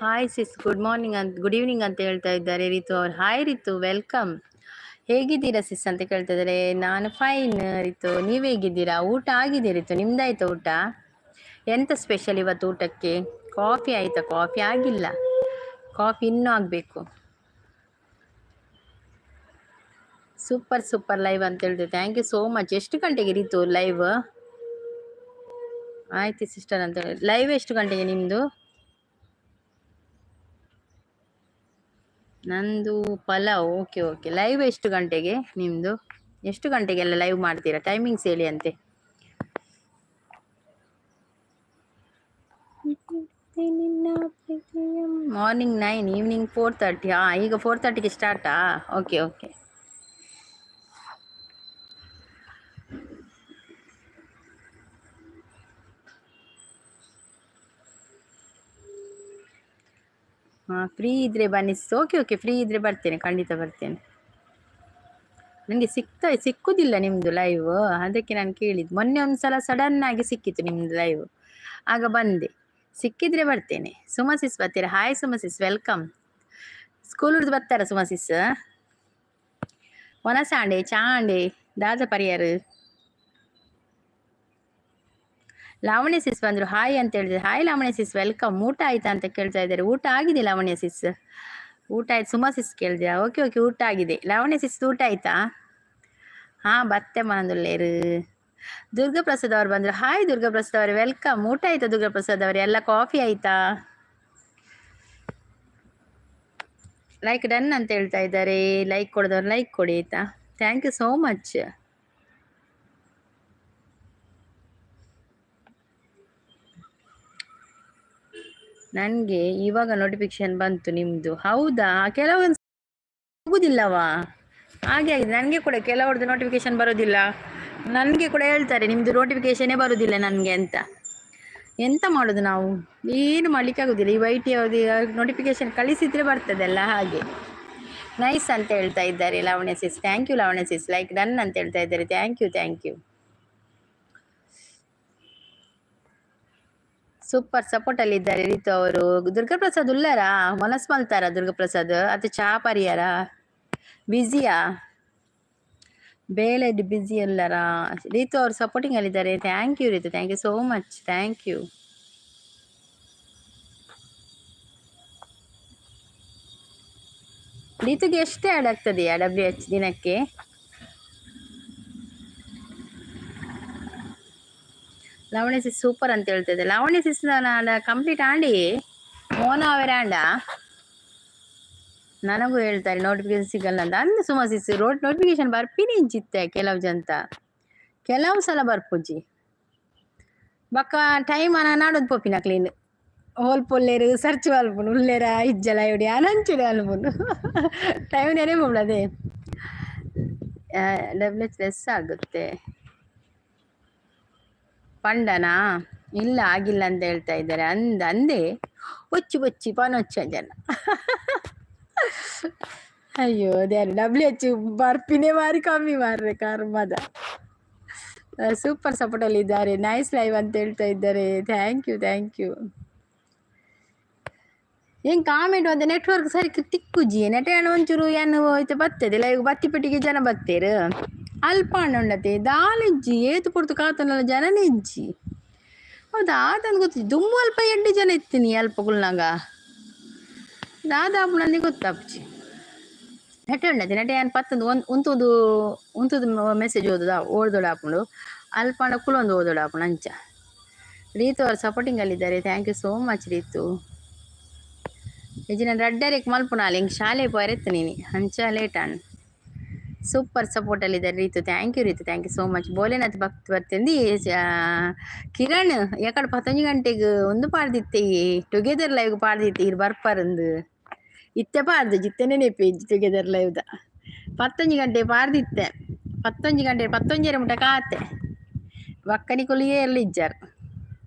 Hi ಸಿಸ್, good morning ಅಂತ, good evening ಅಂತ ಹೇಳ್ತಾ ಇದ್ದಾರೆ ರಿತು ಅವರು. Hi Ritu, welcome. ಹೇಗಿದ್ದೀರಾ ಸಿಸ್ ಅಂತ ಕೇಳ್ತಾ ಇದ್ದಾರೆ. ನಾನು ಫೈನ್ ರಿತು, ನೀವು ಹೇಗಿದ್ದೀರಾ? ಊಟ ಆಗಿದೆ ರಿತು, ನಿಮ್ದಾಯ್ತಾ ಊಟ? ಎಂತ ಸ್ಪೆಷಲ್ ಇವತ್ತು ಊಟಕ್ಕೆ? ಕಾಫಿ ಆಯಿತಾ? ಕಾಫಿ ಆಗಿಲ್ಲ, ಕಾಫಿ ಇನ್ನೂ ಆಗಬೇಕು. ಸೂಪರ್ ಸೂಪರ್ ಲೈವ್ ಅಂತ ಹೇಳಿದೆ. Thank you so much. ಎಷ್ಟು ಗಂಟೆಗೆ ರೀತು ಲೈವ್? ಆಯ್ತು ಸಿಸ್ಟರ್ ಅಂತ ಹೇಳಿ. ಲೈವ್ ಎಷ್ಟು ಗಂಟೆಗೆ ನಿಮ್ಮದು? ನಂದು ಪಲಾವ್. ಓಕೆ ಓಕೆ, ಲೈವ್ ಎಷ್ಟು ಗಂಟೆಗೆ ನಿಮ್ಮದು? ಎಷ್ಟು ಗಂಟೆಗೆಲ್ಲ ಲೈವ್ ಮಾಡ್ತೀರಾ? ಟೈಮಿಂಗ್ಸ್ ಹೇಳಿ ಅಂತೆ. Morning 9, evening 4:30. ಹಾಂ, ಈಗ 4:30ಗೆ ಸ್ಟಾರ್ಟಾ? Okay okay. ಹಾಂ, ಫ್ರೀ ಇದ್ದರೆ ಬನ್ನಿ. ಓಕೆ ಓಕೆ, ಫ್ರೀ ಇದ್ದರೆ ಬರ್ತೇನೆ, ಖಂಡಿತ ಬರ್ತೇನೆ. ನನಗೆ ಸಿಕ್ಕುದಿಲ್ಲ ನಿಮ್ಮದು ಲೈವ್, ಅದಕ್ಕೆ ನಾನು ಕೇಳಿದ್ದು. ಮೊನ್ನೆ ಒಂದು ಸಲ ಸಡನ್ ಆಗಿ ಸಿಕ್ಕಿತ್ತು ನಿಮ್ಮದು ಲೈವ್, ಆಗ ಬಂದೆ. ಸಿಕ್ಕಿದ್ರೆ ಬರ್ತೇನೆ. ಸುಮಸಿಸ್ ಬರ್ತೀರಾ? Hi ಸುಮಸಿಸ್, welcome. School ಹಿಡ್ದು ಬರ್ತಾರ ಸುಮಸಿಸ್? ಒನಸಾಂಡೆ ಚಾಂಡೆ ದಾದ ಪರಿಯಾರು. ಲಾವಣ್ಯ ಸಿಸ್ ಬಂದರು, ಹಾಯ್ ಅಂತ ಹೇಳಿದ್ರೆ. Hi Lavanya sis, welcome. ಊಟ ಆಯ್ತಾ ಅಂತ ಕೇಳ್ತಾ ಇದ್ದಾರೆ. ಊಟ ಆಗಿದೆ ಲಾವಣ್ಯ ಸಿಸ್, ಊಟ ಆಯ್ತು. ಸುಮಾ ಸಿಸ್ ಕೇಳಿದ್ಯಾ? ಓಕೆ ಓಕೆ, ಊಟ ಆಗಿದೆ. ಲಾವಣ್ಯ ಸಿಸ್ ಊಟ ಆಯ್ತಾ? ಹಾಂ, ಬತ್ತೆ ಮನದುಲ್ಲೇರು. ದುರ್ಗಾಪ್ರಸಾದ್ ಅವರು ಬಂದರು. ಹಾಯ್ ದುರ್ಗಾಪ್ರಸಾದ್ ಅವರೇ, welcome. ಊಟ ಆಯ್ತಾ ದುರ್ಗಾಪ್ರಸಾದ್ ಅವರೇ? ಎಲ್ಲ ಕಾಫಿ ಆಯ್ತಾ? ಲೈಕ್ ಡನ್ ಅಂತ ಹೇಳ್ತಾ ಇದ್ದಾರೆ. ಲೈಕ್ ಕೊಡೋದವ್ರು ಲೈಕ್ ಕೊಡಿ ಆಯ್ತಾ? Thank you so much. ನನಗೆ ಇವಾಗ ನೋಟಿಫಿಕೇಶನ್ ಬಂತು ನಿಮ್ಮದು. ಹೌದಾ? ಕೆಲವೊಂದು ಹೋಗುದಿಲ್ಲವಾ, ಹಾಗೆ ಆಗಿದೆ ನನಗೆ ಕೂಡ. ಕೆಲವ್ರದ್ದು ನೋಟಿಫಿಕೇಶನ್ ಬರೋದಿಲ್ಲ. ನನಗೆ ಕೂಡ ಹೇಳ್ತಾರೆ, ನಿಮ್ಮದು ನೋಟಿಫಿಕೇಶನೇ ಬರೋದಿಲ್ಲ ನನಗೆ ಅಂತ. ಎಂತ ಮಾಡೋದು ನಾವು? ಏನು ಮಾಡಲಿಕ್ಕೆ ಆಗೋದಿಲ್ಲ. ಈ ವೈ ಟಿ ಅವ್ರದ್ದು ನೋಟಿಫಿಕೇಶನ್ ಕಳಿಸಿದರೆ ಬರ್ತದಲ್ಲ, ಹಾಗೆ. ನೈಸ್ ಅಂತ ಹೇಳ್ತಾ ಇದ್ದಾರೆ ಲಾವಣ್ಯ ಸಿಸ್. Thank you Lavanya sis. Like done ಅಂತ ಹೇಳ್ತಾ ಇದ್ದಾರೆ. Thank you, thank you. Super support ಅಲ್ಲಿ ಇದ್ದಾರೆ ರೀತು ಅವರು. ದುರ್ಗಾಪ್ರಸಾದ್ ಉಲ್ಲಾರಾ? ಮನಸ್ ಮಲ್ತಾರ ದುರ್ಗಾಪ್ರಸಾದ್? ಅದು ಚಾ ಪರಿಯಾರ? ಬ್ಯುಸಿಯಾ? ಬೇಲೆ ಬ್ಯುಸಿ ಅಲ್ಲರಾ? ರೀತು ಅವರು ಸಪೋರ್ಟಿಂಗ್ ಅಲ್ಲಿದ್ದಾರೆ. Thank you Ritu, thank you so much, thank you. ರೀತುಗೆ ಎಷ್ಟು ಆ್ಯಡ್ ಆಗ್ತದೆಯಾ ಡಬ್ಲ್ಯೂ ಎಚ್ ದಿನಕ್ಕೆ? ಲಾವಣ್ಯ ಸಿಸ್ ಸೂಪರ್ ಅಂತ ಹೇಳ್ತಿದ್ದೆ. ಲಾವಣ್ಯ ಸಿಸ್ ಕಂಪ್ಲೀಟ್ ಆಂಡಿ ಮೋನ ಅವರ ನನಗೂ ಹೇಳ್ತಾರೆ ನೋಟಿಫಿಕೇಶನ್ ಸಿಗಲ್ಲ ಅಂತ. ಅಂದ್ ಸುಮಾ ಸಿಸ್, ರೋಡ್ ನೋಟಿಫಿಕೇಶನ್ ಬರ್ಪಿನಿ ಇಂಚಿತ್ತೆ ಕೆಲವು ಜಂತ, ಕೆಲವು ಸಲ ಬರ್ಪುಜಿ. ಬೊಕ್ಕ ಟೈಮ್ ಅನ ನಾಡೊಂದು ಪೋಪಿನ ಕ್ಲೀನ್ ಹೋಲ್ ಪೊಲ್ಲೇರು ಸರ್ಚ್ ಮಲ್ಪುನು, ಉಲ್ಲೇರ ಇಜ್ಜಲ ಇಡಿ ಅನಂಚಿಡು ಅಲ್ಪುನು. ಟೈಮ್ ನೆನೆ ಅದೇ ಡಬ್ಲ್ಯೂ ಎಚ್ ಲೆಸ್ ಆಗುತ್ತೆ. ಪಂಡನಾ? ಇಲ್ಲ, ಆಗಿಲ್ಲ ಅಂತ ಹೇಳ್ತಾ ಇದ್ದಾರೆ. ಅಂದ ಅಂದೆ ಒಚ್ಚಿ ಒಚ್ಚಿ ಪನೊಚ್ಚ ಜನ. ಅಯ್ಯೋ ಅದೇ ಡಬ್ಲ್ಯೂ ಎಚ್ ಬರ್ಪಿನೇ ಮಾರಿ ಕಮ್ಮಿ ಮಾರ್ರೆ ಕರ್ಮದ. ಸೂಪರ್ ಸಪೋರ್ಟಲ್ಲಿ ಇದ್ದಾರೆ. ನೈಸ್ ಲೈವ್ ಅಂತ ಹೇಳ್ತಾ ಇದ್ದಾರೆ. Thank you, thank you. ಏನು ಕಾಮೆಂಟ್ ಒಂದು ನೆಟ್ವರ್ಕ್ ಸರಿ ತಿಕ್ಕುಜಿ. ನೆಟ ಒಂಚೂರು ಏನು ಹೋಯ್ತು ಬರ್ತದೆ ಲೈವ್. ಬತ್ತಿ ಪೆಟ್ಟಿಗೆ ಜನ ಬತ್ತೇರು ಅಲ್ಪ ಉಂಡತೆ ದಾಲಿಜ್ಜಿ ಏತು ಪುಡ್ತು ಕಾತನಲ್ಲ ಜನನೇ ಇಜ್ಜಿ. ಹೌದಾ? ಆತಂದು ಗೊತ್ತು. ದುಮ್ಮು ಅಲ್ಪ ಎಂಟು ಜನ ಇತ್ತೀನಿ ಅಲ್ಪ ಕುಲ್ನಾಗ. ದಾದಾಪುಣಂದಿ ಗೊತ್ತಾಪುಜಿ. ನೆಟೆ ಉಂಡತೆ ನೆಟೆ ಏನು ಪತ್ತೊಂದು ಒಂದು ಉಂತುದು ಉಂತುದು ಮೆಸೇಜ್ ಓದುದ ಓದೋಡು ಆಪುಂಡು. ಅಲ್ಪ ಕುಲೊಂದು ಓದೋಡು ಆಪುಂಡು ಅಂಚ. ರೀತು ಅವರು ಸಪೋರ್ಟಿಂಗಲ್ಲಿದ್ದಾರೆ. Thank you so much Ritu. ಯಜಿನ ರಡ್ಡರೆಕ್ ಮಲ್ಪುನಾಲ್ ಹಿಂಗೆ ಶಾಲೆ ಪೋರೆತ್ತು ನೀನು ಅಂಚ ಲೇಟ್ ಆಂಡ್. ಸೂಪರ್ ಸಪೋರ್ಟಲ್ಲಿದ್ದಾರೆ Ritu. Thank you Ritu, thank you so much. Bholenath ಭಕ್ತ ಬರ್ತಿಂದು ಕಿರಣ್ ಯಾಕಡೆ ಪತ್ತೊಂಜಿ ಗಂಟೆಗೆ ಒಂದು ಪಾಡ್ದಿತ್ತೆ ಟುಗೆದರ್ ಲೈವ್ ಪಾಡ್ದಿತ್ತೆ ಇರು ಬರ್ಪಾರಂದು. ಇತ್ತೆ ಪಾಡ್ದು ಜಿತ್ತೆನೇ ನೆಪಿ ಟುಗೆದರ್ ಲೈವ್ದ ಪತ್ತೊಂಜಿ ಗಂಟೆ ಪಾಡ್ದಿತ್ತೆ. ಪತ್ತೊಂಜಿ ಗಂಟೆ ಪತ್ತೊಂಜರೆ ಮುಟ ಕಾತೆ ಬಕ್ಕನಿ ಕುಲಿಯೇ ಇಜ್ಜಾರ್.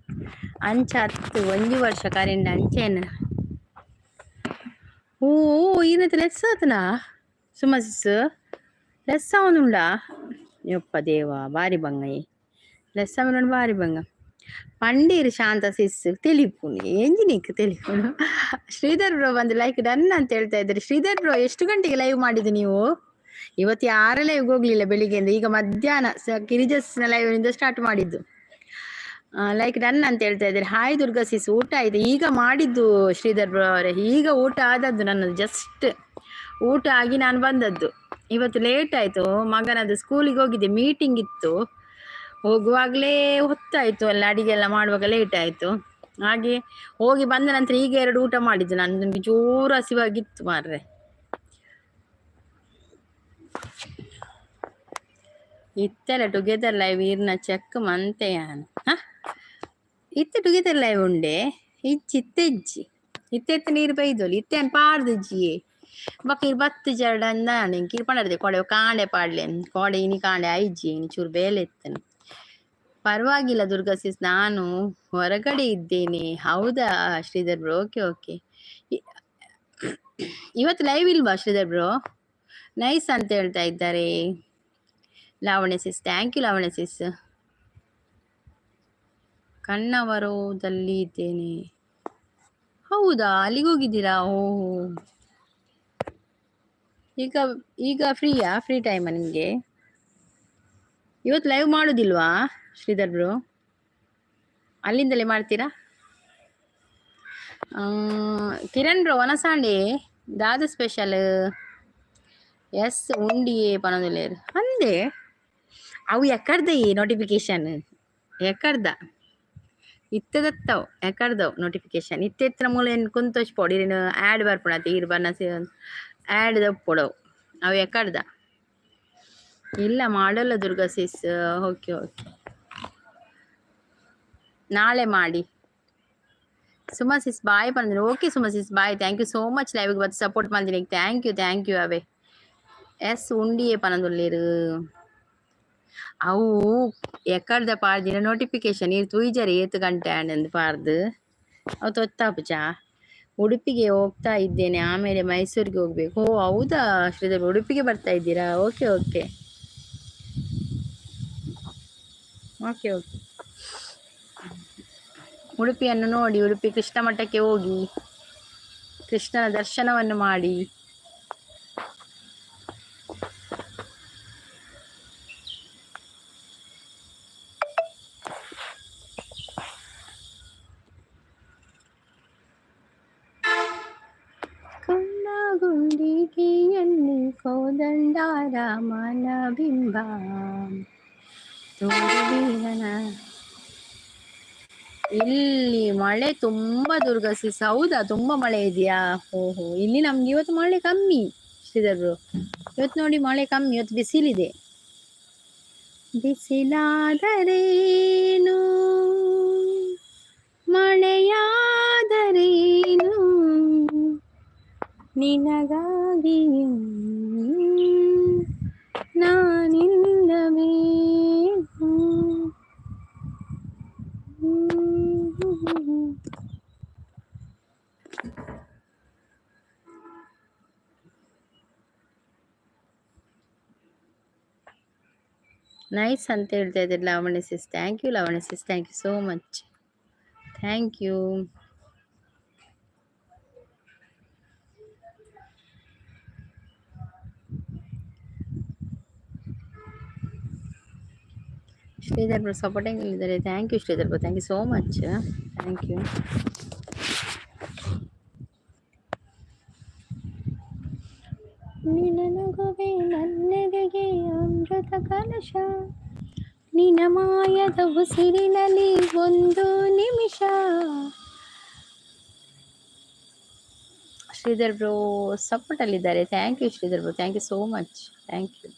ಅಂಚ ಹತ್ತು ಒಂಜಿ ವರ್ಷ ಕರೆಂಡ್ ಅಂಚೇನ. ಓ ಈನತ್ ಲೆಸ್ ಆತನಾ ಸುಮಸಿಸ್? ಲೆಸ್ ಆವೊಂದುಂಡಾ? ಯಪ್ಪ ದೇವ, ಬಾರಿ ಬಂಗ ಈ ಲೆಸ್ ಆವೊಂದುಂಡು, ಬಾರಿ ಬಂಗ. ಪಂಡೀರ್ ಶಾಂತ ಸಿಸ್ ತಿಳಿಪುನಿ ಎಂಜಿನಿಕ್ ತಿಳಿಪುನು. ಶ್ರೀಧರ್ ಬ್ರೋ ಬಂದು ಲೈಕ್ ಡನ್ ಅಂತ ಹೇಳ್ತಾ ಇದ್ದಾರೆ. ಶ್ರೀಧರ್ ಬ್ರೋ, ಎಷ್ಟು ಗಂಟೆಗೆ ಲೈವ್ ಮಾಡಿದ್ದು ನೀವು? ಇವತ್ತು ಯಾರ ಲೈವ್ ಹೋಗ್ಲಿಲ್ಲ ಬೆಳಿಗ್ಗೆಯಿಂದ. ಈಗ ಮಧ್ಯಾಹ್ನ ಗಿರಿಜಸ್ನ ಲೈವ್ ಇಂದ ಸ್ಟಾರ್ಟ್ ಮಾಡಿದ್ದು. ಲೈಕ್ ಡನ್ ಅಂತ ಹೇಳ್ತಾ ಇದ್ದಾರೆ. ಹಾಯ್ ದುರ್ಗಾ ಸಿಸ್, ಊಟ ಆಯ್ತು? ಈಗ ಮಾಡಿದ್ದು ಶ್ರೀಧರ್ ಬ್ರೋ ಅವರೇ. ಈಗ ಊಟ ಆದದ್ದು ನನ್ನದು. ಜಸ್ಟ್ ಊಟ ಆಗಿ ನಾನು ಬಂದದ್ದು. ಇವತ್ತು ಲೇಟ್ ಆಯ್ತು. ಮಗನದು ಸ್ಕೂಲಿಗೆ ಹೋಗಿದ್ದೆ, ಮೀಟಿಂಗ್ ಇತ್ತು. ಹೋಗುವಾಗಲೇ ಹೊತ್ತಾಯ್ತು ಅಲ್ಲ, ಅಡಿಗೆ ಎಲ್ಲ ಮಾಡುವಾಗ ಲೇಟ್ ಆಯ್ತು. ಹಾಗೆ ಹೋಗಿ ಬಂದ ನಂತರ ಈಗ ಎರಡು ಊಟ ಮಾಡಿದ್ದು ನಾನು. ನನಗೆ ಜೋರು ಹಸಿವಾಗಿತ್ತು ಮಾರ್ರೆ. ಇತ್ತೆಲ್ಲ ಟುಗೆದರ್ ಲೈವ್ ಈರ್ನ ಚೆಕ್ ಮಂತೆಯಾನ್. ಹ, ಇತ್ತೆ ಟುಗೆದರ್ ಲೈವ್ ಉಂಡೆ ಇಜ್ಜಿ? ಇತ್ತೆ ಇಜ್ಜಿ. ಇತ್ತೆ ಇತ್ತೆ ನೀರು ಬೈದೋಲಿ. ಇತ್ತೆ ಪಾಡ್ದಿಜ್ಜಿಯೇ. ಬೊಕ ಇರ್ ಬತ್ತ್ ಜರಡ ಅಂದಾನೆ ಕಿರ್ ಪಂಡರ್ದೆ ಕೋಡೆ ಕಾಂಡೆ ಪಾಡ್ಲೆ. ಕೋಡೆ ಇನಿ ಕಾಂಡೆ ಐಜ್ಜಿ, ಇನಿ ಚೂರು ಬೇಲೆ ಇತ್ತನು. ಪರವಾಗಿಲ್ಲ ದುರ್ಗಾ ಸಿಸ್, ನಾನು ಹೊರಗಡೆ ಇದ್ದೇನೆ. ಹೌದಾ ಶ್ರೀಧರ್ ಬ್ರೋ? Okay okay. ಇವತ್ತು ಲೈವ್ ಇಲ್ವಾ ಶ್ರೀಧರ್ ಬ್ರೋ? ನೈಸ್ ಅಂತ ಹೇಳ್ತಾ ಇದ್ದಾರೆ ಲಾವಣ್ಯ ಸಿಸ್. Thank you Lavanya ಸಿಸ್. ಕಣ್ಣವರೋದಲ್ಲಿ ಇದ್ದೇನೆ. ಹೌದಾ, ಅಲ್ಲಿಗೆ ಹೋಗಿದ್ದೀರಾ? ಓಹೋ, ಈಗ ಈಗ ಫ್ರೀಯಾ? ಫ್ರೀ ಟೈಮಾ ನಿಮಗೆ? ಇವತ್ತು ಲೈವ್ ಮಾಡೋದಿಲ್ವಾ ಶ್ರೀಧರ್ ಬ್ರೋ? ಅಲ್ಲಿಂದಲೇ ಮಾಡ್ತೀರಾ? ಕಿರಣ್ ಬ್ರೋ, ವನಸಾಂಡೆ ದಾದ ಸ್ಪೆಷಲ್? ಎಸ್, ಉಂಡಿಯೇ ಪನೊಂದುಲ್ಲೆರ್ ಅಂದೆ. ಅವು ಎಕ್ಕಡ್ದ ಈ ನೋಟಿಫಿಕೇಶನ್ ಎಕ್ಕಡ್ದ ಇತ್ತೆದತ್ತವು ಎಕ್ಕಡ್ದವು ನೋಟಿಫಿಕೇಶನ್ ಇತ್ತೆ ಇತ್ತಿನ ಮೂಲ ಏನು ಕುಂತೋಚ್ ಪೊಡಿ ಆ್ಯಡ್ ಬರ್ಪುಣತೆ ಈರ್ ಬನ್ನ ಆ್ಯಡ್ ದಪ್ಪೊಡವು ಅವು ಎಕ್ಕಡ್ದ ಇಲ್ಲ ಮಾಡಲ್ಲ. ದುರ್ಗಾ ಸಿಸ್, ಓಕೆ ಓಕೆ, ನಾಳೆ ಮಾಡಿ. ಸುಮಾ ಸಿಸ್ ಬಾಯ್ ಬಂದಿನಿ. Okay Suma sis, bye. Thank you so much ಲೈವ್ಗೆ ಬಂದು ಸಪೋರ್ಟ್ ಮಾಡ್ತೀನಿ. Thank you, thank you. ಅವೇ ಎಸ್, ಉಂಡಿಯೇ ಪನೊಂದುಲ್ಲೆರ್. ಅವು ಎಕ್ಕಡ್ದ ಪಾಡ್ದಿನ ನೋಟಿಫಿಕೇಶನ್ ಈರ್ ತೂಯ್ಜರ್ ಏತ್ ಗಂಟೆ ಆಂಡ್ ಪಾಡ್ದು ಅವು ತೊತ್ತಾಪುಜ. ಉಡುಪಿಗೆ ಹೋಗ್ತಾ ಇದ್ದೇನೆ, ಆಮೇಲೆ ಮೈಸೂರಿಗೆ ಹೋಗ್ಬೇಕು. ಓ ಹೌದಾ ಶ್ರೀಧರ್, ಉಡುಪಿಗೆ ಬರ್ತಾ ಇದ್ದೀರಾ? Okay okay okay okay. ಉಡುಪಿಯನ್ನು ನೋಡಿ, ಉಡುಪಿ ಕೃಷ್ಣ ಮಠಕ್ಕೆ ಹೋಗಿ ಕೃಷ್ಣನ ದರ್ಶನವನ್ನು ಮಾಡಿ. ಗುಂಡಿಗೆಯಲ್ಲಿ ಕೋದಂಡ ರಾಮನ ಬಿಂಬ ತೋರುವೀರನ. ಇಲ್ಲಿ ಮಳೆ ತುಂಬಾ ದುರ್ಗಾ ಸಿಸ್. ಹೌದಾ, ತುಂಬಾ ಮಳೆ ಇದೆಯಾ? ಓಹೋ, ಇಲ್ಲಿ ನಮ್ಗೆ ಇವತ್ತು ಮಳೆ ಕಮ್ಮಿ ಶ್ರೀಧರ್ ಬ್ರೋ. ಇವತ್ತು ನೋಡಿ ಮಳೆ ಕಮ್ಮಿ, ಇವತ್ತು ಬಿಸಿಲಿದೆ. ಬಿಸಿಲಾದರೇನು, ಮಳೆಯಾದರೇನು, ನಿನಗಾಗಿ ನಾನಿಲ್ಲವೇನು. ನೈಸ್ ಅಂತ ಹೇಳ್ತಾ ಇದ್ದಾರೆ ಲಾವಣ್ಯ ಸಿಸ್. Thank you Lavanya sis, thank you so much, thank you. Sridhar bro supporting ಇದ್ದಾರೆ. Thank you Sridhar bro, thank you so much, thank you. ನಿನ್ನ ನಗುವೆ ನನ್ನೆದೆಗೆ ಅಮೃತ ಕಲಶ, ನಿನ್ನ ಮಾಯದ ಉಸಿರಿನಲ್ಲಿ ಒಂದು ನಿಮಿಷ. ಶ್ರೀಧರ್ ಬ್ರೋ ಸಪೋರ್ಟ್ ಅಲ್ಲಿದ್ದಾರೆ. Thank you Sridhar bro, thank you so much, thank you.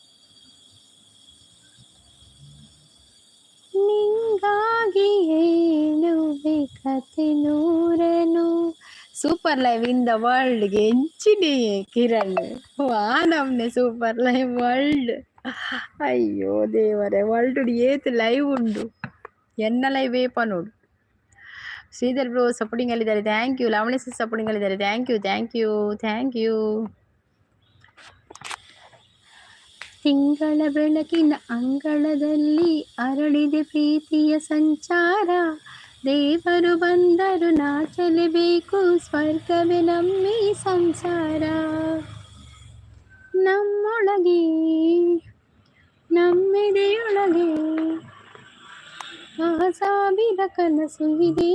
ನಿಂಗಾಗಿ ಹೇಳುವೆ ಕತೆ ನೂರನು. Super live in the world ಎಂಚಿನಿ ಕಿರಣ್ ವಾ ನಮ್ನೆ ಸೂಪರ್ ಲೈವ್ ವರ್ಲ್ಡ್. ಅಯ್ಯೋ ದೇವರೇ, ವರ್ಲ್ಡ್ ಏತ್ ಲೈವ್ ಉಂಡು, ಎನ್ನ ಲೈವ್ ಏಪ ನೋಡು. ಶ್ರೀಧರ್ ಬ್ರೋ ಸಪೋರ್ಟಿಂಗ್ ಅಲ್ಲಿದ್ದಾರೆ. Thank you. Lavanya sis supporting ಅಲ್ಲಿದ್ದಾರೆ. Thank you, thank you, thank you. ತಿಂಗಳ ಬೆಳಕಿನ ಅಂಗಳದಲ್ಲಿ ಅರಳಿದೆ ಪ್ರೀತಿಯ ಸಂಚಾರ. ದೇವರು ಬಂದರು ನಾಚಲೇಬೇಕು, ಸ್ವರ್ಗವೇ ನಮ್ಮಿ ಸಂಸಾರ. ನಮ್ಮೊಳಗೆ, ನಮ್ಮೆದೆಯೊಳಗೆ ಆ ಸಾವಿರ ಕನಸು ಇದೆ.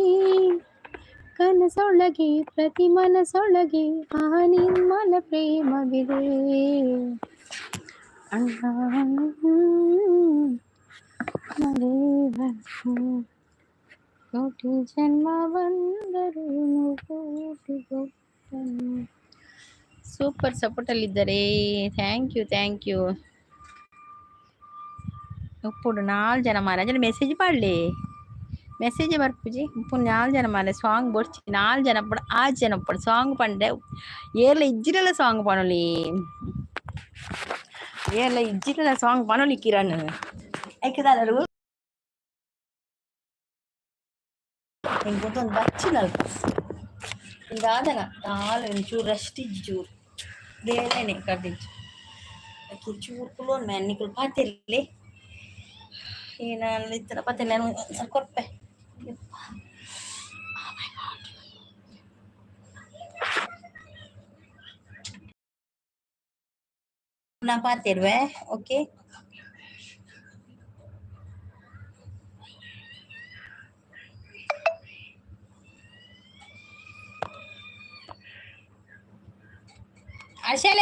ಕನಸೊಳಗೆ, ಪ್ರತಿ ಮನಸೊಳಗೆ ಆ ನಿರ್ಮಲ ಪ್ರೇಮವಿದೆ. ಅಣ್ಣ ಕೋಟಿ ಜನ್ಮ ಬಂದರು ಕೋಟಿ ಗೊತ್ತನು. ಸೂಪರ್ ಸಪೋರ್ಟಲ್ಲಿದ್ದಾರೆ. Thank you, thank you. ಉಪ್ಪುಡು ನಾಲ್ ಜನ ಮಾರ ಅಂಚನೆ ಮೆಸೇಜ್ ಪಾಡ್ಲೆ. ಮೆಸೇಜ್ ಬರ್ಪುಜಿ. ಉಪ್ಪು ನಾಲ್ ಜನ ಮಾರೆ. ಸಾಂಗ್ ಬೊಡ್ಚಿ. ನಾಲ್ ಜನ ಪುಡ, ಆಜ್ ಜನ ಉಪ್ಪುಡು. ಸಾಂಗ್ ಪಂಡೆ ಏರ್ಲ ಇಜ್ಜಿರಲ ಸಾಂಗ್ ಪನೊಲಿ. ಏರ್ಲ ಇಜ್ಜಿರಲ ಸಾಂಗ್ ಪನೊಲಿ ಕಿರಣ್. ಐಕ್ ದಾದ ಎಂಕ್ ಬಚ್ಚಿನಲ್ಪ ದಾದನ ದಾಲ ಚೂರು ರೆಸ್ಟ್ ಇಜ್ಜಿ. ಚೂರು ಬೇಲೆನೆ ಕರ್ದಿಜ್ಜಿ. ಚೂರು ಕುಲೋನ್ ಮ್ಯಾನ್ ನಿಕುಲು ಪಾತೆರ್ಲೆ. ಏನ ಇತ್ತರ ಪತೆಲ್ಲ ಸ್ವಲ್ಪ ಕೊರ್ಪೆ. ನಾ ಪಾತೆರ್ವೆ. ಓಕೆ. ಅಶಲೆ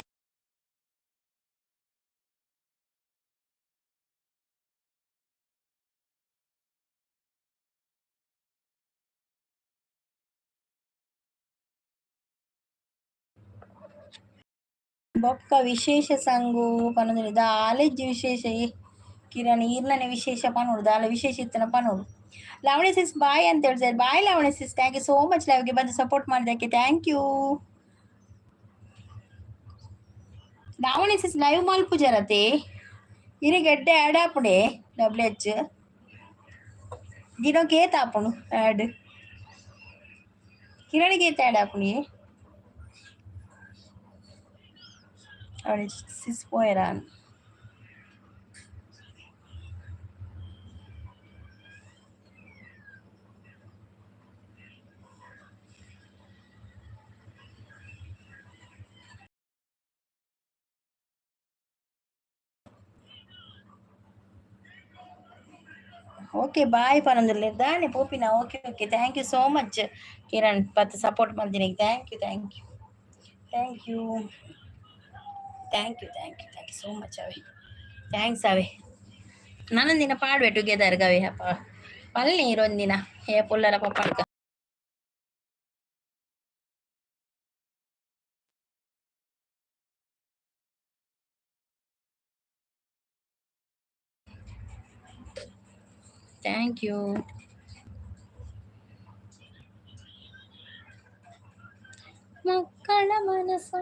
ಬೊಕ್ಕ ವಿಶೇಷ ಸಂಗು ಪನೊಂದು ದಾಲೆಜ್ಜಿ ವಿಶೇಷ. ಕಿರಣ್, ಈರ್ನನೆ ವಿಶೇಷ ಪನೊಡು. ದಾಲ ವಿಶೇಷ ಇತ್ತನ ಪನೊಡು. ಲಾವಣಿ ಸಿಸ್ ಬಾಯ್ ಅಂತ ಹೇಳ್ತಾರೆ. Bye Lavani sis, thank you so much. ಲೈವ್ಗೆ ಬಂದು ಸಪೋರ್ಟ್ ಮಾಡಿದ್ದಕ್ಕೆ thank you. Lavani sis, live ಮಲ್ಪುಜರತೆ? ಇರೆಗ್ ಎಡ್ಡೆ ಆ್ಯಡ್ ಆಪುಂಡೆ. ಡಬ್ಲ್ಯೂ ಎಚ್ ದಿನಕ್ಕೆ ಏತ್ ಆಪುಂಡು ಆ್ಯಡ್? ಕಿರಣಿಗೆ ಏತ್ ಆ್ಯಡ್ ಆಪುಂಡು? ಸಿಸ್ ಪೋಯೆರಾ? ಓಕೆ, ಬಾಯ್ ಪನೊಂದುಲ್ಲೆರ್ ದಾನೆ ಪೋಪಿನ. Okay okay, thank you so much Kiran. ಪತ್ ಸಪೋರ್ಟ್ ಮಲ್ದಿನಿ. Thank you, thank you, thank you, thank you, thank you, thank you so much ಅವೆ. Thanks ಅವೆ. ನಾನೊಂದಿನ ಪಾಡುವೆ ಟುಗೆದರ್ ಗವೆ ಅಪ್ಪ ಪಲ್ನಿ ಇರೊಂದಿನ ಹೇ ಪುಲ್ಲರ ಪಪ್ಪಾಡ್ಕ. Thank you. ಮಕ್ಕಳ ಮನಸ್ಸು.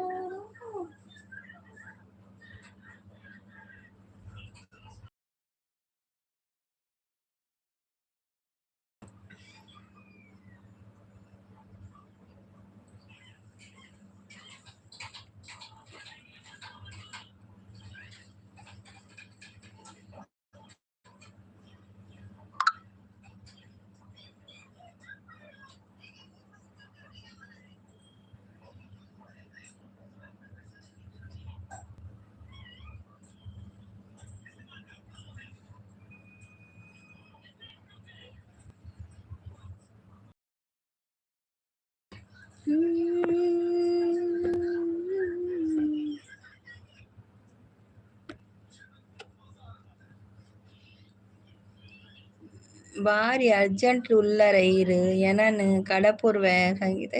ಬಾರಿ ಅರ್ಜೆಂಟ್ ಉಲ್ಲರ ಈರ್ ಎನನ್ ಕಡಪುರ್ವೆ ಸಂಗೀತ.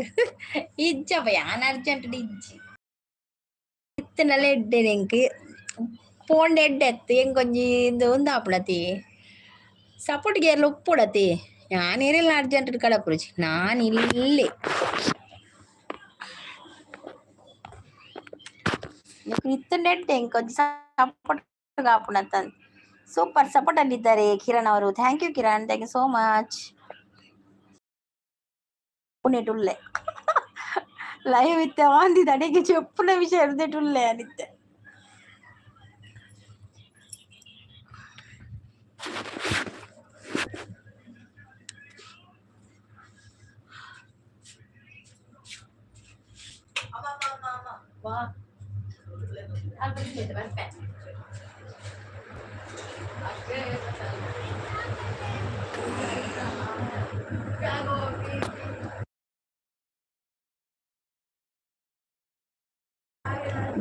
ಇಜ್ಜಪ್ಪ, ಯಾನ್ ಅರ್ಜೆಂಟ್ ಇಜ್ಜಿ. ಇತ್ತನಲ್ಲ ಎಡ್ಡೆ ಎಂಕ್ ಪೋಂಡ ಎಡ್ಡೆ ಅತ್ತು. ಎಂಕೊಂಜಿ ಇಂದು ಉಂದಾಪುಣತಿ ಸಪೋರ್ಟ್ ಗೇರ್ಲ ಉಪ್ಪುಡತಿ. ಯಾನ್ ಏರೆಲ್ಲ ಅರ್ಜೆಂಟ್ ಕಡಪುರುಜಿ. ನಾನ್ ಇಲ್ಲಿ ಇತ್ತಂಡ ಎಡ್ಡೆ ಎಂಕೊಂಜಿ ಸಪೋರ್ಟ್ ಕಾಪುಣತಂದ್. ಸೂಪರ್ ಸಪೋರ್ಟ್ ಅಲ್ಲಿದ್ದಾರೆ ಕಿರಣ್ ಅವರು. Thank you Kiran, thank you so much. ಉಲ್ಲೆ live ಇತ್ತೆ ಆಂದಿದ ಅಡಿಗೆ ಚೆಪ್ಪುನ ವಿಷಯ ಇರ್ದಿಟ್ಟುಲ್ಲೆ ಅನಿತ್ತೆ.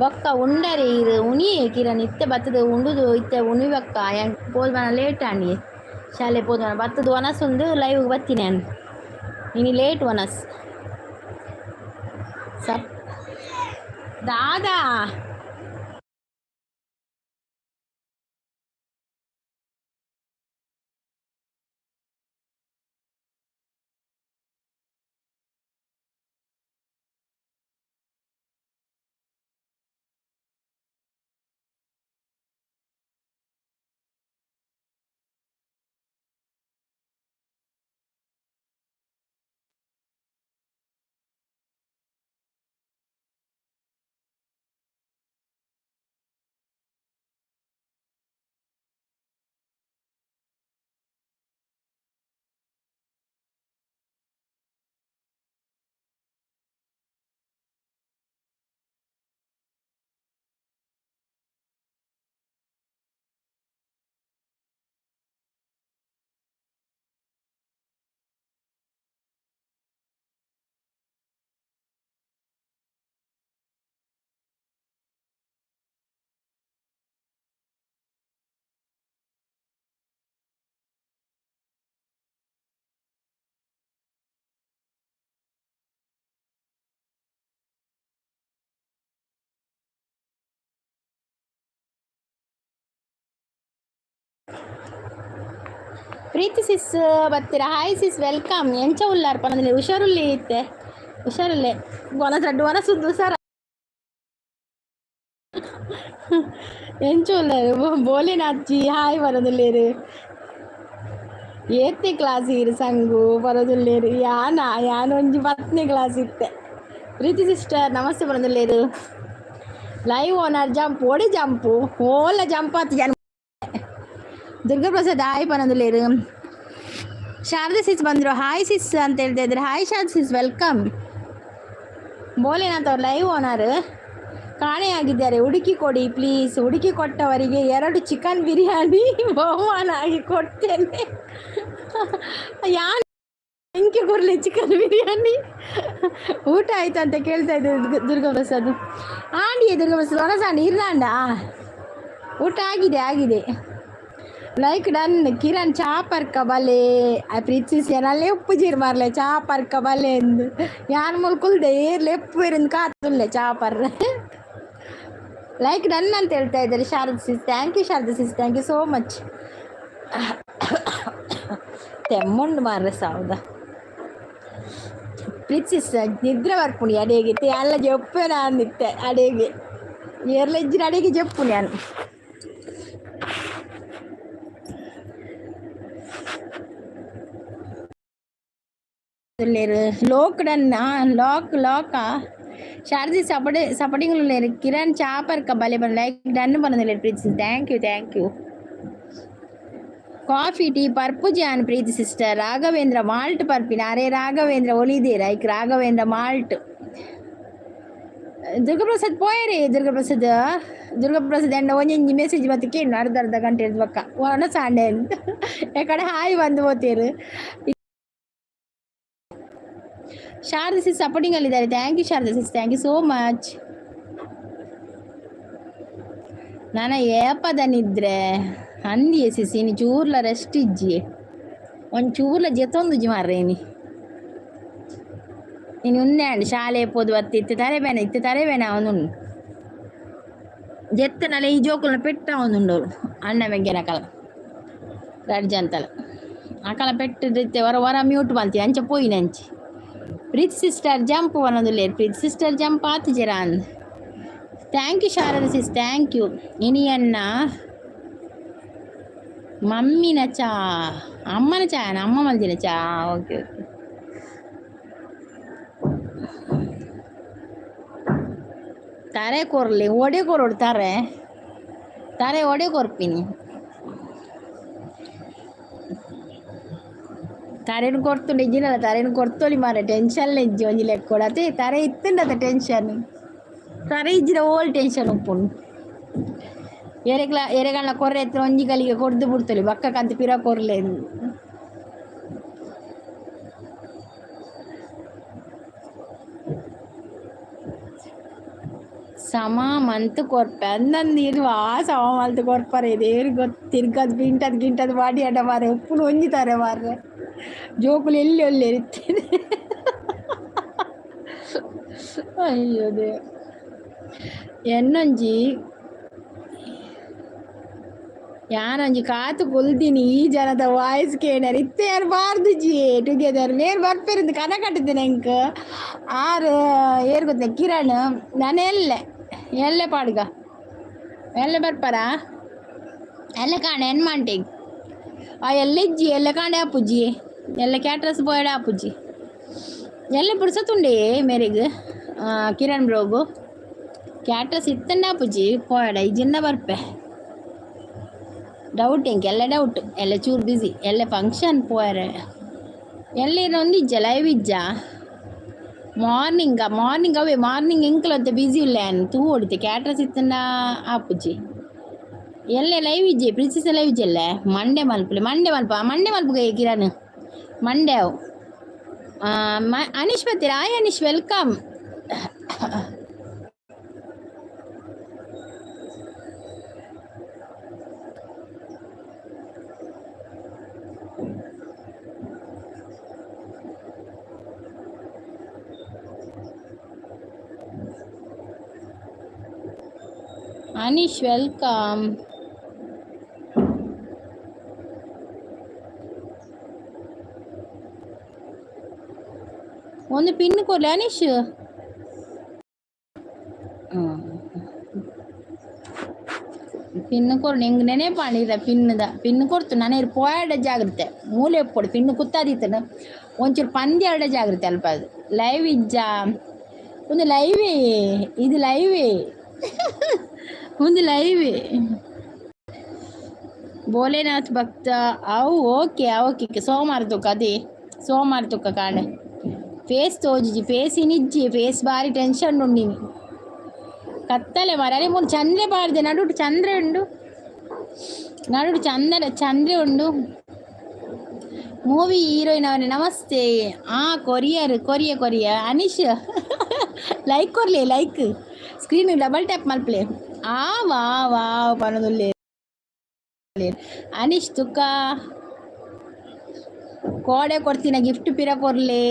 ಬೊಕ್ಕ ಉಂಡರೆ ಇರು ಉನಿ ಕಿರಣ್ ಇತ್ತೆ ಬತ್ತದ ಉಂಡುದು ಇತ್ತೆ ಉಣಿಬಕ್ಕ ಪೋದು ಬನ ಲೇಟ್ ಆಂಡಿ ಶಾಲೆ ಪೋದು ಬತ್ತದ ವನಸುಂದು ಲೈವ್ ಬತ್ತೀನಿ ನಾನು ಇನಿ ಲೇಟ್ ವನಸ್ ಸಪ್ ದಾದಾ. ಪ್ರೀತಿ ಸಿಸ್ ಬರ್ತೀರಾ? Hi sis, welcome. ಎಂಚ ಉಲ್ಲಾರ್ ಪನಂದಿಲ್ಲ? ಹುಷಾರುಲ್ಲಿ ಇತ್ತೆ, ಹುಷಾರುಲ್ಲೆ. ವನಸ್ ರಡ್ಡು ವನಸುದ್ದು ಹುಷಾರ. ಎಂಚ ಉಲ್ಲಾರು? ಬೋಲೆನಾಥ್ ಜಿ ಹಾಯ್ ಬರೋದುಲ್ಲೇರು. ಏತ್ನೇ ಕ್ಲಾಸ್ ಇರು ಸಂಗು ಬರೋದುಲ್ಲೇರು? ಯಾನ ಯಾನ ಒಂಜಿ 10ನೇ ಕ್ಲಾಸ್ ಇತ್ತೆ. ಪ್ರೀತಿ ಸಿಸ್ಟರ್ ನಮಸ್ತೆ ಬರೋದುಲ್ಲೇರು. ಲೈವ್ ಓನರ್ ಜಂಪ್ ಓಡಿ ಜಂಪು ಓಲ ಜಂಪ್ ಆತು ಜನ. ದುರ್ಗಾಪ್ರಸಾದ್ ಹಾಯ್ ಪನೊಂದುಲ್ಲೇರು. ಶಾರದಾ ಸಿಸ್ ಬಂದರು, ಹಾಯ್ ಸಿಸ್ ಅಂತ ಹೇಳ್ತಾ ಇದ್ದಾರೆ. Hi Sharada sis, welcome. Bholenath ಅವ್ರು ಲೈವ್ ಓನರ್ ಕಾಣೆಯಾಗಿದ್ದಾರೆ, ಹುಡುಕಿ ಕೊಡಿ ಪ್ಲೀಸ್. ಹುಡುಕಿ ಕೊಟ್ಟವರಿಗೆ 2 ಚಿಕನ್ ಬಿರಿಯಾನಿ ಬಹುಮಾನ ಆಗಿ ಕೊಡ್ತೇನೆ. ಯಾನ್ ಎಂಕೆ ಕೊರಲಿ ಚಿಕನ್ ಬಿರಿಯಾನಿ? ಊಟ ಆಯ್ತು ಅಂತ ಕೇಳ್ತಾ ಇದ್ದೆ ದುರ್ಗಾಪ್ರಸಾದ್. ಆಂಡಿಯೇ ದುರ್ಗಾಪ್ರಸಾದ್ ಹೊರಸಾಂಡಿ ಇರ್ಲಾಂಡ. ಊಟ ಆಗಿದೆ ಆಗಿದೆ. Like done. ಕಿರಣ್ ಚಾ ಪರ್ಕ ಬಲೆ ಪ್ರೀತಿಸಿ ನಲ್ಲೇ ಉಪ್ಪು ಜೀರ್ ಮಾರ್ಲೆ ಚಾ ಪರ್ಕ ಬಲೆ ಎಂದು ಯಾನ್ ಮುಲ್ ಕುಲ್ದೆ ಏರ್ಲೆ ಎಪ್ಪು ಇರಿಂದ ಕಾತುಲ್ಲೆ ಚಾ ಪರ್ರೆ. ಲೈಕ್ ಡನ್ ಅಂತ ಹೇಳ್ತಾ ಇದ್ದಾರೆ Sharada sis. Thank you Sharada sis, thank you so much. ತೆಮ್ಮುಂಡು ಮಾರ್ರೆ ಸಾವುದ. ಪ್ರೀತಿ ಸಿಸ್ ನಿದ್ರೆ ಬರ್ಪುಣಿ ಅಡೇಗೆ ಅಲ್ಲ ಜಪ್ಪೆ ನಾನು ಇತ್ತೆ ಅಡೇಗೆ ಏರ್ಲೆಜ್ಜಿನ ಅಡೇಗೆ ಜಪ್ಪು ನಾನು. Lock done lock లాకా. శారది సపోర్ట్ సపోర్టింగ్ లేరు. కిరణ్ చాపర్ కబ్బాలి లైక్ డన్ పనుంది Preethi. Thank you thank you. Coffee tea పర్పు John Preethi sister. Raghavendra malt పర్పిన అరే రాఘవేంద్ర ఒలిదే లైక్ రాఘవేంద్ర మాల్ట్. ದುರ್ಗಾಪ್ರಸಾದ್ ಪೋಯರಿ ದುರ್ಗಾಪ್ರಸಾದ್ ದುರ್ಗಾಪ್ರಸಾದ್ ಅಂಡ ಒಂಜೊಂಜಿ ಮೆಸೇಜ್ ಮತ್ತೆ ಕೇಳು ಅರ್ಧ ಅರ್ಧ ಗಂಟೆ ಪಕ್ಕ ಒಣ ಸಾಂಡೆ ಅಂತ ಯಾಕಡೆ ಹಾಯ್ ಬಂದು ಹೋತೀರು. ಶಾರದಾ ಸಿಸ್ ಸಪೋರ್ಟಿಂಗ್ ಅಲ್ಲಿದ್ದಾರೆ. Thank you Sharada sis, thank you so much. ನಾನು ಏಪದನಿದ್ರೆ ಅಂದಿಯೇ ಸಿಸ್ ಇನಿ ಚೂರ್ಲ ರೆಸ್ಟ್ ಇಜ್ಜಿ ಒಂದು ಚೂರ್ಲ ಜೆತ್ತೊಂದುಜಿ ಮಾರ್ರೆ. ಇನಿ ಇನಿ ಉಂದೆ ಅಂಡ್ ಶಾಲೆ ಪೋದು ಬತ್ತಿ ಇತ್ತೆ ತರೆ ಬೇನೆ ಇತ್ತೆ ತರೆ ಬೇನೆ ಅವನುಂಡು ಜೆತ್ತನಲೆ ಈ ಜೋಕುಲ್ನ ಪೆಟ್ಟ ಅವನುಂಡು ಅಣ್ಣ ಮೆಗ್ಗೆನ ಕಲ ರಡ್ಜ್ ಅಂತಲ ಅಕಲ ಪೆಟ್ಟು ಇತ್ತೆ ಹೊರ ಹೊರ ಮ್ಯೂಟ್ ಬಂತಿ ಅಂಚ ಪೋಯಿನ ಅಂಚಿ. ಪ್ರೀತಿ ಸಿಸ್ಟರ್ ಜಂಪ್ ಪನೊಂದುಲ್ಲೆರ್. ಪ್ರೀತಿ ಸಿಸ್ಟರ್ ಜಂಪ್ ಆತಿಜೆರಾ ಅಂದ್. Thank you Sharada sis, thank you. ಇನಿಯನ್ನ ಮಮ್ಮಿನ ಚಾ ಅಮ್ಮನ ಚಾಯನ ಅಮ್ಮ ಮಲ್ದಿನ ಚಾ. Okay okay. ತಾರೆ ಕೊರ್ಲಿ ಒಡೆ ಕೊರೊಡು ತಾರೆ ತಾರೆ ಒಡೆ ಕೊರ್ಪಿನಿ ತರೆನ್ ಕೊರ್ತುಂಡು ಇಜ್ಜಿನಲ್ಲ ತರೆನ್ ಕೊರ್ತೊಲಿ ಮಾರೆ ಟೆನ್ಷನ್ ಇಜ್ಜಿ ಒಂಜಿ ಲೆಕ್ಕೊಡತೆ ತರೆ ಇತ್ತುಂಡತ ಟೆನ್ಷನ್. ಸರಿ ಇಜ್ಜಿಡ ಓಲ್ ಟೆನ್ಷನ್ ಉಪ್ಪುಂಡು. ಎರೆಗ್ಲ ಎರೆಗಣ್ಣ ಕೊರ್ರೆ ಎತ್ತರ ಒಂಜಿ ಗಲಿಗೆ ಕೊರ್ದು ಬಿಡ್ತಲೆ ಬಕ್ಕ ಕಂತ ಪಿರ ಕೊರ್ಲೆ. ಸಮ ಮಂತ್ ಕೊರ್ಪೆ ಅಂದಂದು ಇರುವ ಆ ಸಮ ಮಲ್ತ್ ಕೊರ್ಪರೆ ದೇವ್ರಿಗೆ ಗೊತ್ತು. ತಿರ್ಗದ್ ಗಿಂಟದ್ ಗಿಂಟದ್ ಬಾಡಿ ಅಡ್ಡ ಮಾರೆ ಉಪ್ಪುನು ಒಂಜಿತಾರೆ ಮಾರ್ರೆ. ಜೋಕುಲು ಎಲ್ಲಿ ಒಲ್ಲೆರ್ ಇತ್ತೇನೆ. ಅಯ್ಯೋ ದೇವ. ಎನ್ನೊಂಜಿ ಯಾನೊಂಜಿ ಕಾತು ಕುಲ್ದಿನಿ ಈ ಜನದ ವಾಯ್ಸ್ ಕೇಣರ್ ಇತ್ತೆ ಯಾರು ಬಾರ್ದುಜಿ ಟುಗೆದರ್ ಮೇರ್ ಬರ್ಪೆರಿಂದು ಕನ ಕಟ್ಟಿದ್ದೇನೆ ಎಂಕ್ ಆರು ಏರ್ ಗೊತ್ತ ಕಿರಣ್ ನಾನು ಎಲ್ಲೆ ಎಲ್ಲೆ ಪಾಡ್ಗ ಎಲ್ಲೆ ಬರ್ಪಾರಾ ಎಲ್ಲ ಕಾಣೆ ಎನ್ ಮಾಂಟೆಗ್ ಆ ಎಲ್ಲ ಇಜ್ಜಿ ಎಲ್ಲ ಕಾಂಡೆ ಆಪುಜಿ ಎಲ್ಲ ಕ್ಯಾಟ್ರಸ್ ಬೋಯಡ ಆಪುಜಿ ಎಲ್ಲ ಪುಡ್ಸತುಂಡೆ ಮೇರೆಗ್ ಕಿರಣ್ ಬ್ರೋಗು ಕ್ಯಾಟ್ರಸ್ ಇತ್ತಂಡ ಆಪುಜಿ ಪೋಯಡ ಇಜ್ಜಿಂದ ಬರ್ಪೆ. ಡೌಟ್ ಎಂಕ್ ಎಲ್ಲ ಡೌಟ್ ಎಲ್ಲ ಚೂರು ಬಿಸಿ ಎಲ್ಲ ಫಂಕ್ಷನ್ ಪೋಯರೆ ಎಲ್ಲ ಇಜ್ಜ ಲೈವ್ ಇಜ್ಜ ಮಾರ್ನಿಂಗ್ ಮಾರ್ನಿಂಗ್ ಅವೇ ಮಾರ್ನಿಂಗ್ ಎಂಕ್ಲ ಒಂತೆ ಬಿಸಿ ಇಲ್ಲ ತೂ ಹೊಡಿತೆ ಕ್ಯಾಟ್ರಸ್ ಇತ್ತಂಡ ಆಪುಜಿ ಎಲ್ಲ ಲೈವ್ ಇಜ್ಜೆ ಪ್ರಿನ್ಸಸ್ ಲೈವ್ ಇಜ್ಜಲ್ಲ ಮಂಡೆ ಮಲ್ಪಲೆ ಮಂಡೆ ಮಲ್ಪ ಮಂಡೆ ಮಲ್ಪುಗ ಕಿರಣ್ ಮಂಡೆ ಅವು. ಅನೀಶ್ ಬರ್ತೀರಾ? Hi Anish, welcome. Anish welcome. ಒಂದು ಪಿನ್ ಕೊಡ್ಲಿ ಅನೀಶ್. ಪಿನ್ ಕೊರ್ಡು ಎಂಕ್ ನೆನೆಪಾಂಡ ಪಿನ್ದ ಪಿನ್ ಕೊರ್ತು ನನ ಪೋಯಡ ಜಾಗ್ರತೆ ಮೂಲೆ ಪೋಡು ಪಿನ್ ಕುತ್ತಾದಿತ್ತನ ಒಂಚೂರು ಪಂದ್ಯ ಆಡ ಜಾಗ್ರತೆ ಅಲ್ಪ ಅದು ಲೈವ್ ಇಜ್ಜ ಒಂದು ಲೈವೇ ಇದು ಲೈವೇ ಒಂದು ಲೈವೇ. ಭೋಲೆನಾಥ್ ಭಕ್ತ ಅವು ಓಕೆ ಓಕೆ ಸೋಮವಾರ ತುಕ್ಕ ಅದೇ ಸೋಮವಾರ ತುಕ್ಕ ಕಾಣೆ ಫೇಸ್ ತೋಜಿಜಿ ಫೇಸ್ ಇನಿಜ್ಜಿ ಫೇಸ್ ಬಾರಿ ಟೆನ್ಷನ್ ಉಂಡಿನಿ ಕತ್ತಲೆ ಮಾರೆ. ಅರೆ ಮೂಲು ಚಂದ್ರೆ ಪಾಡ್ದೆ ನಡುಟು ಚಂದ್ರೆ ಉಂಡು ನಡುಟು ಚಂದ್ರ ಚಂದ್ರೆ ಉಂಡು. ಮೂವಿ ಹೀರೋಯಿನ್ ಅವರೇ ನಮಸ್ತೆ. ಆ ಕೊರಿಯರ್ ಕೊರಿಯ ಕೊರಿಯ ಅನೀಶ್ ಲೈಕ್ ಕೊರ್ಲೆ ಲೈಕ್ ಸ್ಕ್ರೀನ್ ಡಬಲ್ ಟ್ಯಾಪ್ ಮಲ್ಪಲೆ. ಆ ವಾ ವಾ ಪನೊಂದುಲ್ಲೆ ಅನೀಶ್ ತುಕ್ಕ ಕೋಡೆ ಕೊಡ್ತೀನ ಗಿಫ್ಟ್ ಪಿರ ಕೊರ್ಲೆ.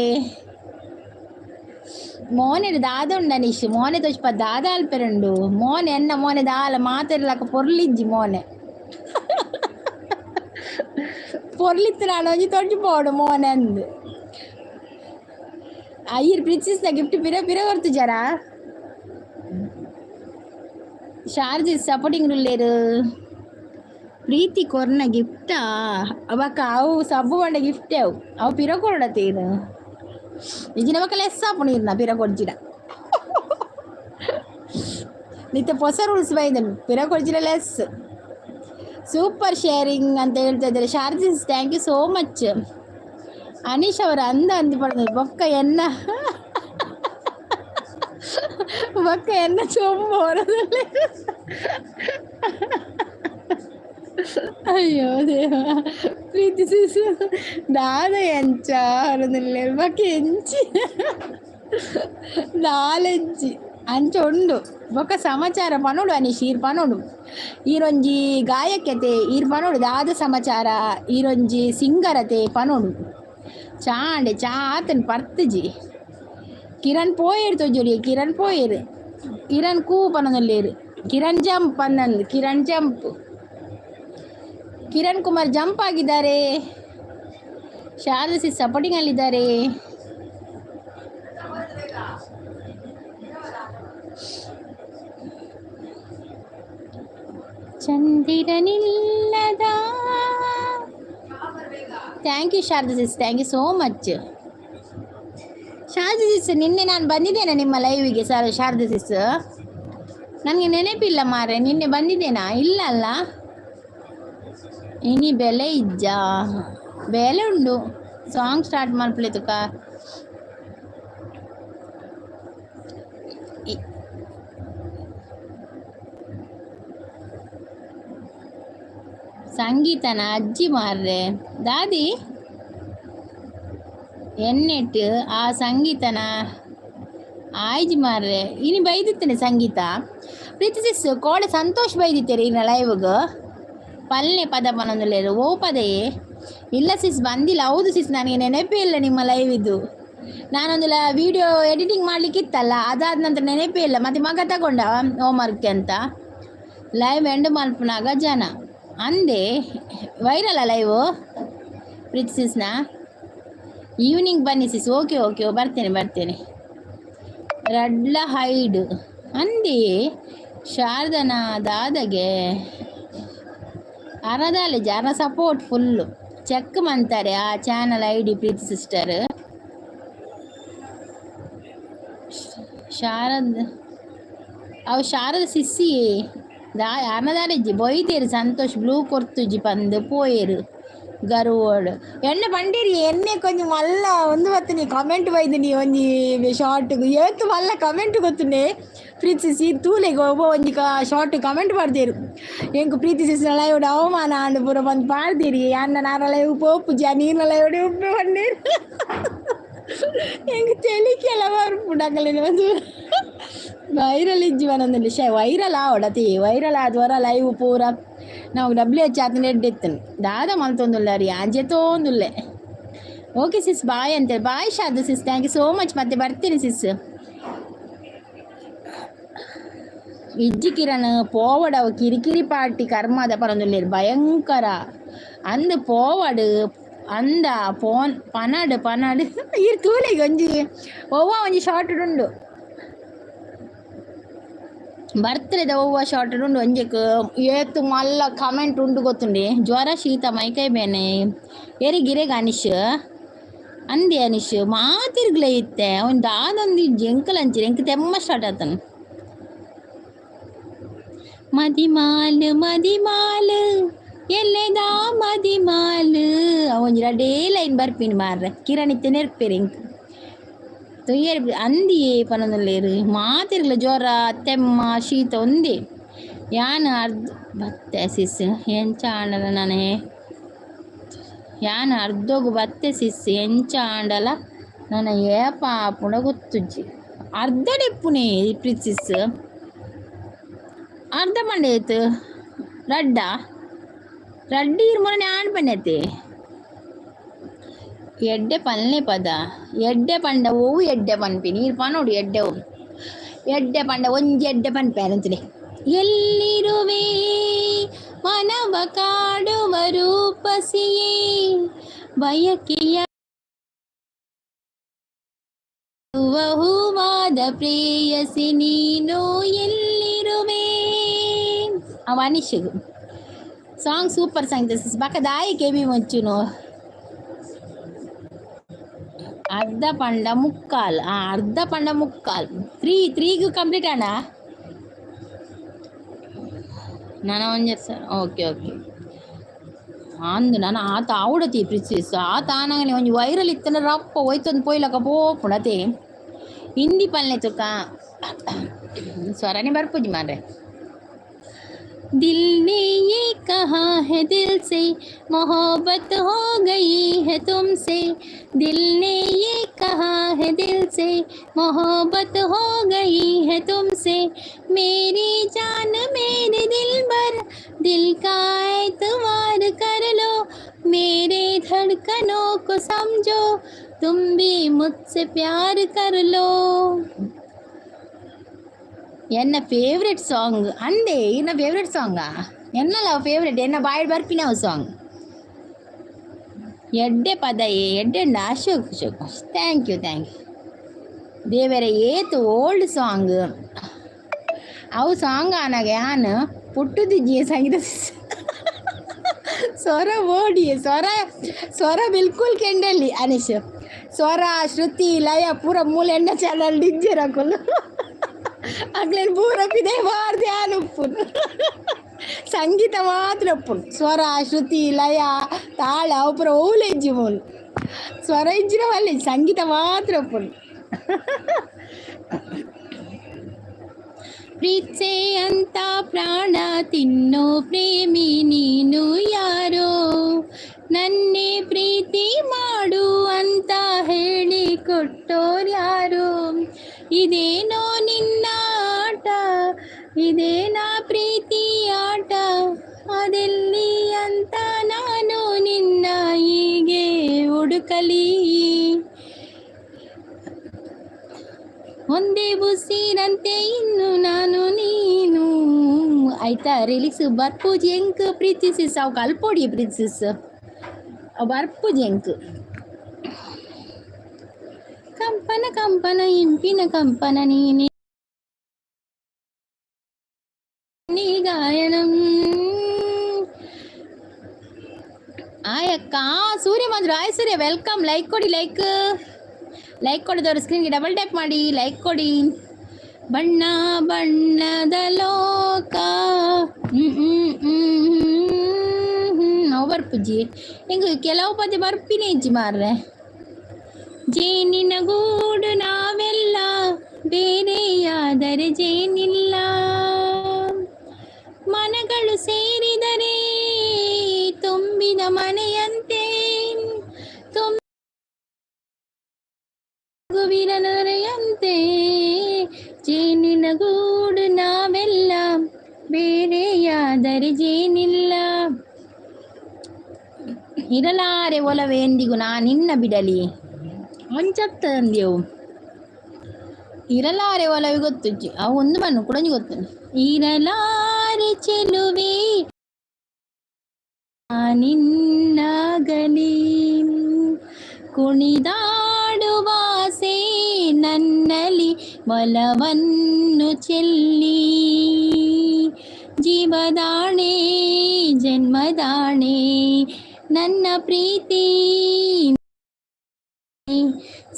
ಮೋನೆ ದಾದ ಉಂಡು ಅನೀಶ್ ಮೋನೆ ತೋಜ್ಪ ದಾದ ಅಲ್ಪೆರುಂಡು ಮೋನೆ ಎನ್ನ ಮೋನೆ ದಾಲ ಮಾತೆರ್ಲಕ ಪೊರ್ಲಿಜ್ಜಿ ಮೋನೆ ಪೊರ್ಲಿತ್ತು ಒಂಜಿ ತೊಡ್ಜಿ ಪೋಡು ಮೋನೆ ಅಂದ್. ಐರ್ ಪ್ರಿನ್ಸಸ್ನ ಗಿಫ್ಟ್ ಪಿರ ಪಿರ ಕೊರ್ತುಜಾರಾ? ಶಾರ್ಜಿ ಸಪೋರ್ಟಿಂಗ್ ಉಲ್ಲೇರು. ಪ್ರೀತಿ ಕೊರ್ನ ಗಿಫ್ಟಾ ಅವಕ್ಕ ಅವು ಸಬ್ಬು ಪಂಡ ಗಿಫ್ಟ್ ಅವು ಅವು ಪಿರ ಕೊರಡತೇನು ಇಜ್ಜಿನ ಬೊಕ ಲೆಸ್ ಆಪುಂಡು ಇರ್ನ ಪಿರ ಕೊರ್ಜಿಡ ನಿತ್ಯ ಹೊಸ ರೂಲ್ಸ್ ಬೈದನು ಪಿರ ಕೊರ್ಜಿಡ ಲೆಸ್. ಸೂಪರ್ ಶೇರಿಂಗ್ ಅಂತ ಹೇಳ್ತಾ ಇದ್ದಾರೆ ಶಾರ್ಜಿಸ್ thank you so much. Anish ಅವರ ಅಂದ ಅಂದ ಪಡೆದ ಬೊಕ್ಕ ಎನ್ನ ಬೊಕ್ಕ ಎನ್ನ ಚೊಂಬು ಹೊರದಲ್ಲಿ. ಅಯ್ಯೋ ದೇವ ಪ್ರೀತಿ ಸಿಸು ದಾದ ಎಂಚ ಹೊರದಲ್ಲಿ ಬೊಕ್ಕ ಎಂಚಿ ದಾಲೆಂಚಿ ಅಂಚ ಉಂಡು ಬೊಕ್ಕ ಸಮಾಚಾರ ಪನೋಡು ಅನೀಶ್ ಈರ್ ಪನೋಡು ಈರೊಂಜಿ ಗಾಯಕತೆ ಈರ್ ಪನೋಡು ದಾದ ಸಮಾಚಾರ ಈರೊಂಜಿ ಸಿಂಗರತೆ ಪನೋಡು ಚಾಂಡೆ ಚಾ ಆತನ್ ಪರ್ತುಜಿ ಕಿರಣ್ ಪೋಯೆರ್ ತೋಜೊಲಿ ಕಿರಣ್ ಪೋಯೆರ್ ಕಿರಣ್ ಕೂ ಪನೊಂದುಲ್ಲೆರ್ ಕಿರಣ್ ಜಂಪ್ ಪನ್ನಂದು ಕಿರಣ್ ಜಂಪ್ ಕಿರಣ್ ಕುಮಾರ್ ಜಂಪ್ ಆಗಿದ್ದಾರೆ. ಶಾರದಾ ಸಿ ಸಪೋರ್ಟಿಂಗ್ ಅಲ್ಲಿದ್ದಾರೆ. ಚಂದಿರನಿಲ್ಲದ thank you Sharada sis, thank you so much. Sharada sis ನಿನ್ನೆ ನಾನು ಬಂದಿದ್ದೇನೆ ನಿಮ್ಮ ಲೈವಿಗೆ ಸರ್. ಶಾರದಾ ಸಿಸ್ ನನಗೆ ನೆನಪಿಲ್ಲ ಮಾರೆ, ನಿನ್ನೆ ಬಂದಿದ್ದೇನಾ? ಇಲ್ಲ ಅಲ್ಲ. ಇನಿ ಬೆಲೆ ಇಜ್ಜಾ? ಬೆಲೆ ಉಂಡು. Song start ಮಲ್ಪಲೆ ತುಕ. ಸಂಗೀತನ ಅಜ್ಜಿ ಮಾರ್ರೆ ದಾದಿ ಎನ್ನೆಟ್ ಆ ಸಂಗೀತನ ಆಯ್ಜಿ ಮಾರ್ರೆ. ಇನಿ ಬೈದಿತ್ತನೆ ಸಂಗೀತ. ಪ್ರೀತಿ ಸಿಸ್, ಕೋಡೆ ಸಂತೋಷ್ ಬೈದಿತ್ತೇರಿ ಇನ್ನ ಲೈವ್ಗ್. ಪಲ್ಲೆ ಪದ ಪನೊಂದುಲ್ಲೇರು. ಓ ಪದಯೇ? ಇಲ್ಲ ಸಿಸ್, ಬಂದಿಲ್ಲ. ಹೌದು ಸಿಸ್, ನನಗೆ ನೆನಪೇ ಇಲ್ಲ ನಿಮ್ಮ ಲೈವ್ ಇದು. ನಾನೊಂದು ವಿಡಿಯೋ ಎಡಿಟಿಂಗ್ ಮಾಡ್ಲಿಕ್ಕೆ ಇತ್ತಲ್ಲ, ಅದಾದ ನಂತರ ನೆನಪೇ ಇಲ್ಲ. ಮತ್ತೆ ಮಗ ತಗೊಂಡ ಹೋಮ್ವರ್ಕ್ ಅಂತ. ಲೈವ್ ಎಂಡ್ ಮಲ್ಪನಾಗ ಜನ ಅಂದೆ. ವೈರಲ್ ಲೈವ್ ಪ್ರೀತಿ ಸಿಸ್ನ. ಈವ್ನಿಂಗ್ ಬನ್ನಿ ಸಿಸ್. ಓಕೆ ಓಕೆ, ಬರ್ತೇನೆ ಬರ್ತೇನೆ. ರಡ್ಲ ಹೈಡ್ ಅಂದೆ. ಶಾರದನ ದಾದಗೆ ಅರದಾಲೆ ಜನ ಸಪೋರ್ಟ್ ಫುಲ್ಲು. ಚೆಕ್ ಮಂತಾರೆ ಆ ಚಾನಲ್ ಐಡಿ ಪ್ರೀತಿ ಸಿಸ್ಟರ್. ಶಾರದ ಅವು ಶಾರದ ಸಿಸ್ಸಿ ದಾ ಅರ್ನದಾಲೆಜ್ಜಿ ಬೊಯ್ತೇರು. ಸಂತೋಷ್ ಬ್ಲೂ ಕೊರ್ತುಜಿ ಪಂದ್ ಪೋಯೇರು ಗರುವೋಡು. ಎಣ್ಣೆ ಬಂಡೀರಿ ಎಣ್ಣೆ ಕೊಂಚ ಮಲ್ಲ ಒಂದು ಬತ್ತನಿ ಕಮೆಂಟ್ ಬೈದಿನಿ ಒಂಜಿ ಶಾರ್ಟ್. ಏತ್ ಮಲ್ಲ ಕಮೆಂಟ್ ಗೊತ್ತುನೆ ಪ್ರೀತಿ ಸಿ ತೂಲೆಗ್. ಒಬ್ಬ ಒಂಜಿ ಶಾರ್ಟ್ ಕಮೆಂಟ್ ಪಾಡ್ದೇರು, ಎಂಕ್ ಪ್ರೀತಿ ಸಿಸ್ ಲೈವ್ ಅವಮಾನ ಆಂಡ್ ಪೂರ ಬಂದು ಪಾಡ್ದಿರಿ. ಅನ್ನ ನಾರ ಲೈವ್ ಪೋಪುಜಿ, ನೀರ್ನ ಲೈವ್ ಉಪ್ಪು ಬಂಡೀರು. ಎಂಕ್ ತೆಲಿಕೆಲ್ಲ ಬರ್ಪುಂಡು. ಅಕಲೆನ ಒಂದು ವೈರಲ್ ಇಜ್ಜಿ ಪನೊಂದುಲ್ಲೆ. ಶೇ, ವೈರಲ್ ಆವಡತಿ. ವೈರಲ್ ಆದ್ ವರ ಲೈವ್ ಪೂರ ನಾವು ಡಬ್ಲ್ಯೂ ಎಚ್ ಆತನ ಎಡ್ಡೆತ್ತನು. ದಾದ ಮಲ್ತೊಂದುಲ್ಲಾರಿ? ಅಂಜೆತೋಂದುಲ್ಲೆ. ಓಕೆ ಸಿಸ್, ಬಾಯ್ ಅಂತೇಳಿ. ಬಾಯ್ ಶಾದು sis, thank you so much. ಮತ್ತೆ ಬರ್ತೀನಿ ಸಿಸ್. ಇಜ್ಜಿ ಕಿರಣ್, ಪೋವಡವು ಕಿರಿಕಿರಿ ಪಾರ್ಟಿ ಕರ್ಮದ ಪರೊಂದುಲ್ಲೆರ್ ಭಯಂಕರ. ಅಂದ್ ಪೋವಡ್ ಅಂದ ಪೋನ್ ಪನಡ್ ಪನಡ್. ಈರ್ ತೂಲೆಗ್ ಒಂಜಿ ಒವ್ವ ಒಂಜಿ ಶಾರ್ಟ್ ಉಂಡು ಬರ್ತ್ಡೇದ. ಒವ್ವ ಶಾರ್ಟ್ ಉಂಡು ಒಂಜೆಕ್ ಏತ್ ಮಲ್ಲ ಕಮೆಂಟ್ ಉಂಡು ಗೊತ್ತುಂಡೆ. ಜ್ವರ, ಶೀತ, ಮೈಕೈ ಬೇನೆ ಎರಿಗಿರೆಗ್ ಅನಿಶ್ ಅಂದೆ. ಅನಿಶ್ ಮಾತಿರ್ಗ್ಲೆ ಇತ್ತೆ ಅವ್ನು ದಾದೊಂದು ಇಜ್ಜಿ. ಎಂಕಲ್ ಅಂಚಿನ ಎಂಕ್ ತೆಮ್ಮ ಸ್ಟಾರ್ಟ್ ಆತನ. ಮದಿಮಾಲ್ ಮದಿಮಾಲ್ ಎಲ್ಲೆದಾ ಮದಿಮಾಲ್. ಒಂಜಿ ರಡ್ಡೇ ಲೈನ್ ಬರ್ಪಿನಿ ಮಾರ್ರೆ. ಕಿರಣ್ ಇತ್ತೆ ನೆರ್ಪೆರ್ ಎಂಕ್ ತೊಯ್ಯರ್. ಅಂದಿಯೇ ಪನೊಂದುಲ್ಲೆರ್. ಮಾತೆರ್ಗ್ಲ ಜ್ವರ, ತೆಮ್ಮ, ಶೀತ ಒಂದೇ. ಯಾನ್ ಅರ್ಧ ಬತ್ತೆ ಸಿಸ್, ಎಂಚ ಆಂಡಲ ನನೆ. ಯಾನ್ ಅರ್ಧೊಗು ಬತ್ತೆ ಸಿಸ್, ಎಂಚ ಆಂಡಲ ನನ ಏಪ ಆಪುಂಡ ಗೊತ್ತುಜ್ಜಿ. ಅರ್ಧಡೆ ಇಪ್ಪುನೆ ಪ್ರೀತಿ ಸಿಸ್. ಅರ್ಧ ಪಂಡ ಏತ್? ರಡ್ಡ ರಡ್ಡ್ ಈರ್ ಮೊನ್ನೆ ಆಂಡ್ ಪನ್ಯತೆ. ಎಡ್ಡೆ ಪಲ್ನೆ ಪದ. ಎಡ್ಡೆ ಪಂಡ ಒವು ಎಡ್ಡೆ ಪನ್ಪಿನಿ ಈರ್ ಪನೊಡು. ಎಡ್ಡೆ ಒವು ಎಡ್ಡೆ ಪಂಡ? ಒಂಜಿ ಎಡ್ಡೆ ಪನ್ಪೆ ಅಂಚನೆ. ಎಲ್ಲಿರುವೆ ಮನವ ಕಾಡುವ ರೂಪಸಿಯೇ, ಬಯಕೆಯ ಹೂವಾದ ಪ್ರೇಯಸಿ ನೀನು ಎಲ್ಲಿರುವೆ? ಅವ ಅನಿಶ್ ಸಾಂಗ್ ಸೂಪರ್ ಸಾಂಗ್. ಬಕ ದಾಯಿ ಕೆಬಿ ಮುಚ್ಚುನು? ಅರ್ಧ ಪಂಡ ಮುಕ್ಕಾಲ್. ಆ ಅರ್ಧ ಪಂಡ ಮುಕ್ಕಾಲ್. ತ್ರೀ ತ್ರೀಗ್ ಕಂಪ್ಲೀಟ್ ಅಣ್ಣ. ನಾನು ಒಂಜಿ ಸರ್. ಓಕೆ ಓಕೆ ಅಂದು ನಾನು ಆತ ಆವಡತಿ ಪ್ರಿನ್ಸೆಸ್. ಆತ ಆನಗನೆ ಒಂಜಿ ವೈರಲ್ ಇತ್ತನ ರಪ್ಪ ಹೋಯ್ತೊಂದು ಪೋಯ್ಲಕ ಪೋಪುಂಡತೆ. ಹಿಂದಿ ಪಲ್ನೆ ತುಕ ಸ್ವರನೇ ಬರ್ಪುಜಿ ಮಾರ್ರೆ. दिल ने ये कहा है दिल से, मोहब्बत हो गई है तुमसे। दिल ने ये कहा है दिल से, मोहब्बत हो गई है तुमसे। मेरी जान, मेरे दिल भर, दिल का एतबार कर लो। मेरे धड़कनों को समझो, तुम भी मुझसे प्यार कर लो। ಎನ್ನ ಫೇವ್ರೆಟ್ ಸಾಂಗ್ ಅಂದೆ. ಇನ್ನ ಫೇವ್ರೆಟ್ ಸಾಂಗಾ? ಎನ್ನಲ್ಲ ಫೇವ್ರೆಟ್. ಎನ್ನ ಬಾಯ್ ಬರ್ಪಿನವು ಸಾಂಗ್. ಎಡ್ಡೆ ಪದ ಎಡ್ಡೆ. Ashok Ashok, thank you thank you. ದೇವರ ಏತ್ ಓಲ್ಡ್ ಸಾಂಗ್ ಅವು. ಸಾಂಗ್ ಆನಾಗ ಯಾನ್ ಪುಟ್ಟುದಿಜ್ಜಿ. ಸಂಗೀತ ಸ್ವರ ಓಡಿ ಸ್ವರ ಸ್ವರ ಬಿಲ್ಕುಲ್ ಕೆಂಡಲ್ಲಿ ಅನಿಶ್. ಸ್ವರ, ಶ್ರುತಿ, ಲಯ ಪೂರ ಮೂಲ ಎಣ್ಣ ಚಾನಲ್ ಡಿಜ್ಜೆರ್ ಅಕುಲು. ಅಕ್ಲೆನ್ ಪೂರ ಪಿದೆ ಬಾರ್ದೆ ಆನ್ ಉಪ್ಪುನು. ಸಂಗೀತ ಮಾತ್ರ ಉಪ್ಪುನು. ಸ್ವರ, ಶ್ರುತಿ, ಲಯ, ತಾಳ ಅವು ಪೂರ ಓಲು ಇಜ್ಜಿ ಮೂಲು. ಸ್ವರ ಇಜ್ಜಿನ ವಲ್ಲೆ, ಸಂಗೀತ ಮಾತ್ರ ಉಪ್ಪುನು. ಪ್ರೀತ್ಸೆ ಅಂತ ಪ್ರಾಣ ತಿನ್ನೋ ಪ್ರೇಮಿ ನೀನು ಯಾರೋ? ನನ್ನೇ ಪ್ರೀತಿ ಮಾಡು ಅಂತ ಹೇಳಿ ಕೊಟ್ಟೋರ್ ಯಾರು? ಇದೇನೋ ನಿನ್ನ ಆಟ, ಇದೇನಾ ಪ್ರೀತಿ ಆಟ? ಅದೆಲ್ಲಿ ಅಂತ ನಾನು ನಿನ್ನ ಹೀಗೆ ಹುಡುಕಲಿ? ಒಂದೇ ಉಸಿರಂತೆ ಇನ್ನು ನಾನು ನೀನು. ಆಯ್ತಾ? ರಿಲೀಕ್ಸ್ ಬರ್ಪೂಜಿ ಎಂಕ್ ಪ್ರೀತಿಸಿಸ್. ಅವು ಕಲ್ಪೊಡಿ ಪ್ರೀತಿಸಿಸ್, ಅವು ಬರ್ಪುಜಿ ಎಂಕ್. ಕಂಪನ ಕಂಪನ ಇಂಪಿನ ಕಂಪನ ನೀನೆ ನೀ ಗಾಯನಂ. ಆಯಕ್ಕ ಸೂರ್ಯ ಬಂದ್ರು. ಆಯ್ ಸೂರ್ಯ, welcome. Like ಕೊಡಿ, ಲೈಕ್. ಲೈಕ್ ಕೊಡಿದವರು ಸ್ಕ್ರೀನ್ಗೆ ಡಬಲ್ ಟ್ಯಾಪ್ ಮಾಡಿ, ಲೈಕ್ ಕೊಡಿ. ಬಣ್ಣ ಬಣ್ಣದ ಲೋಕ. ಹ್ಮ್ ಹ್ಮ್ ಹ್ಮ್ ಹ್ಮ್. ಅವು ಬರ್ಪುಜಿ ಹಿಂಗೆ ಕೆಲವು ಪದ್ಯ ಬರ್ಪಿನೇ ಇಜ್ಜಿ ಮಾರ್ರೆ. ಜೇನಿನ ಗೂಡು ನಾವೆಲ್ಲ, ಬೇರೆಯಾದರೆ ಜೇನಿಲ್ಲ. ಮನಗಳು ಸೇರಿದರೆ ತುಂಬಿದ ಮನೆಯಂತೆ, ತುಂಬುವಿನ ನೊರೆಯಂತೆ. ಜೇನಿನ ಗೂಡು ನಾವೆಲ್ಲ, ಬೇರೆಯಾದರೆ ಜೇನಿಲ್ಲ. ಇರಲಾರೆ ಒಲವೇ ಎಂದಿಗೂ ನಾ ನಿನ್ನ ಬಿಡಲಿ. ಅಂಚತ್ತಂದೆವು ಇರಲಾರೆ ಒಲವೆ ಗೊತ್ತುಜ್ಜಿ. ಅವು ಒಂದು ಬಣ್ಣು ಕುಡಂಜಿ ಗೊತ್ತು. ಇರಲಾರೆ ಚೆಲುವೆ ನಿನ್ನಾಗಲಿ, ಕುಣಿದಾಡುವಾಸೆ ನನ್ನಲ್ಲಿ ಒಲವನ್ನು ಚೆಲ್ಲಿ. ಜೀವದಾಣೆ ಜನ್ಮದಾಣೆ ನನ್ನ ಪ್ರೀತಿ.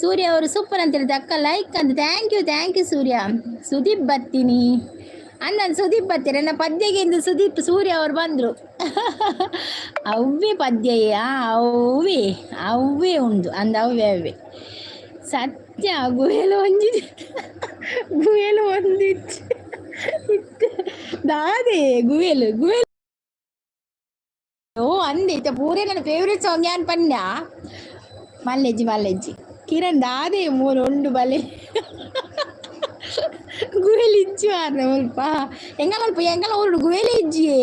ಸೂರ್ಯ ಅವರು ಸೂಪರ್ ಅಂತ ಹೇಳಿದೆ. ಅಕ್ಕ ಲೈಕ್ ಅಂತ. Thank you, thank you ಸೂರ್ಯ. ಸುದೀಪ್ ಬರ್ತೀನಿ ಅಂದ. ಸುದೀಪ್ ಬರ್ತೀರ? ನನ್ನ ಪದ್ಯಗೆ ಇಂದು ಸುದೀಪ್ ಸೂರ್ಯ ಅವರು ಬಂದರು. ಅವ್ವೇ ಪದ್ಯ, ಅವ್ವೇ ಅವ್ವೇ ಉಂಡು ಅಂದ. ಅವ್ವೇ ಅವ್ವೇ ಸತ್ಯ. ಗುಹೆಲು ಒಂಜಿ ಗುಹೆಲು ಒಂದಿತ್ತು ದಾದೆ ಗುವೆಲು ಗುವೆಲು. ಓ ಅಂದೆ ಇತ್ತ ಪೂರೇ ನನ್ನ ಫೇವ್ರೆಟ್ ಸಾಂಗ್ ಯಾನ್ ಪನ್ಯ. ಮಲ್ಲೆಜ್ಜಿ ಮಲ್ಲೆಜ್ಜಿ ಕಿರಣ್ ದಾದೆ ಮೂರು ಉಂಡು ಬಲೆ. ಗುವೆಲ್ ಇಜ್ಜಿ ಮಾರ್ರೆ ಮುಲ್ಪ. ಎಂಗಲ ಮುಲ್ಪ ಎಂಗಲ ಊರುಡು ಗುವೆಲ್ ಇಜ್ಜಿಯೇ.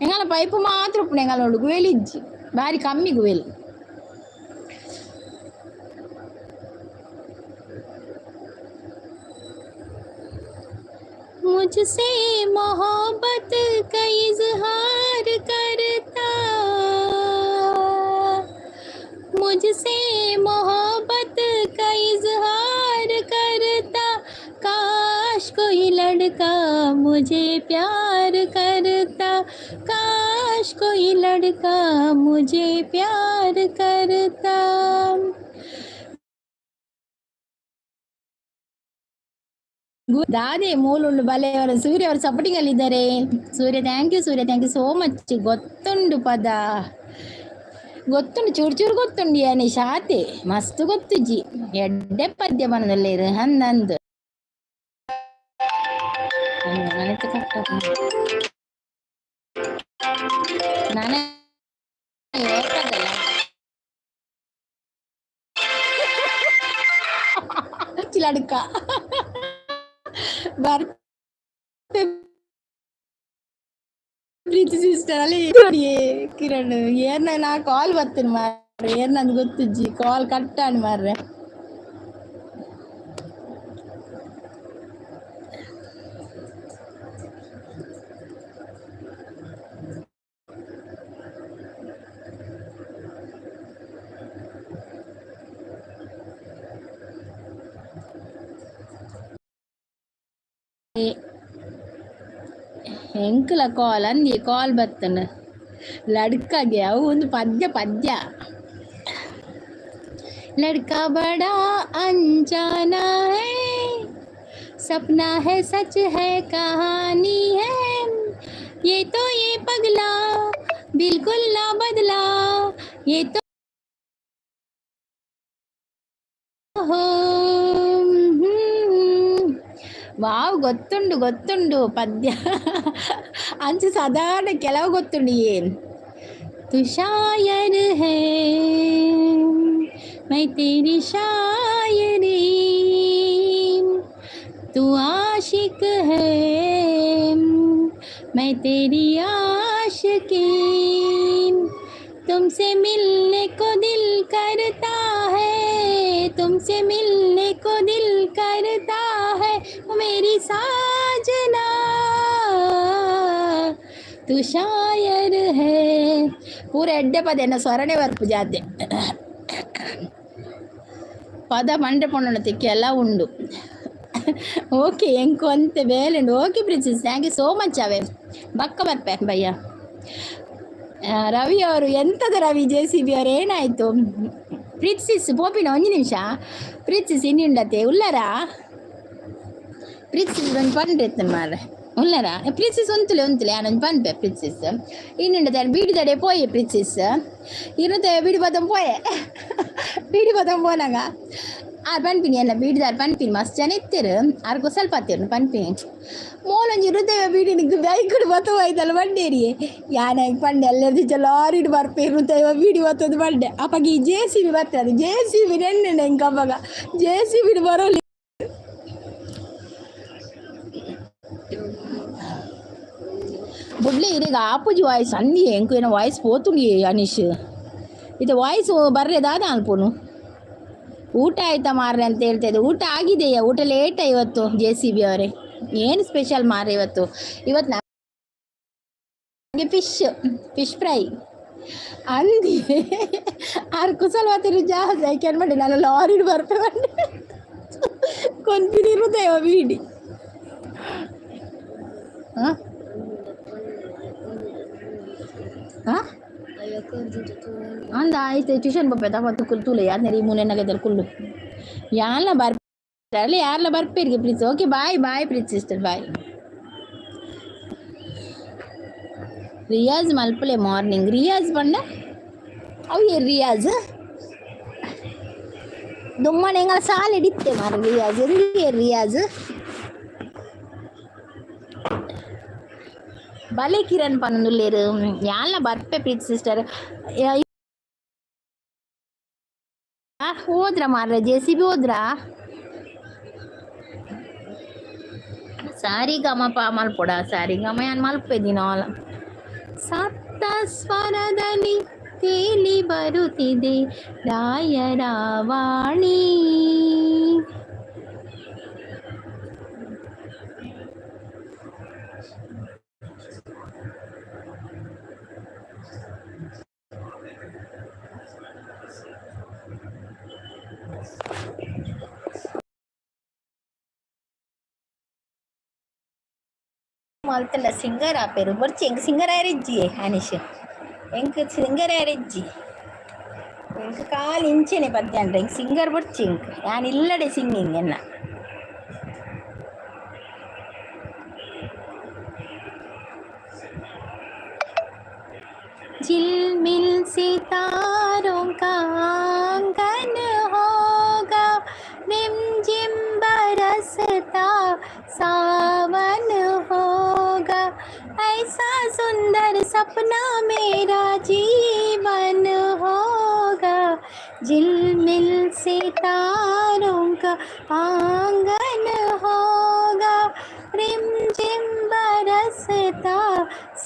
ಎಂಗಲ ಪೈಪು ಮಾತ್ರ ಉಪ್ಪುಂಡು. ಎಂಗಲ ಉಂಡು ಗುವೆಲ್ ಇಜ್ಜಿ, ಬಾರಿ ಕಮ್ಮಿ ಗುವೆಲ್. मुझसे मोहब्बत का इजहार करता, मुझसे मोहब्बत का इजहार करता, काश कोई लड़का मुझे प्यार करता, काश कोई लड़का मुझे प्यार करता. ದಾದೆ ಮೂಲುಂಡು ಬಲೆ. ಅವರ ಸೂರ್ಯ ಅವರು ಸಪೋರ್ಟಿಂಗ್ ಅಲ್ಲಿ ಇದ್ದಾರೆ. ಸೂರ್ಯ, thank you Surya, thank you so much. ಗೊತ್ತುಂಡು ಪದ ಗೊತ್ತುಂಡು, ಚೂರು ಚೂರು ಗೊತ್ತುಂಡು. ಯಾನೆ ಶಾತೆ ಮಸ್ತ್ ಗೊತ್ತುಜ್ಜಿ. ಎಡ್ಡೆ ಪದ್ಯ ಬನದಲ್ಲೇರು ಹಂದಂದು ನನಗೆ ನಾನೇ ಹೇಳ್ತದಲ್ಲ ಲಡ್ಕ ಬರ್ತೆ. ಪ್ರೀತಿ ಸಿಸ್ಟರ್ ಅಲ್ಲಿ ನೋಡಿ. ಕಿರಣ್ ಏರ್ನ ನಾ ಕಾಲ್ ಬರ್ತೇನೆ ಮಾರ್ರೆ. ಏರ್ ನನ್ಗೆ ಗೊತ್ತುಜ್ಜಿ, ಕಾಲ್ ಕಟ್ಟಾಣಿ ಮಾರ್ರೆ. ಎಂಕಲ ಕಾಲ್ ಅಂದಿ ಕಾಲ್ ಬತ್ತನ ಲಡ್ಕಾಗೆ. ಅವು ಒಂದು ಪದ್ಯ ಪದ್ಯ. लड़का बड़ा अनजाना है, सपना है सच है कहानी है ये तो, ये पगला बिल्कुल ना बदला ये तो हो. ವಾವ್, ಗೊತ್ತುಂಡು ಗೊತ್ತುಂಡು ಪದ್ಯ. ಅಂಚೆ ಸಾಧಾರಣ ಕೆಲವು ಗೊತ್ತುಂಡು. ಏನು तू शायर है, मैं तेरी शायरी, तू आशिक है, मैं तेरी आशिकी, तुमसे मिलने को दिल करता है, तुमसे मिलने को दिल करता है, ओ मेरी साजना, तू शायर है. ಪೂರ ಎಡ್ಡೆ ಪದ, ಎನ್ನ ಸ್ವರಣೆ ಬರ್ಪು ಜಾತೆ. ಪದ ಮಂಡೆ ಪೊಣ್ಣನ ಎಲ್ಲ ಉಂಡು. ಓಕೆ, ಎಂಕು ಅಂತೆ ಬೇಲೆಂಡು. Okay princess, thank you so much. ಅವೇ ಬಕ್ಕ ಬರ್ಪೆ ಬಯ್ಯ. ರವಿ ಅವರು ಎಂಥದ? ರವಿ ಜೆ ಸಿ ಬಿ ಅವರು ಏನಾಯಿತು? ಪ್ರೀತಿಸಿಸ್ ಪೋಪಿನ ಒಂಜಿ ನಿಮಿಷ. ಪ್ರೀತಿಸಿಸ್ ಇನ್ನುಂಡತೆ ಉಲ್ಲರಾ? ಪ್ರೀತಿಸಿಸ್ ಒಂದು ಪನ್ರೆ ಮಾರ್ರೆ, ಉಲ್ಲರಾ? ಪ್ರೀತಿಸಿಸ್ ಉಂತುಲೆ ಉಂತುಲೆ, ಆನೊಂದು ಪನ್ಪೆ. ಪ್ರೀತಿಸಿಸ್ ಇನ್ನುಂಡತೆ ಬೀಡಿದಡೆ ಪೋಯೆ. ಪ್ರೀತಿಸಿಸ್ ಇರುತ್ತೆ ಬೀಡಿ ಬತ್ತಂ ಪೋಯೆ. ಬೀಡಿ ಬತ್ತಂ ಪೋನಾಗ ಆರ್ ಪನ್ಪಿನಿ ಎಲ್ಲ ಬೀಡಿದಾರ್ ಪನ್ಪಿನಿ. ಮಸ್ತ್ ಜನ ಇತ್ತೆರ್, ಆರ್ ಕುಸಲ್ ಪಾತೆರ್ ಪನ್ಪಿನಿ. ಮೂಲೊಂಜಿ ಹೃದಯ ಬೀಡಿ ನಿಂಗೆ ಬೈಕ್ ಬತ್ತು ಹೋಯ್ತಲ್ಲ ಬಂಡೇರಿ. ಯಾನೆ ಪಂಡೆ ಎಲ್ಲೆರ್ದಿಚ್ಚ ಲಾರಿಡ್ ಬರ್ಪೆ, ಹೃದಯ ಬೀಡಿ ಬತ್ತದು ಬಂಡೆ. ಅಪ್ಪಗೆ ಈ ಜೆ ಸಿ ಬಿ ಬರ್ತದೆ. ಜೆ ಸಿ ಬಿ ನೆನ್ನೆ ಎಂಕ ಅಪ್ಪಗ ಜೆ ಸಿ ಬಿ ಬರೋಲಿ. ಬುಡ್ಲೆ, ಇರೆಗ್ ಆಪುಜಿ ವಾಯ್ಸ್ ಅಂದಿ. ಎಂಕು ಏನೋ ವಾಯ್ಸ್ ಪೋತುಂಡಿ ಅನೀಶ್. ಇದು ವಾಯ್ಸ್ ಬರ್ರೆ ದಾದ ಅನ್ಪುನು. ಊಟ ಆಯ್ತಾ ಮಾರ್ರೆ ಅಂತ ಹೇಳ್ತಾ ಇದ್ದೆ. ಊಟ ಆಗಿದೆಯಾ? ಊಟ ಲೇಟ ಇವತ್ತು. ಜೆ ಸಿ ಬಿ ಅವರೇ, ಏನು ಸ್ಪೆಷಲ್ ಮಾರ್ರೆ ಇವತ್ತು? ಇವತ್ತು ನಮಗೆ ಫಿಶ್, ಫಿಶ್ ಫ್ರೈ ಅಂದಿ. ಆರು ಕುಸಲ್ ಮಾತಿರು ಜಾಸ್ತಿ ಯಾಕೆ ಮಾಡಿ. ನಾನು ಲಾರಿಡ್ ಬರ್ಪೆ ಬಂಡೆ ಕೊಂಪಿನಿ ಹೃದಯ ಬೀಡಿ. ಹಾಂ ಹಾಂ, ಅಂದ ಆಯ್ತು. ಟ್ಯೂಷನ್ ಬಪ್ಪೆ ತಪ್ಪ ತುಲೆ ಯಾರು ಈ ಮೂಲೆನಾಗ ಕುಲ್ಲು. ಯಾರ್ಲ ಬರ್ಪ ಯಾರ್ಲ ಬರ್ಪೇರಿಗೆ please. Okay, bye bye please sister, bye. Riyaz ಮಲ್ಪಲೆ ಮಾರ್ನಿಂಗ್. ರಿಯಾಜ್ ಬಂಡ ಅವು ಏ ರಿಯಾಜ್ ದುಮ್ಮನೆ ಎಂಗಲ ಸಾಲ ಹಿಡಿತ್ತೆ ಮಾರ. ರಿಯಾಜ್ ಎಲ್ಲಿ ರಿಯಾಜ್? ಬಲೆ ಕಿರಣ್ ಪನೊಂದುಲ್ಲೆರ್. ಯಾನ್ಲ ಬರ್ಪೆ ಪ್ರೀತಿ ಸಿಸ್ಟರ್. ಹೋದ್ರ ಮಾರ್ರೆ? ಜೆ ಸಿ ಬಿ ಹೋದ್ರ? ಸಾರಿ ಗಮ ಪ ಮಲ್ಪೊಡ. ಸಾರಿ ಗಮ ಯಾನ್ ಮಲ್ಪೆ ದಿನಾಲ. ಸಪ್ತ ಸ್ವರದಲ್ಲಿ ತೇಲಿ ಬರುತ್ತಿದೆ ರಾಯರ ವಾಣಿ. ಮಲ್ತಲ್ಲ ಸಿಂಗರ್ ಆಪೇರು ಬೊರ್ಚಿ. ಎಂಕ್ ಸಿಂಗರ್ ಆಯರಿಜ್ಜಿ ಅನಿಶ್, ಎಂಕ್ ಸಿಂಗರ್ ಆಯರಿಜ್ಜಿ. ಎಂಕ್ ಕಾಲು ಇಂಚೆನೆ ಪದ್ಯ ಅಂದ್ರೆ ಎಂಕ್ ಸಿಂಗರ್ ಬೊರ್ಚಿ. ಎಂಕ್ ಯಾನ್ ಇಲ್ಲಡೆ ಸಿಂಗಿಂಗ್ ಎನ್ನ. झिलमिल सितारों का आंगन होगा, रिमझिम बरसता सावन होगा, ऐसा सुंदर सपना मेरा जीवन होगा. झिलमिल सितारों का आंगन होगा, रिमझिम बरसता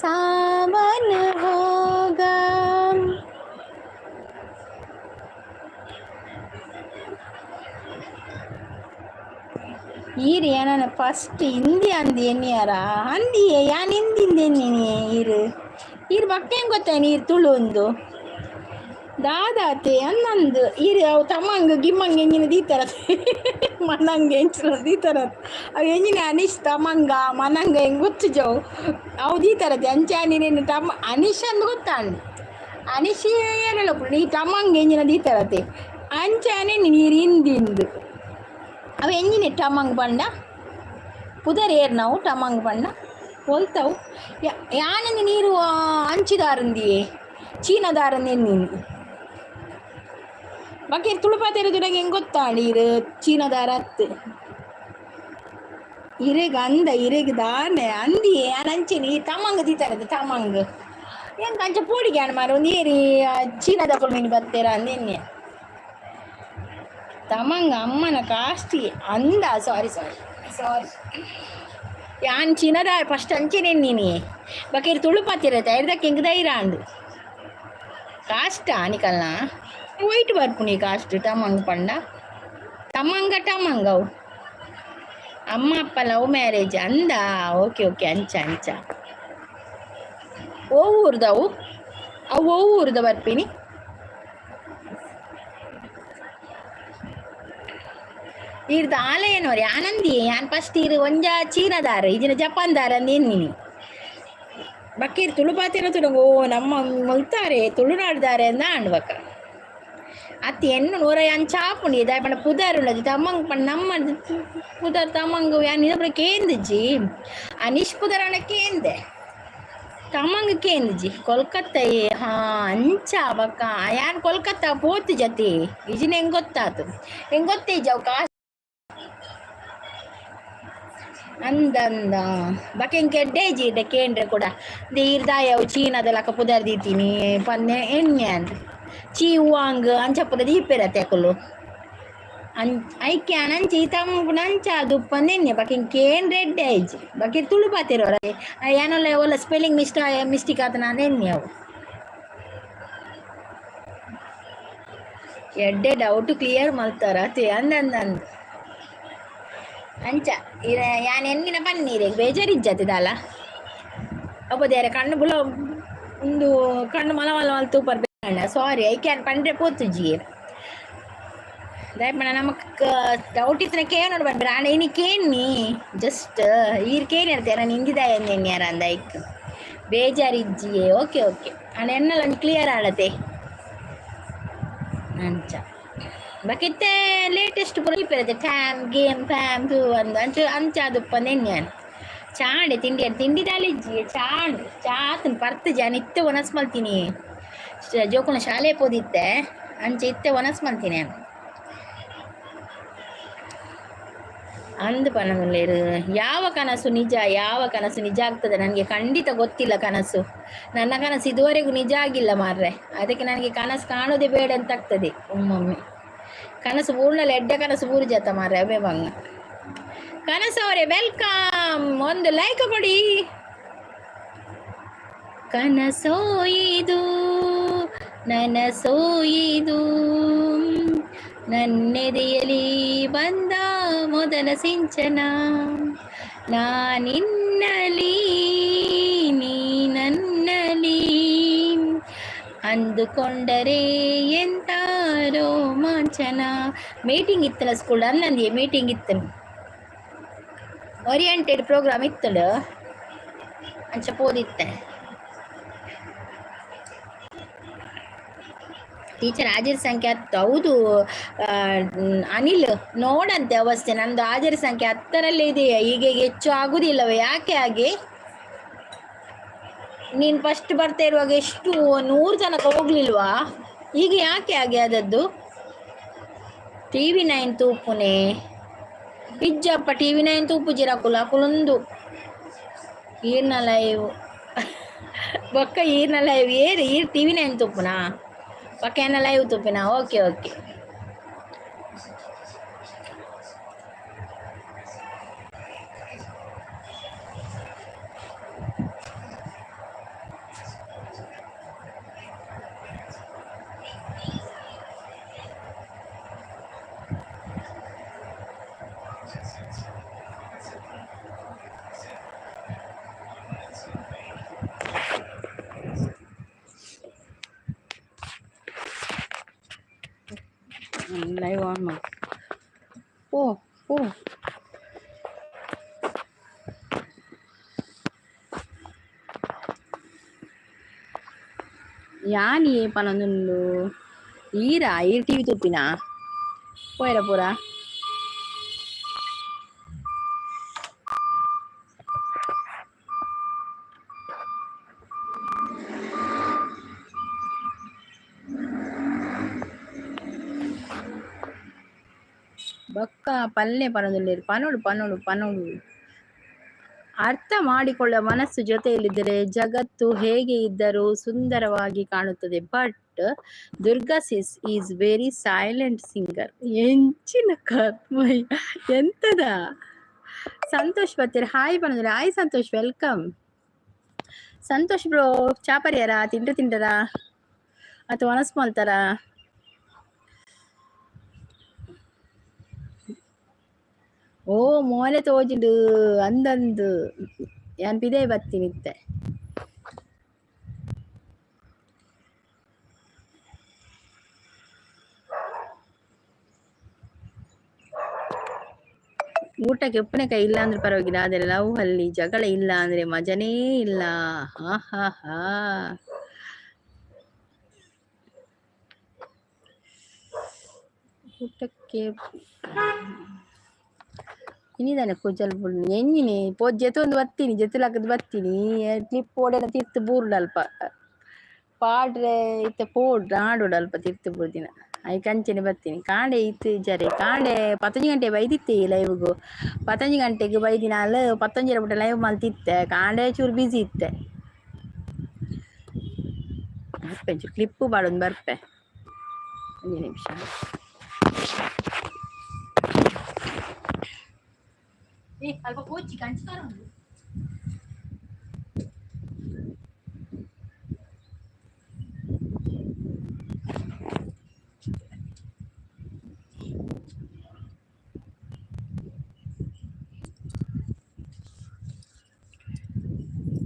सावन होगा. ಈರು ಏನಾನ ಫಸ್ಟ್ ಹಿಂದಿ ಅಂದಿ ಎನ್ನಿಯಾರ ಅಂದಿಯೇ. ಯಾನ್ ಹಿಂದಿಂದೆ ಎನ್ನಿನಿ. ಈರು ಈರು ಬಕ್ಕ ಗೊತ್ತ ನೀರು ತುಳು ಒಂದು ದಾದಾತೆ ಅನ್ನಂದು. ಈರು ಅವು ತಮ್ಮಂಗ್ ಗಿಮ್ಮಂಗ್ ಎಂಜಿನ ದೀತರ, ಮನಂಗ್ ಎಂಚಿನ ದೀತರ. ಅವು ಎಂಜಿನ ಅನಿಶ್ ತಮಂಗ ಮನಂಗ ಹೆಂಗ್ ಗೊತ್ತು ಜವು ಅವು ದೀತರತೆ. ಅಂಚ ನೀನೇನು ತಮ್ಮ ಅನಿಶ್ ಅಂದ್ ಗೊತ್ತಾಂಡ್. ಅನಿಶ್ ಏನೆಲ್ಲ ನೀ ತಮ್ಮಂಗ್ ಎಂಜಿನ ದೀತರತೆ. ಅಂಚಾನೆ ನೀರು ಹಿಂದಿಂದು ಅವು ಎಂಜಿನ ಟಮಂಗ್ ಪಂಡ ಪುದರ್ ಏರ್ ನಾವು ಟಮಂಗ್ ಪಂಡ ಒಲ್ತವು. ಯಾನಂದು ನೀರು ಅಂಚಿದಾರಂದಿಯೇ, ಚೀನಾದಾರಂದಿ ನೀನು ಬಾಕಿ ತುಳುಪಾತೆರೆ ನಂಗೆ ಹೆಂಗೆ ಗೊತ್ತಾ? ನೀರು ಚೀನಾದಾರ ಅತ್ತು. ಇರೆಗ್ ಅಂದ ಇರೆಗ್ ದಾನೆ ಅಂದಿ ಅಂಚಿನಿ ತಮಂಗ್ ದೀತಾರದು ತಮಂಗ್ ಎಂಕ್ ಅಂಚ ಪೋಡಿಗೆ ಆಂಡ್ ಮಾರ್ರೆ ಒಂಜಿ ಏರಿ ಚೀನಾದಕುಲು ಮಿನಿ ಬತ್ತೆರ ಅಂದ್ ಎನ್ನಿಯೆ. ತಮಂಗ್ ಅಮ್ಮನ ಕಾಸ್ಟಿ ಅಂದ ಸಾರಿ ಸಾರಿ ಸಾರಿ ಯಾನ್ ಚೀನಾದ ಫಸ್ಟ್ ಅಂಚೆನೆ ಎನ್ನಿನಿ ಬೊಕ ಇರ್ ತುಳು ಪಾತೆರತೆ ಐರ್ದಕ್ಕೆ ಎಂಕ್ ಧೈರ್ಯ ಆಂಡ್. ಕಾಸ್ಟ ನಿಕಲ್ನ ವೈಟ್ ಬರ್ಪುನಿ ಕಾಸ್ಟ್ ತಮಂಗ್ ಪಂಡ ತಮಂಗ ಟಮಂಗ್ ಅವು. ಅಮ್ಮ ಅಪ್ಪ ಲವ್ ಮ್ಯಾರೇಜ್ ಅಂದ ಓಕೆ ಓಕೆ ಅಂಚ ಅಂಚ. ಓ ಊರ್ದವು ಅವು? ಓ ಊರ್ದ ಬರ್ಪಿನಿ? ಈರ್ದ ಆಲಯನೋರಿ ಆನಂದಿ ಯಾನ್ ಫಸ್ಟ್ ಇರ್ ಒಂಜ ಚೀನಾದಾರ ಇಜಿನ ಜಪಾನ್ದಾರ ಅಂದ್ ಎನ್ನಿನಿ. ಬೊಕ್ಕ ಇರ್ ತುಳು ಪಾತೆರ ತುಡಂಗ ಓ ನಮ್ಮ ಮುಲ್ತಾರೆ ತುಳುನಾಡ್ದಾರೆ ಅಂದ ಆಂಡ್ ಬೊಕ. ಅತ್ತ್ ಎನ್ನುನು ಒರ ಅಂಚ ಆಪುಂಡು ದಾಯೆ ಪಂಡ ಪುದರ್ ಉಂಡತೆ ತಮಂಗ್ ಪಂಡ ನಮ್ಮ ಪುದರ್ ತಮಂಗ್ ಯಾನ್ ನಿನಪುರ ಕೇಂದಿಜಿ ಅನೀಶ್ ಪುದರ್ ಆಂಡ ಕೇಂದೆ ತಮಂಗ್ ಕೇಂದಿಜಿ. ಕೊಲ್ಕತ್ತ ಹಾ ಅಂಚ ಬೊಕ್ಕ ಯಾನ್ ಕೊಲ್ಕತ್ತಾ ಪೋತುಜತೆ ಇಜಿನ ಎಂಕ್ ಗೊತ್ತಾತು ಎಂಕ್ ಗೊತ್ತಿಜ್ಜಿ ಅವು ಕಾಸ್ ಅಂದಂದ ಬೊಕ ಎಂಕ್ ಎಡ್ಡೆ ಇಜ್ಜಿ ಇಡೆ ಕೇಂಡ್ರೆ ಕೂಡ ಈರ್ ದಾಯೆ ಅವು ಚೀನಾದ ಲಕ ಪುದರ್ ದೀತಿನಿ ಪನ್ನೆ ಎನ್ನೆ ಅಂದ್ ಚಿ ವಾಂಗ್ ಅಂಚ ಪೂರ ದೀಪೆರತೆ ಅಕುಲು ಅಂ ಐಕೆ ಯಾನ್ ಅಂಚ ಈ ತಮ್ಮಪುನ ಅಂಚ ಆದುಪ್ಪಂದ್ ಎನ್ನೆ ಬೊಕ ಎಂಕ್ ಕೇಂಡ್ರೆ ಎಡ್ಡೆ ಆಯಿಜಿ ಬೊಕ ಈರ್ ತುಳು ಪಾತೆರುವರ ಯಾನೊಲ ಓಲ ಸ್ಪೆಲ್ಲಿಂಗ್ ಮಿಸ್ಟೇಕ್ ಆತನ ಅಂದ್ ಎನ್ನೆ ಅವು. ಎಡ್ಡೆ ಡೌಟ್ ಕ್ಲಿಯರ್ ಮಲ್ತಾರ ಅತೆ ಅಂದ್ ಅಂದ್ ಅಂದ್ ಅಂಚ ಇರೆ ಯಾನ್ ಎನ್ನಿನ ಪನ್ನಿ ಇರೆಗ್ ಬೇಜಾರ್ ಇಜ್ಜತೆ ದಾಲ ಅಪೊ ಕಣ್ಣು ಬುಲ ಉಂದು ಕಣ್ಣು ಮಲ ಮಲ ಮಲ್ತ್ ತೂಪರ್ ಸಾರಿ ಐಕೆ ಯಾನ್ ಪಂಡ್ರೆ ಪೋತುಜಿ. ದಾಯೆ ಪಂಡ ನಮಕ್ ಡೌಟ್ ಇತ್ತಿನ ಕೇನೊಡು ಪನ್ಪೆರ್ ಆಂಡ ಇನಿ ಕೇನ್ನಿ ಜಸ್ಟ್ ಈರ್ ಕೇನಿರ್ತ ಎನನ್ ಹಿಂದಿದಾಯ ಎನ್ನಿಯರ ಅಂದ್ ಐಕ್ ಬೇಜಾರ್ ಇಜ್ಜಿಯೇ ಓಕೆ ಓಕೆ ಆಂಡ ಎನ್ನಲ ಒಂಜಿ ಕ್ಲಿಯರ್ ಆಂಡತೆ ಅಂಚ ಬೊಕ ಇತ್ತೆ ಲೇಟೆಸ್ಟ್ ಪೂರ ದೀಪೆರತೆ ಟ್ಯಾಮ್ ಗೇಮ್ ಫ್ಯಾಮ್ ತೂ ಅಂದ್ ಅಂಚ ಅಂಚ ಆದುಪ್ಪಂದ್ ಎನ್ನಿ ಯಾನ್. ಚಾಂಡೆ ತಿಂಡಿ ತಿಂಡಿ ದಾಲ ಇಜ್ಜಿ ಚಾಂಡ್ ಚಾ ಆತುಂಡು ಪರ್ತಿಜಿ ಯಾನ್ ಇತ್ತೆ ವನಸ್ ಮಲ್ತಿನಿ ಜೋಕುಲ್ನ ಶಾಲೆ ಪೋದಿತ್ತೆ ಅಂಚ ಇತ್ತೆ ವನಸ್ ಮಲ್ತಿನಿ ಯಾನ್. ಅಂದ್ ಪನೊಂದುಲ್ಲೆರ್ ಯಾವ ಕನಸು ನಿಜ ಯಾವ ಕನಸು ನಿಜ ಆಗ್ತದೆ ನನಗೆ ಖಂಡಿತ ಗೊತ್ತಿಲ್ಲ ಕನಸು. ನನ್ನ ಕನಸು ಇದುವರೆಗೂ ನಿಜ ಆಗಿಲ್ಲ ಮಾರ್ರೆ, ಅದಕ್ಕೆ ನನಗೆ ಕನಸು ಕಾಣೋದೇ ಬೇಡ ಅಂತ ಆಗ್ತದೆ ಒಮ್ಮೊಮ್ಮೆ. ಕನಸು ಪೂರ್ಣಲ ಎಡ್ಡೆ ಕನಸು ಬೂರುಜತ್ತ ಮಾರ್ರೆ ಅವೇ ಬಂಗ. ಕನಸು ಅವರೇ welcome, ಒಂದು ಲೈಕ್ ಕೊಡಿ. ಕನಸೋ ಇದು ನನಸೋ ಇದು ನನ್ನೆದೆಯಲಿ ಬಂದ ಮೊದಲ ಸಿಂಚನ, ನಾನಿನ್ನಲಿ ನೀ ನನ್ನಲಿ ಅಂದುಕೊಂಡರೆ ಎಂತ ರೋಮಾಂಚನ. ಮೀಟಿಂಗ್ ಇತ್ತಲ್ಲ ಸ್ಕೂಲ್ ಅನ್ನಂದಿ ಮೀಟಿಂಗ್ ಇತ್ತು, ಓರಿಯೆಂಟೆಡ್ ಪ್ರೋಗ್ರಾಮ್ ಇತ್ತಳು ಅಂಚ ಪೋದಿತ್ತೆ. ಟೀಚರ್ ಹಾಜರಿ ಸಂಖ್ಯೆ 10 ಹೌದು ಅನಿಲ್ ನೋಡಂತೆ ಅವಸ್ಥೆ ನಂದು ಹಾಜರಿ ಸಂಖ್ಯೆ 10ರಲ್ಲೇ ಇದೆಯಾ, ಈಗ ಹೆಚ್ಚು ಆಗುದಿಲ್ಲವೇ ಯಾಕೆ ಹಾಗೆ? ನೀನು ಫಸ್ಟ್ ಬರ್ತಾ ಇರುವಾಗ ಎಷ್ಟು 100 ತನಕ ಹೋಗ್ಲಿಲ್ವಾ, ಈಗ ಯಾಕೆ ಹಾಗೆ ಆದದ್ದು? TV9 ತೂಪುನೆ ಇಜ್ಜಪ್ಪ TV9 ತೂಪುಜಿರ ಅಕುಲು ಅಕುಲೊಂದು ಈರ್ನ ಲೈವ್ ಬೊಕ್ಕ ಈರ್ನ ಲೈವ್ ಏರ್ ಈರ್ TV9 ತೂಪುನಾ ಬೊಕ್ಕ ಎನ್ನ ಲೈವ್ ತೂಪಿನ ಓಕೆ ಓಕೆ. ಲೈವ್ ಆನ್ ಮಾಡಿ. ಓ ಓ ಯಾನ್ ಏ ಪನೊಂದುಂಡು ಈರಾ ಈರ್ ಟಿವಿ ತೂಪಿನಾ ಪೋಯರ ಪೂರ. ಬೊಕ್ಕ ಪಲ್ಲೆ ಪನೊಂದುಲ್ಲೆರ್ ಪನೊಡು ಪನೊಡು ಪನೊಡು. ಅರ್ಥ ಮಾಡಿಕೊಳ್ಳುವ ಮನಸ್ಸು ಜೊತೆಯಲ್ಲಿದ್ದರೆ ಜಗತ್ತು ಹೇಗೆ ಇದ್ದರೂ ಸುಂದರವಾಗಿ ಕಾಣುತ್ತದೆ. But Durga sis is very silent singer. ಎಂಚಿನ ಕರ್ಮ, ಎಂತದ? ಸಂತೋಷ್ ಬರ್ತೀರ, ಹಾಯ್ ಬಂದ್ರೆ. Hi Santosh, welcome. Santosh bro, ಚಾಪರಿಯಾರ ತಿಂಡು ತಿಂಡರ ಅಥವಾ ಒಣಸ್ ಮಲ್ತಾರ? ಓ, ಮೋನೆ ತೋಜಿಂಡು ಅಂದಂದು ಯಾನ್ ಪಿದೆ ಬತ್ತೀನಿ ಇತ್ತೆ. ಊಟಕ್ಕೆ ಉಪ್ಪಿನಕಾಯಿ ಇಲ್ಲ ಅಂದ್ರೆ ಪರವಾಗಿಲ್ಲ, ಆದರೆ ಲವ್ ಅಲ್ಲಿ ಜಗಳ ಇಲ್ಲ ಅಂದ್ರೆ ಮಜನೇ ಇಲ್ಲ. ಹಾ ಹಾ ಹಾ. ಊಟಕ್ಕೆ ಇನ್ನಿದಾನೆ ಕುಜಲ್ ಬುಡ್ನಿ ಎಂಜಿನಿ ಪೋ ಜೆತೊಂದು ಬತ್ತೀನಿ, ಜೆತ್ತುಲಾಕದ್ ಬತ್ತೀನಿ. ಕ್ಲಿಪ್ ಓಡೆನ ತಿರ್ತು ಬೂರ್ಡಲ್ಪ ಪಾಡ್ರೆ ಇತ್ತೆ ಪೋಡ್ ಆಡೋಡಲ್ಪ ತಿರ್ತು ಬೂರ್ದಿನ ಐಕ್ ಅಂಚನೆ ಬತ್ತೀನಿ. ಕಾಂಡೆ ಇತ್ತು ಜರೆ ಕಾಂಡೆ 11 ಗಂಟೆ ಬೈದಿತ್ತೆ ಈ ಲೈವ್ಗು. 11 ಗಂಟೆಗೆ ಬೈದಿನ ಅಲ್ಲ, ಪತ್ತೊಂಜರ ಬಿಟ್ಟ ಲೈವ್ ಮಲ್ತಿತ್ತೆ. ಕಾಂಡೆ ಚೂರು ಬ್ಯುಸಿ ಇತ್ತೆ. ಬರ್ಪೆ, ಒಂಚೂರು ಕ್ಲಿಪ್ಪು ಬಾಡೊಂದು ಬರ್ಪೆ, ಒಂದು ನಿಮಿಷ. ಏ ಅಲ್ಪ ಪೋಚಿ ಕಂಚಿಕಾರ ಉಂಟು.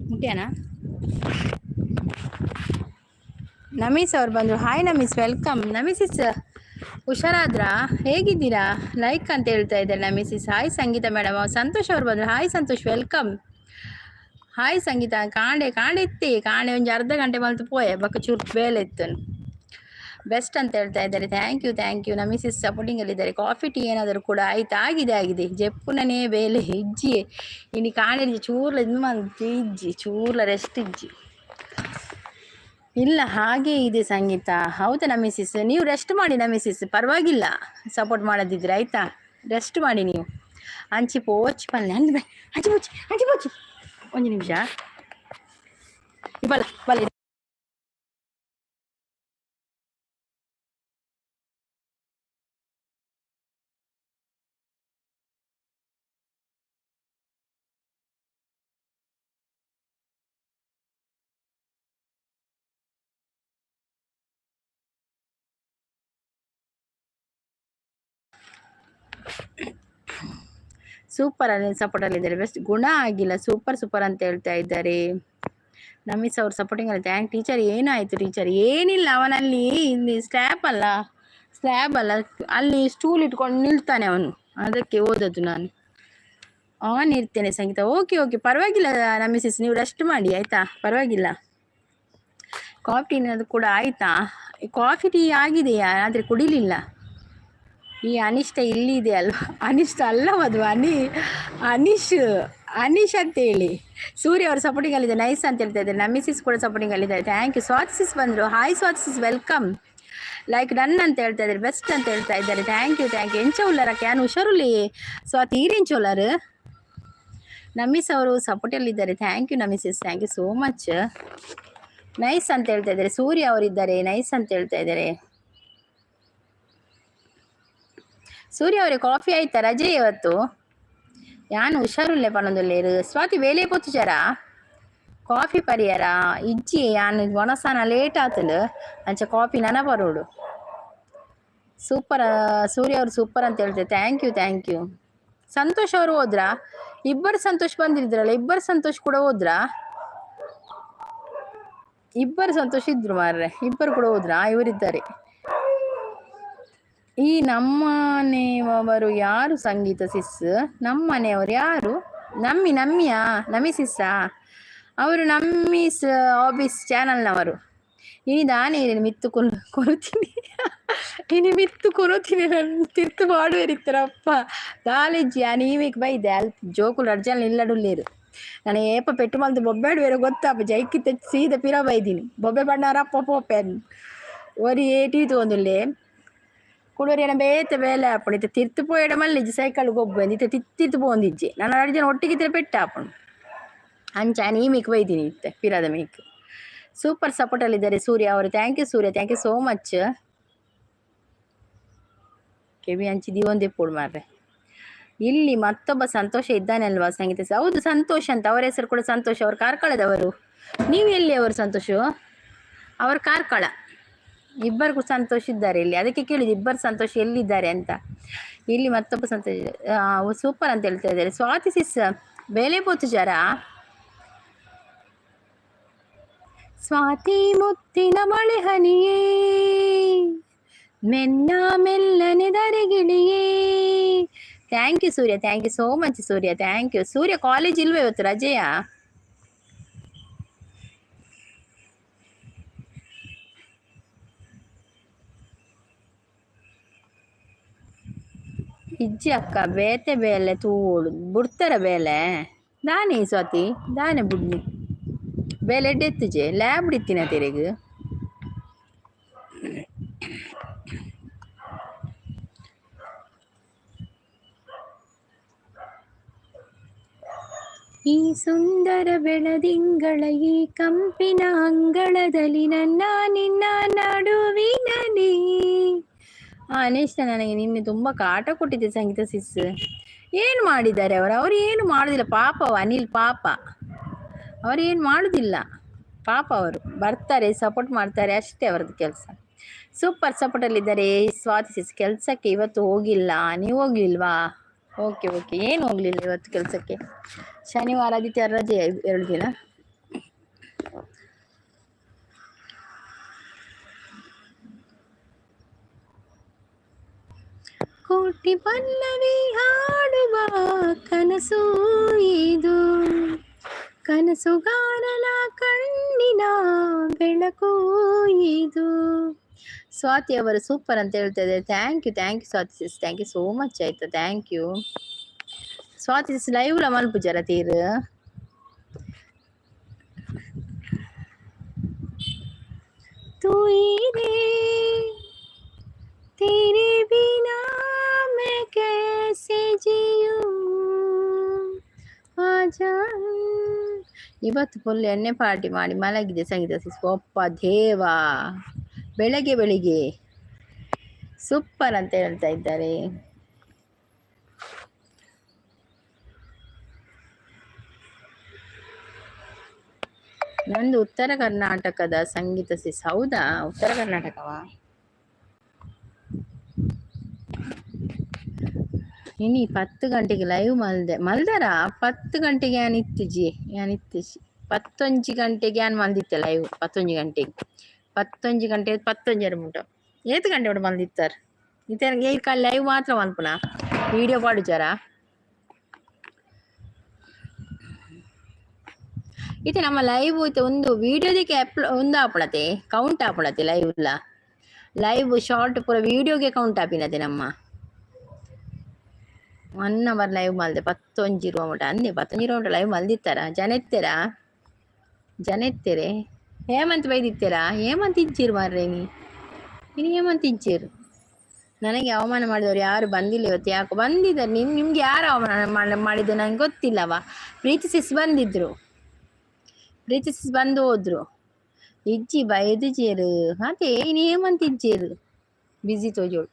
ಮುಟ್ಯಾನ? ನಮೀಸ್ ಅವ್ರು ಬಂದರು. ಹಾಯ್ ನಮೀಸ್, welcome. ನಮೀಸಿಸ್ ಹುಷಾರಾದ್ರಾ? ಹೇಗಿದ್ದೀರಾ? ಲೈಕ್ ಅಂತ ಹೇಳ್ತಾ ಇದ್ದಾರೆ ನಮೀಸಿಸ್. Hi Sangeeta madam. ಸಂತೋಷ್ ಅವ್ರು ಬಂದರು. Hi Santosh, welcome. Hi ಸಂಗೀತ. ಕಾಂಡೆ ಕಾಂಡೆ ಇತ್ತಿ, ಕಾಂಡೆ ಒಂಜಿ ಅರ್ಧ ಗಂಟೆ ಮಲ್ತು ಪೋಯೆ, ಬೊಕ್ಕ ಚೂರು ಬೇಲೆ ಇತ್ತು. ಬೆಸ್ಟ್ ಅಂತ ಹೇಳ್ತಾ ಇದ್ದಾರೆ. Thank you, thank you. ನಮಿಸಿಸ್ ಸಪೋರ್ಟಿಂಗಲ್ಲಿದ್ದಾರೆ. ಕಾಫಿ ಟೀ ಏನಾದರೂ ಕೂಡ ಆಯ್ತು? ಆಗಿದೆ ಆಗಿದೆ. ಜೆಪ್ಪುನನೇ ಬೇಲೆ ಇಜ್ಜಿ ಇನ್ನು ಕಾಂಡೆ ಚೂರ್ಲ ಇದು ಮಂತ್ ಇಜ್ಜಿ, ಚೂರ್ಲ ರೆಸ್ಟ್ ಇಜ್ಜಿ. ಇಲ್ಲ, ಹಾಗೆ ಇದೆ ಸಂಗೀತ. ಹೌದಾ ನಮಿಸಿಸ್? ನೀವು ರೆಸ್ಟ್ ಮಾಡಿ ನಮಿಸಿಸ್, ಪರವಾಗಿಲ್ಲ. ಸಪೋರ್ಟ್ ಮಾಡದಿದ್ರೆ ಆಯಿತಾ, ರೆಸ್ಟ್ ಮಾಡಿ ನೀವು. ಅಂಚಿ ಪೋಚ್ ಪಲ್ಲೆ ಅಂದ್ ಬೈ, ಅಂಚಿ ಪೋಚಿ, ಅಂಚಿ ಪೋಚಿ. ಒಂದು ನಿಮಿಷ, ಬಲ್ಲ ಬಲ್ಲ. ಸೂಪರ್ ಅಲ್ಲಿ ಸಪೋರ್ಟಲ್ಲಿದ್ದಾರೆ. ಬೆಸ್ಟ್ ಗುಣ ಆಗಿಲ್ಲ, ಸೂಪರ್ ಸೂಪರ್ ಅಂತ ಹೇಳ್ತಾ ಇದ್ದಾರೆ ನಮಿಸ್ ಅವ್ರು ಸಪೋರ್ಟಿಂಗ್ ಅಲ್ಲಿ. Thank teacher. ಏನಾಯಿತು ಟೀಚರ್? ಏನಿಲ್ಲ, ಅವನಲ್ಲಿ ಇಲ್ಲಿ ಸ್ಲ್ಯಾಬ್ ಅಲ್ಲ, ಸ್ಲ್ಯಾಬ್ ಅಲ್ಲ, ಅಲ್ಲಿ ಸ್ಟೂಲ್ ಇಟ್ಕೊಂಡು ನಿಲ್ತಾನೆ ಅವನು, ಅದಕ್ಕೆ ಓದೋದು ನಾನು. ಆನ್ ಇರ್ತೇನೆ ಸಂಗೀತ. ಓಕೆ ಓಕೆ, ಪರವಾಗಿಲ್ಲ ನಮಿಸಿಸ್, ನೀವು ರೆಸ್ಟ್ ಮಾಡಿ ಆಯಿತಾ, ಪರವಾಗಿಲ್ಲ. ಕಾಫಿ ಟೀನದು ಕೂಡ ಆಯಿತಾ? ಕಾಫಿ ಟೀ ಆಗಿದೆಯಾ? ಆದರೆ ಕುಡಿಲಿಲ್ಲ. ಈ ಅನಿಷ್ಟ ಇಲ್ಲಿದೆ ಅಲ್ವಾ? ಅನಿಷ್ಟ ಅಲ್ಲ ಮಧು, ಅನಿಶ್, ಅನಿಶ್ ಅಂತೇಳಿ. ಸೂರ್ಯ ಅವರು ಸಪೋರ್ಟಿಂಗ್ ಅಲ್ಲಿದೆ, ನೈಸ್ ಅಂತ ಹೇಳ್ತಾ ಇದ್ದಾರೆ. ನಮಿಸಿಸ್ ಕೂಡ ಸಪೋರ್ಟಿಂಗ್ ಅಲ್ಲಿದ್ದಾರೆ. Thank you. Swathi ಸಿಸ್ ಬಂದರು. Hi Swathi sis, welcome. Like done ಅಂತ ಹೇಳ್ತಾ ಇದ್ದಾರೆ, ಬೆಸ್ಟ್ ಅಂತ ಹೇಳ್ತಾ ಇದ್ದಾರೆ. Thank you, thank you. ಎಂಚ ಉಲ್ಲಾರ can ಹುಷಾರುಲ್ಲಿ ಸ್ವಾತಿ ಈರೆಂಚ ಉಲ್ಲಾರು? ನಮಿಸ್ ಅವರು ಸಪೋರ್ಟಲ್ಲಿದ್ದಾರೆ. Thank you ನಮಿಸಿಸ್, thank you so much. Nice ಅಂತ ಹೇಳ್ತಾ ಇದ್ದಾರೆ. ಸೂರ್ಯ ಅವರಿದ್ದಾರೆ, ನೈಸ್ ಅಂತ ಹೇಳ್ತಾ ಇದ್ದಾರೆ. ಸೂರ್ಯ ಅವರೇ, ಕಾಫಿ ಆಯ್ತಾ? ರಜೆ ಇವತ್ತು, ಯಾನು ಹುಷಾರುಲ್ಲೆ ಪನೊಂದುಲ್ಲೇರು. ಸ್ವಾತಿ ವೇಲೆ ಪೊತ್ತುಜಾರ? ಕಾಫಿ ಪರಿಯರ? ಇಜ್ಜಿ, ಯಾನು ಒಣಸಾನ ಲೇಟ್ ಆತಂಡು, ಅಂಚ ಕಾಫಿ ನನ ಬರೋಡು. ಸೂಪರ್ ಸೂರ್ಯ ಅವರು ಸೂಪರ್ ಅಂತ ಹೇಳ್ತಾರೆ. Thank you, thank you. Santosh ಅವರು ಹೋದ್ರಾ? ಇಬ್ಬರು ಸಂತೋಷ್ ಬಂದಿದ್ರಲ್ಲ, ಇಬ್ಬರು ಸಂತೋಷ್ ಕೂಡ ಹೋದ್ರಾ? ಇಬ್ಬರು ಸಂತೋಷ ಇದ್ರು ಮಾರ್ರೆ, ಇಬ್ಬರು ಕೂಡ ಹೋದ್ರಾ? ಇವರಿದ್ದಾರೆ. ಈ ನಮ್ಮನೆಯವರು ಯಾರು ಸಂಗೀತ ಸಿಸ್? ನಮ್ಮನೆಯವರು ಯಾರು? ನಮ್ಮಿ ನಮ್ಮಿಯಾ? ನಮ್ಮಿ ಸಿಸ್ಸಾ? ಅವರು ನಮ್ಮಿ ಆಫೀಸ್ ಚಾನಲ್ನವರು. ಇನಿ ದಾನೆ ಮಿತ್ತು ಕೊರುತ್ತೀನಿ, ಇನಿ ಮಿತ್ತು ಕೊರುತ್ತೀನಿ, ನನ್ನ ತಿರ್ತು ಮಾಡುವರಿತ್ತರಪ್ಪ ದಾಲಿಜ್ಜಿ. ಆ ನೀವೀಗ ಬೈದೆ ಅಲ್ಲಿ ಜೋಕುಲು ಅರ್ಜನ್ ಇಲ್ಲಡುಲ್ಲೇರು. ನಾನು ಏಪ ಪೆಟ್ಟು ಮಲ್ದು ಬೊಬ್ಬೆಡು ಬೇರೆ ಗೊತ್ತಪ್ಪ, ಜೈಕಿತ್ತ ಸೀದ ಪಿರ ಬೈದೀನಿ. ಬೊಬ್ಬೆ ಬಣ್ಣಾರಪ್ಪ ಪೋಪೆನ್ ಒರಿ ಏಟಿ ತೋಂದುಲ್ಲೆ ಕುಡೋರಿ ಬೇತೆ ಬೇಲೆ ಆಪುಂಡು. ಇತ್ತೆ ತಿರ್ತು ಪೋಯಡ ಮಲ್ಲಿಜ್ಜಿ, ಸೈಕಲ್ ಗೊಬ್ಬು ಇತ್ತೆ ತಿತ್ತಿತ್ತು ಪೋಂದಿಜ್ಜಿ. ನಾನು ಅರ್ಜನ ಒಟ್ಟಿಗೆ ಇದ್ರೆ ಪೆಟ್ಟು ಆಪುಂಡು. ಅಂಚ ಈ ಮೇಕ್ ಬೈದಿನಿ ಇತ್ತೆ ಪಿರಾದ ಮೇಕ್. ಸೂಪರ್ ಸಪೋರ್ಟಲ್ಲಿದ್ದಾರೆ ಸೂರ್ಯ ಅವರು. Thank you Surya, thank you so much. ಕೆವಿ ಅಂಚಿ ದೀವೊಂದೇ ಪೋಡು ಮಾರ್ರೆ. ಇಲ್ಲಿ ಮತ್ತೊಬ್ಬ ಸಂತೋಷ ಇದ್ದಾನೆ ಅಲ್ವಾ ಸಂಗೀತ? ಹೌದು, ಸಂತೋಷ ಅಂತ ಅವರ ಹೆಸರು ಕೂಡ ಸಂತೋಷ. ಅವರು ಕಾರ್ಕಳದವರು. ನೀವು ಎಲ್ಲಿ ಅವರು ಸಂತೋಷ? ಅವರು ಕಾರ್ಕಳ. ಇಬ್ಬರಿಗೂ ಸಂತೋಷ ಇದ್ದಾರೆ ಇಲ್ಲಿ, ಅದಕ್ಕೆ ಕೇಳಿದ್ದು ಇಬ್ಬರು ಸಂತೋಷ ಎಲ್ಲಿದ್ದಾರೆ ಅಂತ. ಇಲ್ಲಿ ಮತ್ತೊಬ್ಬ ಸಂತೋಷ ಸೂಪರ್ ಅಂತ ಹೇಳ್ತಾ ಇದ್ದಾರೆ. ಸ್ವಾತಿ ಸಿಸ್ ಬೇಲೆ ಪೋತುಜಾರ. ಸ್ವಾತಿ ಮುತ್ತಿನ ಮಳೆ ಹನಿಯೇ, ಮೆನ್ನ ಮೆಲ್ಲನೆ ದರೆಗಿಳಿಯೇ. Thank you Surya, thank you so much Surya, thank you Surya. College ಇಲ್ವೇ ಇವತ್ತು, ರಜೆಯಾ? ಇಜ್ಜಿ ಅಕ್ಕ ಬೇತೆ ಬೇಲೆ ತೂವೋಡು ಬುಡ್ತಾರ ಬೇಲೆ ದಾನೆ ಸ್ವಾತಿ ದಾನೆ ಬುಡ್ನಿ ಬೇಲೆ ಎಡ್ಡೆತ್ತುಜೆ ಲ್ಯಾಬ್ ಇತ್ತಿನ ತೆರೆಗ್. ಈ ಸುಂದರ ಬೆಳದಿಂಗಳ ಈ ಕಂಪಿನ ಅಂಗಳದಲ್ಲಿ ನನ್ನ ನಿನ್ನ ನಡುವಿನಲ್ಲಿ. ಅನೇಶ್ ನನಗೆ ನಿನ್ನೆ ತುಂಬ ಕಾಟ ಕೊಟ್ಟಿದ್ದೆ ಸಂಗೀತ ಸಿಸ್. ಏನು ಮಾಡಿದ್ದಾರೆ ಅವರು? ಅವರು ಏನು ಮಾಡೋದಿಲ್ಲ ಪಾಪ, ಅನಿಲ್ ಪಾಪ, ಅವರು ಏನು ಮಾಡೋದಿಲ್ಲ ಪಾಪ. ಅವರು ಬರ್ತಾರೆ, ಸಪೋರ್ಟ್ ಮಾಡ್ತಾರೆ ಅಷ್ಟೇ ಅವರದ್ದು ಕೆಲಸ. ಸೂಪರ್ ಸಪೋರ್ಟಲ್ಲಿದ್ದಾರೆ ಸ್ವಾತಿ ಸಿಸ್. ಕೆಲಸಕ್ಕೆ ಇವತ್ತು ಹೋಗಿಲ್ಲ, ನೀವು ಹೋಗ್ಲಿಲ್ವಾ? ಓಕೆ ಓಕೆ, ಏನು ಹೋಗಲಿಲ್ಲ ಇವತ್ತು ಕೆಲಸಕ್ಕೆ? ಶನಿವಾರ ಆದಿತ್ಯ ರಜೆ 2 ದಿನ. ಕೋಟಿ ಪಲ್ಲವಿ ಹಾಡುವ ಕನಸು ಇದು, ಕನಸುಗಾರನ ಕಣ್ಣಿನ ಬೆಳಕು ಇದು. ಸ್ವಾತಿ ಅವರು ಸೂಪರ್ ಅಂತ ಹೇಳ್ತಾ ಇದ್ದಾರೆ. Thank you, thank you Swathi sis, thank you so much ಆಯ್ತು. Thank you Swathi sis. Live ಮಲ್ಪುಜಾರ ತೀರ್? ತೂಯಿರೇ तेरे बिना मैं कैसे जीऊँ ಆಜಾ. ಇವತ್ತು ಫುಲ್ ಎಣ್ಣೆ ಪಾರ್ಟಿ ಮಾಡಿ ಮಲಗಿದೆ ಸಂಗೀತ ಸಿಸ್. ಒಪ್ಪ ದೇವಾ, ಬೆಳಗ್ಗೆ ಬೆಳಿಗ್ಗೆ ಸೂಪರ್ ಅಂತ ಹೇಳ್ತಾ ಇದ್ದಾರೆ. ನಂದು ಉತ್ತರ ಕರ್ನಾಟಕದ ಸಂಗೀತ ಸಿಸ್. ಹೌದಾ, ಉತ್ತರ ಕರ್ನಾಟಕವಾ? ಇನಿ 10 ಗಂಟೆಗೆ ಲೈವ್ ಮಲ್ದೆ ಮಲ್ದಾರ? 10 ಗಂಟೆಗೆ ಯಾನ್ ಇತ್ತಿಜಿ, ಯಾನ್ ಇತ್ತಿಜಿ. 11 ಗಂಟೆಗೆ ಯಾನ್ ಮಲ್ದಿತ್ತೆ ಲೈವ್. 11 ಗಂಟೆಗೆ, 11 ಗಂಟೆ 11 ಮುಟ ಏತ್ ಗಂಟೆ ಮುಟ ಮಲ್ದಿತ್ತಾರೆ. ಇತ್ತೆ ಏರ್ ಲೈವ್ ಮಾತ್ರ ಮಲ್ಪುನ, ವೀಡಿಯೋ ಪಾಡುಜಾರ? ಇತ್ತೆ ನಮ್ಮ ಲೈವ್ ಇತ್ತೆ ಒಂದು ವೀಡಿಯೋದಕ್ಕೆ ಒಂದು ಆಪುಣತೆ ಕೌಂಟ್ ಆಪುಣತೆ ಲೈವ್ ಲೈವ್ ಶಾರ್ಟ್ ಪೂರ ವೀಡಿಯೋಗೆ ಕೌಂಟ್ ಆಪಿನತೆ. ನಮ್ಮ 1 ಅವರ್ ಲೈವ್ ಮಲ್ದೆ 11 ಇರುವ ಮುಟ ಅಂದೆ. 11 ಇರುವ ಮುಟ ಲೈವ್ ಮಲ್ದಿತ್ತಾರ? ಜನ ಎತ್ತೆರಾ? ಜನ ಎತ್ತೆರೆ? ಹೇಮಂತ್ ಬೈದಿತ್ತೀರಾ? ಹೇಮಂತ್ ಇಜ್ಜಿರು ಮಾರ್ರೆ, ನೀ ಇನ್ನು ಹೇಮಂತ್ ಇಜ್ಜಿರು. ನನಗೆ ಅವಮಾನ ಮಾಡಿದವರು ಯಾರು ಬಂದಿಲ್ಲ ಇವತ್ತು, ಯಾಕೋ ಬಂದಿದ್ದಾರೆ. ನಿಮ್ಗೆ ಯಾರು ಅವಮಾನ ಮಾಡಿದ್ದು ನಂಗೆ ಗೊತ್ತಿಲ್ಲವ. ಪ್ರೀತಿ ಸಿಸ್ ಬಂದಿದ್ರು, ಪ್ರೀತಿ ಸಿಸ್ ಬಂದು ಹೋದ್ರು. ಇಜ್ಜಿ ಬೈದಿಜೇರು ಅದೇ ಇನ್ನು ಹೇಮಂತ್ ಇಜ್ಜೇರು ಬಿಸಿ ತೋಜೋಳು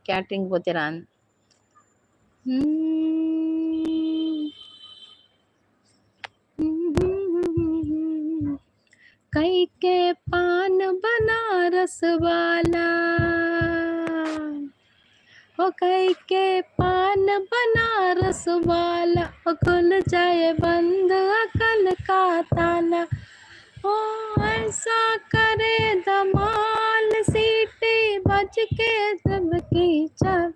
ಕ್ಯಾಟ್ರಿಂಗ್ ಪೋತೀರಾ. कई के पान बनारस वाला, ओ कई के पान बनारस वाला, ओ खुल जाए बंद अकल का ताला, ओ ऐसा करे धमाल सीटी बज के सबकी चाल,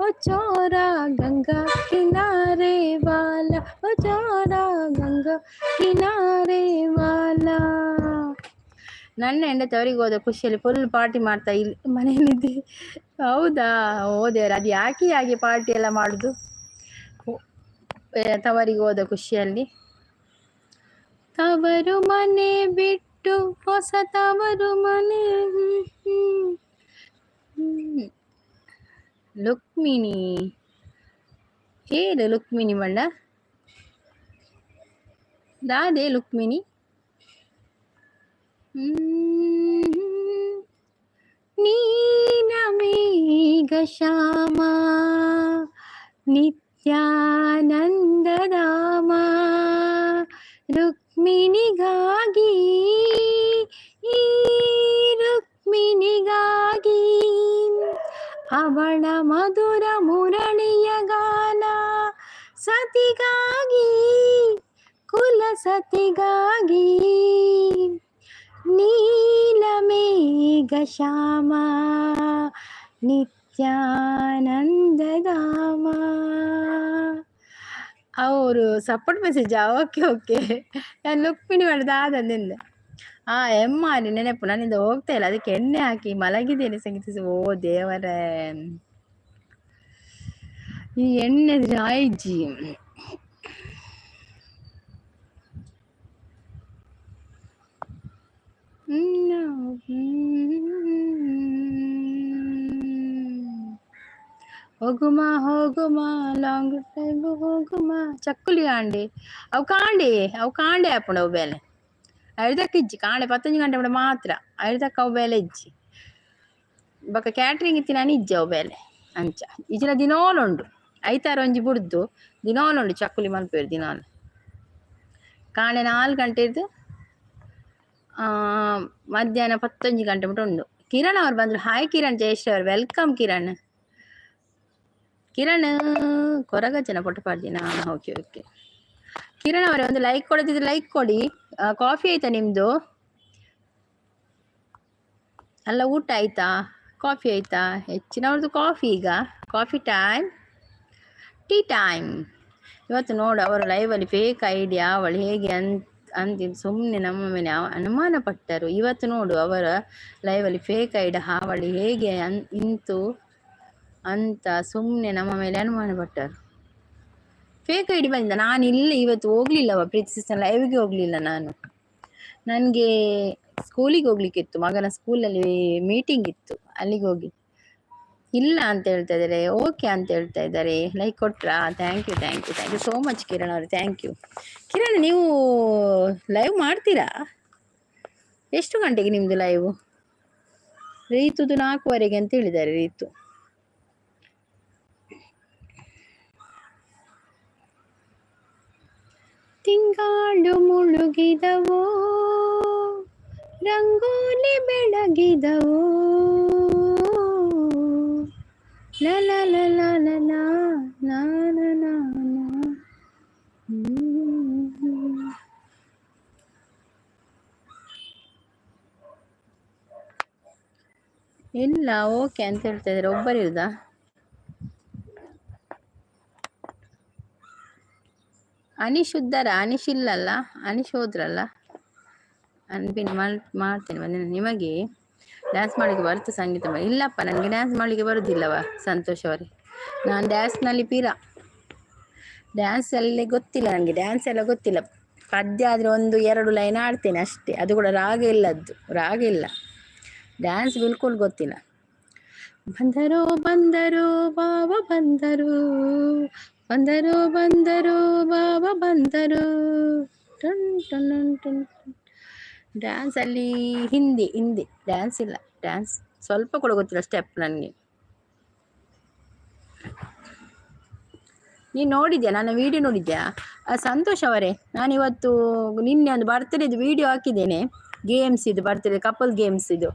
ओ चोरा गंगा किनारे वाला, ओ चोरा गंगा किनारे वाला. ನನ್ನ ಹೆಂಡತಿ ಅವರಿಗೆ ಹೋದ ಖುಷಿಯಲ್ಲಿ ಫುಲ್ ಪಾರ್ಟಿ ಮಾಡ್ತಾ ಇಲ್ಲಿ ಮನೆಯಲ್ಲಿದ್ದೆ. ಹೌದಾ? ಹೋದೇವ್ರ, ಅದು ಯಾಕೆ ಹಾಗೆ ಪಾರ್ಟಿ ಎಲ್ಲ ಮಾಡುದು ತವರಿಗೆ ಹೋದ ಖುಷಿಯಲ್ಲಿ? ತವರು ಮನೆ ಬಿಟ್ಟು ಹೊಸ ತವರು ಮನೆ. ರುಕ್ಮಿಣಿ ಏರು ರುಕ್ಮಿಣಿ ಮಣ್ಣ. ದಾದೆ ಲುಕ್ಮಿಣಿ. ನೀಲಮೇಘ ಶ್ಯಾಮ ನಿತ್ಯಾನಂದಧಾಮ ರುಕ್ಮಿಣಿಗಾಗಿ, ಈ ರುಕ್ಮಿಣಿಗಾಗಿ ಅವಳ ಮಧುರ ಮುರಳಿಯ ಗಾನ ಸತಿಗಾಗಿ, ಕುಲ ಸತಿಗಾಗಿ ನೀಲಮೇಘ ಶ್ಯಾಮ ನಿತ್ಯಾನಂದಧಾಮ. ಅವರು ಸಪೋರ್ಟ್ ಮೆಸೇಜ್. Okay okay. ನಾನು ಲುಕ್ಮಿಣಿ ಮಾಡಿದ ಆದಂದಿಂದ ಆ ಎಮ್ಮಾರಿ ನೆನಪು ನನ್ನಿಂದ ಹೋಗ್ತಾ ಇಲ್ಲ. ಅದಕ್ಕೆ ಎಣ್ಣೆ ಹಾಕಿ ಮಲಗಿದ್ದೇನೆ ಸಂಗೀತ. ಓ ದೇವರೇ, ಈ ಎಣ್ಣೆ ಆಯ್ಜಿ. ಹೋಗುಮ ಹೋಗುಮ ಲಾಂಗ್ ಡ್ರೈವ್ ಹೋಗುಮ. ಚಕ್ಕುಲಿ ಕಾಂಡೆ ಅವು, ಕಾಂಡೆ ಅವು, ಕಾಂಡೆ ಆಪುಂಡು ಅವು ಬೇಲೆ. ಐದಕ್ಕೆ ಇಜ್ಜಿ ಕಾಂಡೆ 11 ಗಂಟೆ ಬಿಡ ಮಾತ್ರ. ಐದಕ್ಕೆ ಅವು ಬೇಲೆ ಇಜ್ಜಿ. ಬೊಕ ಕ್ಯಾಟ್ರಿಂಗ್ ಇತ್ತಿನ ಇಜ್ಜಿ ಅವು ಬೇಲೆ. ಅಂಚ ಇಜಿನ ದಿನೋಲುಂಡು. ಐತಾರ ಒಂಜಿ ಬುಡ್ದು ದಿನೋಲುಂಡು. ಚಕ್ಕುಲಿ ಮಲ್ಪೇರು ದಿನಾಲ ಕಾಂಡೆ 4 ಗಂಟೆದ್ದು ಮಧ್ಯಾಹ್ನ 11 ಗಂಟೆ ಮುಟ ಉಂಡು. ಕಿರಣ್ ಅವ್ರು ಬಂದರು. ಹಾಯ್ ಕಿರಣ್ ಜಯಶ್ರೀ ಅವರು, welcome Kiran. Kiran ಕೊರಗಜ್ಜನ ಫೋಟೋ ಪಾಡ್ದಿನ. ಓಕೆ ಓಕೆ ಕಿರಣ್ ಅವರೇ, ಒಂದು ಲೈಕ್ ಕೊಡದಿದ್ರೆ ಲೈಕ್ ಕೊಡಿ. ಕಾಫಿ ಆಯ್ತಾ ನಿಮ್ಮದು? ಅಲ್ಲ, ಊಟ ಆಯ್ತಾ? ಕಾಫಿ ಆಯ್ತಾ? ಹೆಚ್ಚಿನವ್ರದ್ದು ಕಾಫಿ. ಈಗ ಕಾಫಿ ಟೈಮ್, ಟೀ ಟೈಮ್. ಇವತ್ತು ನೋಡು, ಅವರು ಲೈವಲ್ಲಿ ಫೇಕ್ ಐಡಿಯಾ ಅವಳು ಹೇಗೆ ಅಂತ ಅಂತಿದ್ದು ಸುಮ್ಮನೆ ನಮ್ಮ ಮೇಲೆ ಅನುಮಾನ ಪಟ್ಟರು. ಇವತ್ತು ನೋಡು, ಅವರ ಲೈವಲ್ಲಿ ಫೇಕ್ ಐಡಿ ಹಾವಳಿ ಹೇಗೆ ಇಂತು ಅಂತ ಸುಮ್ಮನೆ ನಮ್ಮ ಮೇಲೆ ಅನುಮಾನ ಪಟ್ಟರು. ಫೇಕ್ ಐಡಿ ಬಂದ. ನಾನು ಇಲ್ಲ, ಇವತ್ತು ಹೋಗ್ಲಿಲ್ಲವ ಪ್ರೀತಿ ಸಿಸ್ಟರ್ ಲೈವ್ಗೆ ಹೋಗಲಿಲ್ಲ ನಾನು. ನನಗೆ ಸ್ಕೂಲಿಗೆ ಹೋಗ್ಲಿಕ್ಕಿತ್ತು. ಮಗನ ಸ್ಕೂಲಲ್ಲಿ ಮೀಟಿಂಗ್ ಇತ್ತು, ಅಲ್ಲಿಗೆ ಹೋಗಿ. ಇಲ್ಲ ಅಂತ ಹೇಳ್ತಾ ಇದ್ದಾರೆ, ಓಕೆ ಅಂತ ಹೇಳ್ತಾ ಇದ್ದಾರೆ. Like ಕೊಟ್ರಾ? Thank you, thank you, thank you so much Kiran ಅವರು. Thank you Kiran. ನೀವು ಲೈವ್ ಮಾಡ್ತೀರಾ? ಎಷ್ಟು ಗಂಟೆಗೆ ನಿಮ್ಮದು ಲೈವ್? ರೀತುದು 4:30ಗೆ ಅಂತ ಹೇಳಿದ್ದಾರೆ ರೀತು. ತಿಂಗಾಳು ಮುಳುಗಿದವೋ, ರಂಗೋಲಿ ಬೆಳಗಿದವೋ, ಲ ಲ ಲ ಲ ಲ ಲ ಲ ಲ ಲ. ಇಲ್ಲ, ಓಕೆ ಅಂತ ಹೇಳ್ತಾ ಇದ್ದಾರೆ. ಒಬ್ಬರಿರುದಾ? ಅನೀಶ್ ಇದ್ದಾರ? ಅನೀಶ್ ಇಲ್ಲಲ್ಲ, ಅನೀಶ್ ಹೋದ್ರಲ್ಲ. ಅನ್ಪಿನ್ ಮಾಡ್ತೇನೆ ಬಂದ. ನಿಮಗೆ ಡ್ಯಾನ್ಸ್ ಮಾಡಲಿಕ್ಕೆ ಬರುತ್ತೆ ಸಂಗೀತ? ಇಲ್ಲಪ್ಪ, ನನಗೆ ಡ್ಯಾನ್ಸ್ ಮಾಡಲಿಕ್ಕೆ ಬರುವುದಿಲ್ಲವ ಸಂತೋಷ್ ಅವರೇ. ನಾನು ಡ್ಯಾನ್ಸ್ನಲ್ಲಿ ಪಿರ. ಡ್ಯಾನ್ಸ್ ಅಲ್ಲಿ ಗೊತ್ತಿಲ್ಲ ನನಗೆ, ಡ್ಯಾನ್ಸ್ ಎಲ್ಲ ಗೊತ್ತಿಲ್ಲ. ಪದ್ಯ ಆದರೆ ಒಂದು ಎರಡು ಲೈನ್ ಆಡ್ತೇನೆ ಅಷ್ಟೇ, ಅದು ಕೂಡ ರಾಗ ಇಲ್ಲದ್ದು, ರಾಗ ಇಲ್ಲ. ಡ್ಯಾನ್ಸ್ ಬಿಲ್ಕುಲ್ ಗೊತ್ತಿಲ್ಲ. ಬಂದರು ಬಂದರು ಬಾವ ಬಂದರು, ಬಂದರು ಬಂದರು ಬಾವ ಬಂದರು. ಟುನ್ ಟುನ್ ಟುನ್. ಡ್ಯಾನ್ಸಲ್ಲಿ ಹಿಂದಿ ಹಿಂದಿ ಡ್ಯಾನ್ಸ್ ಇಲ್ಲ. ಡ್ಯಾನ್ಸ್ ಸ್ವಲ್ಪ ಕೂಡ ಗೊತ್ತಿಲ್ಲ ಸ್ಟೆಪ್ ನನಗೆ. ನೀನು ನೋಡಿದ್ಯಾ ನನ್ನ ವಿಡಿಯೋ ನೋಡಿದ್ಯಾ ಸಂತೋಷ್ ಅವರೇ? ನಾನಿವತ್ತು ನಿನ್ನೆ ಒಂದು ಬರ್ತ್ಡೇದು ವಿಡಿಯೋ ಹಾಕಿದ್ದೇನೆ. ಗೇಮ್ಸ್ ಇದು, ಬರ್ತ್ಡೇ ಕಪಲ್ ಗೇಮ್ಸ್ ಇದು.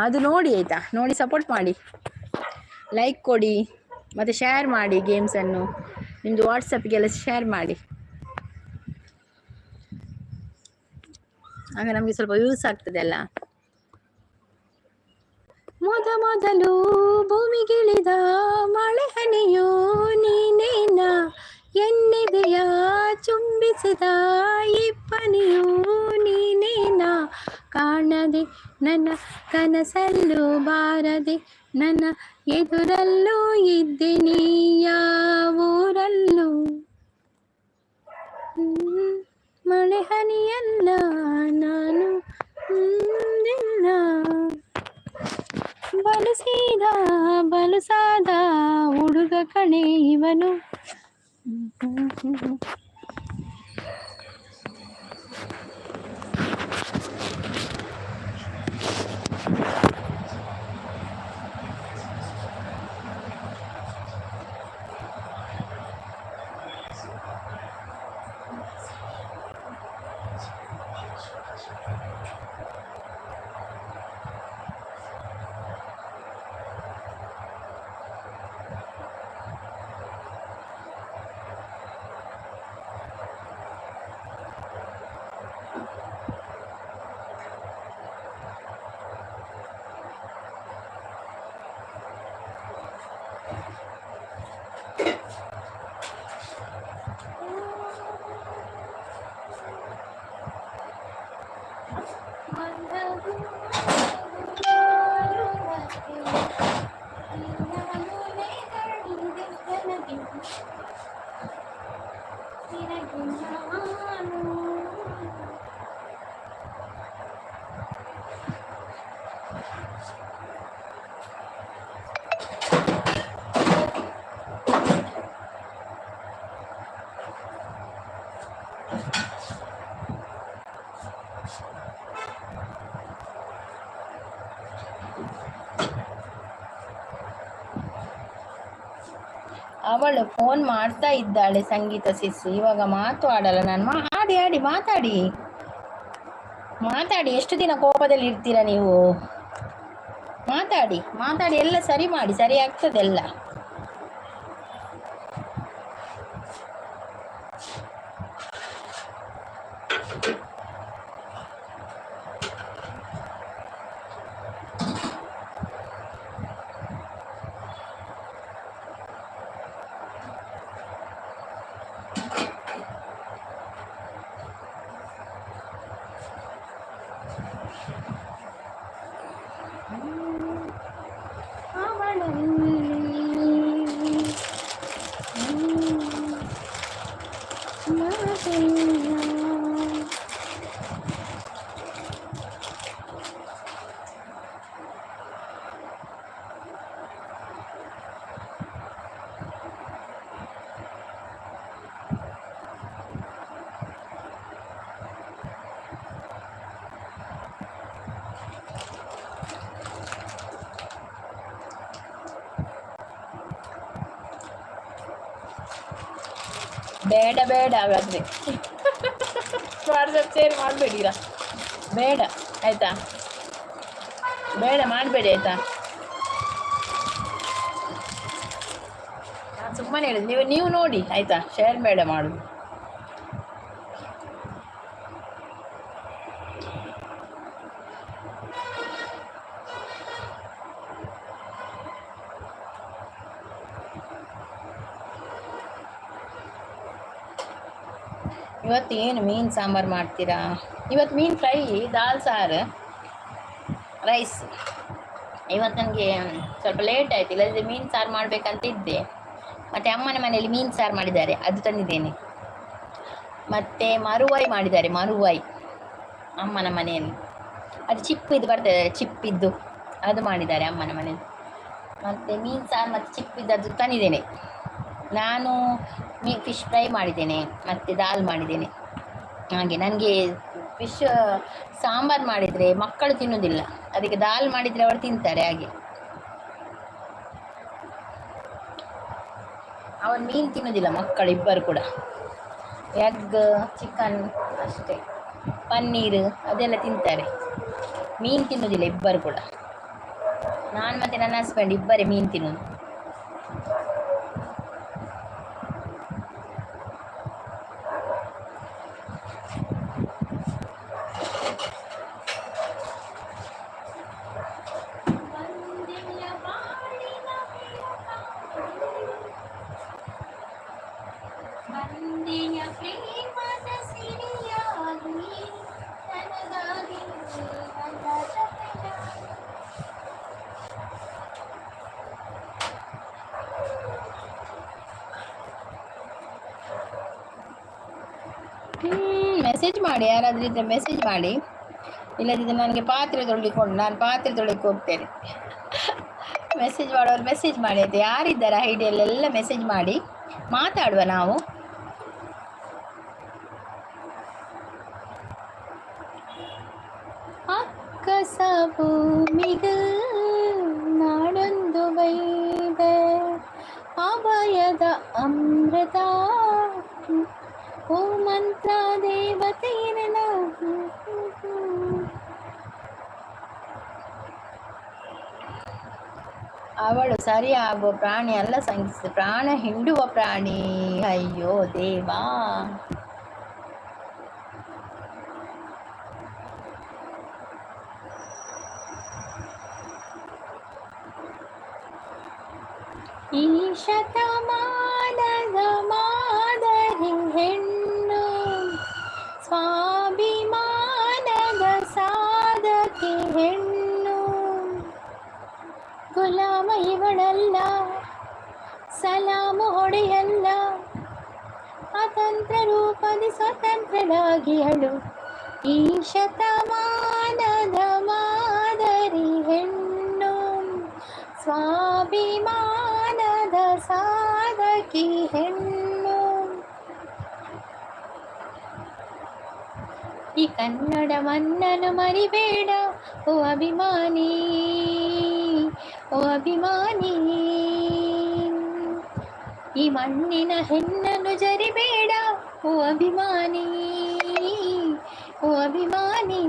ಅದು ನೋಡಿ ಆಯಿತಾ? ನೋಡಿ ಸಪೋರ್ಟ್ ಮಾಡಿ, ಲೈಕ್ ಕೊಡಿ ಮತ್ತು ಶೇರ್ ಮಾಡಿ. ಗೇಮ್ಸನ್ನು ನಿಮ್ಮದು ವಾಟ್ಸಪ್ಗೆಲ್ಲ ಶೇರ್ ಮಾಡಿ. ಆಗ ನಮಗೆ ಸ್ವಲ್ಪ ಯೂಸ್ ಆಗ್ತದೆ ಅಲ್ಲ. ಮೊದ ಮೊದಲು ಭೂಮಿಗಿಳಿದ ಮಳೆ ಹನಿಯು ನೀನೇನ, ಎನ್ನೆದೆಯ ಚುಂಬಿಸಿದ ಇಬ್ಬನಿಯು ನೀನೇನ, ಕಾಣದೆ ನನ್ನ ಕನಸಲ್ಲೂ ಬಾರದೆ ನನ್ನ ಎದುರಲ್ಲೂ ಇದ್ದೆ ನೀ ಯಾವೂರಲ್ಲೂ, ಮಳೆ ಹನಿಯಲ್ಲ ನಾನು ನಿನ್ನ. ಬಲುಸೀದ ಬಲುಸಾದ ಹುಡುಗ ಕಣೆ ಇವನು. ನಾನು. ಅವಳು ಫೋನ್ ಮಾಡ್ತಾ ಇದ್ದಾಳೆ ಸಂಗೀತ ಸಿಸ್. ಇವಾಗ ಮಾತು ಆಡಲ್ಲ ನಾನು. ಆಡಿ ಆಡಿ, ಮಾತಾಡಿ ಮಾತಾಡಿ. ಎಷ್ಟು ದಿನ ಕೋಪದಲ್ಲಿ ಇರ್ತೀರಾ ನೀವು? ಮಾತಾಡಿ ಮಾತಾಡಿ, ಎಲ್ಲ ಸರಿ ಮಾಡಿ, ಸರಿ ಆಗ್ತದೆಲ್ಲ. ಅವಳು ಇಲ್ಲಿ ಮಾತಿಲ್ಲ. ಬೇಡ ಬೇಡ, ಹಾಗಾದ್ರೆ ವಾಟ್ಸಪ್ ಶೇರ್ ಮಾಡಬೇಡಿರಾ. ಬೇಡ, ಆಯ್ತಾ? ಬೇಡ, ಮಾಡಬೇಡಿ, ಆಯ್ತಾ? ನಾನು ಸುಮ್ಮನೆ ಹೇಳಿದ್ದು. ನೀವು ನೀವು ನೋಡಿ, ಆಯ್ತಾ? ಶೇರ್ ಬೇಡ ಮಾಡುದು. ಇವತ್ತು ಏನು ಮೀನು ಸಾಂಬಾರು ಮಾಡ್ತೀರಾ? ಇವತ್ತು ಮೀನು ಫ್ರೈ, ದಾಲ್ ಸಾರು, ರೈಸ್. ಇವತ್ತು ನನಗೆ ಸ್ವಲ್ಪ ಲೇಟ್ ಆಯಿತು, ಇಲ್ಲದಿದ್ದರೆ ಮೀನು ಸಾರು ಮಾಡಬೇಕಂತ ಇದ್ದೆ. ಮತ್ತು ಅಮ್ಮನ ಮನೆಯಲ್ಲಿ ಮೀನು ಸಾರು ಮಾಡಿದ್ದಾರೆ, ಅದು ತಂದಿದ್ದೇನೆ. ಮತ್ತು ಮರುವಾಯಿ ಮಾಡಿದ್ದಾರೆ, ಮರುವಾಯಿ ಅಮ್ಮನ ಮನೆಯಲ್ಲಿ. ಅದು ಚಿಪ್ಪಿದ್ದು ಬರ್ತದೆ, ಚಿಪ್ಪಿದ್ದು ಅದು ಮಾಡಿದ್ದಾರೆ ಅಮ್ಮನ ಮನೆಯಲ್ಲಿ. ಮತ್ತು ಮೀನು ಸಾರು ಮತ್ತು ಚಿಪ್ಪಿದ್ದು ಅದು ತಂದಿದ್ದೇನೆ ನಾನು. ಫಿಶ್ ಫ್ರೈ ಮಾಡಿದ್ದೇನೆ ಮತ್ತು ದಾಲ್ ಮಾಡಿದ್ದೇನೆ. ಹಾಗೆ ನನಗೆ ಫಿಶ್ ಸಾಂಬಾರು ಮಾಡಿದರೆ ಮಕ್ಕಳು ತಿನ್ನುವುದಿಲ್ಲ. ಅದಕ್ಕೆ ದಾಲ್ ಮಾಡಿದರೆ ಅವರು ತಿಂತಾರೆ. ಹಾಗೆ ಅವನು ಮೀನು ತಿನ್ನುವುದಿಲ್ಲ, ಮಕ್ಕಳು ಇಬ್ಬರು ಕೂಡ. ಎಗ್, ಚಿಕನ್ ಅಷ್ಟೇ, ಪನ್ನೀರ್ ಅದೆಲ್ಲ ತಿಂತಾರೆ. ಮೀನು ತಿನ್ನುವುದಿಲ್ಲ ಇಬ್ಬರು ಕೂಡ. ನಾನು ಮತ್ತು ನನ್ನ ಹಸ್ಬೆಂಡ್ ಇಬ್ಬರೇ ಮೀನು ತಿನ್ನೋದು. ಬಂದೆಯ ಬಾಳಿನ ಬಂದೆಯ ಪ್ರೇಮದ ಸಿರಿಯಾಗಿ, ನನಗಾಗಿ ನನ್ನ ಜೊತೆಯಾಗಿ. ಮೆಸೇಜ್ ಮಾಡಿ, ಯಾರಾದರೂ ಇದ್ದರೆ ಮೆಸೇಜ್ ಮಾಡಿ. ಇಲ್ಲದಿದ್ದರೆ ನನಗೆ ಪಾತ್ರೆ ತೊಳಿಕೊಂಡು, ನಾನು ಪಾತ್ರೆ ತೊಳಿಕ್ಕೆ ಹೋಗ್ತೇನೆ. ಮೆಸೇಜ್ ಮಾಡೋರು ಮೆಸೇಜ್ ಮಾಡಿ, ಆಯ್ತು? ಯಾರಿದ್ದಾರೆ ಐಡಿಯಲ್ಲೆಲ್ಲ ಮೆಸೇಜ್ ಮಾಡಿ, ಮಾತಾಡುವ ನಾವು. ಅಕ್ಕಸ ಭೂಮಿಗೆ ನಾಡೊಂದು ಬೈದೆ, ಅಭಯದ ಅಮೃತ ಓ ಮಂತ್ರ ದೇವತೆ. ಅವಳು ಸರಿಯಾಗುವ ಪ್ರಾಣಿ ಅಲ್ಲ ಸಂಗಿಸ, ಪ್ರಾಣ ಹಿಂಡುವ ಪ್ರಾಣಿ. ಅಯ್ಯೋ ದೇವಾ. ಈ ಶತಮಾನದ ಮಾದರಿ ಹೆಣ್ಣು, ಸ್ವಾಭಿಮಾನದ ಸಾಧಕಿ ಹೆಣ್ಣು. ಗುಲಾಮ ಇವಳಲ್ಲ, ಸಲಾಮು ಹೊಡೆಯಲ್ಲ. ಅತಂತ್ರ ರೂಪದಿ ಸ್ವತಂತ್ರಳಾಗಿಹಳು. ಈ ಶತಮಾನದ ಮಾದರಿ ಹೆಣ್ಣು, ಸ್ವಾಭಿಮಾನದ ಸಾಧಕಿ ಹೆಣ್ಣು. ಈ ಕನ್ನಡ ಮಣ್ಣನ್ನು ಮರಿಬೇಡ ಓ ಅಭಿಮಾನಿ, ಓ ಅಭಿಮಾನಿ. ಈ ಮಣ್ಣಿನ ಹೆಣ್ಣನ್ನು ಜರಿಬೇಡ ಓ ಅಭಿಮಾನಿ, ಓ ಅಭಿಮಾನಿ.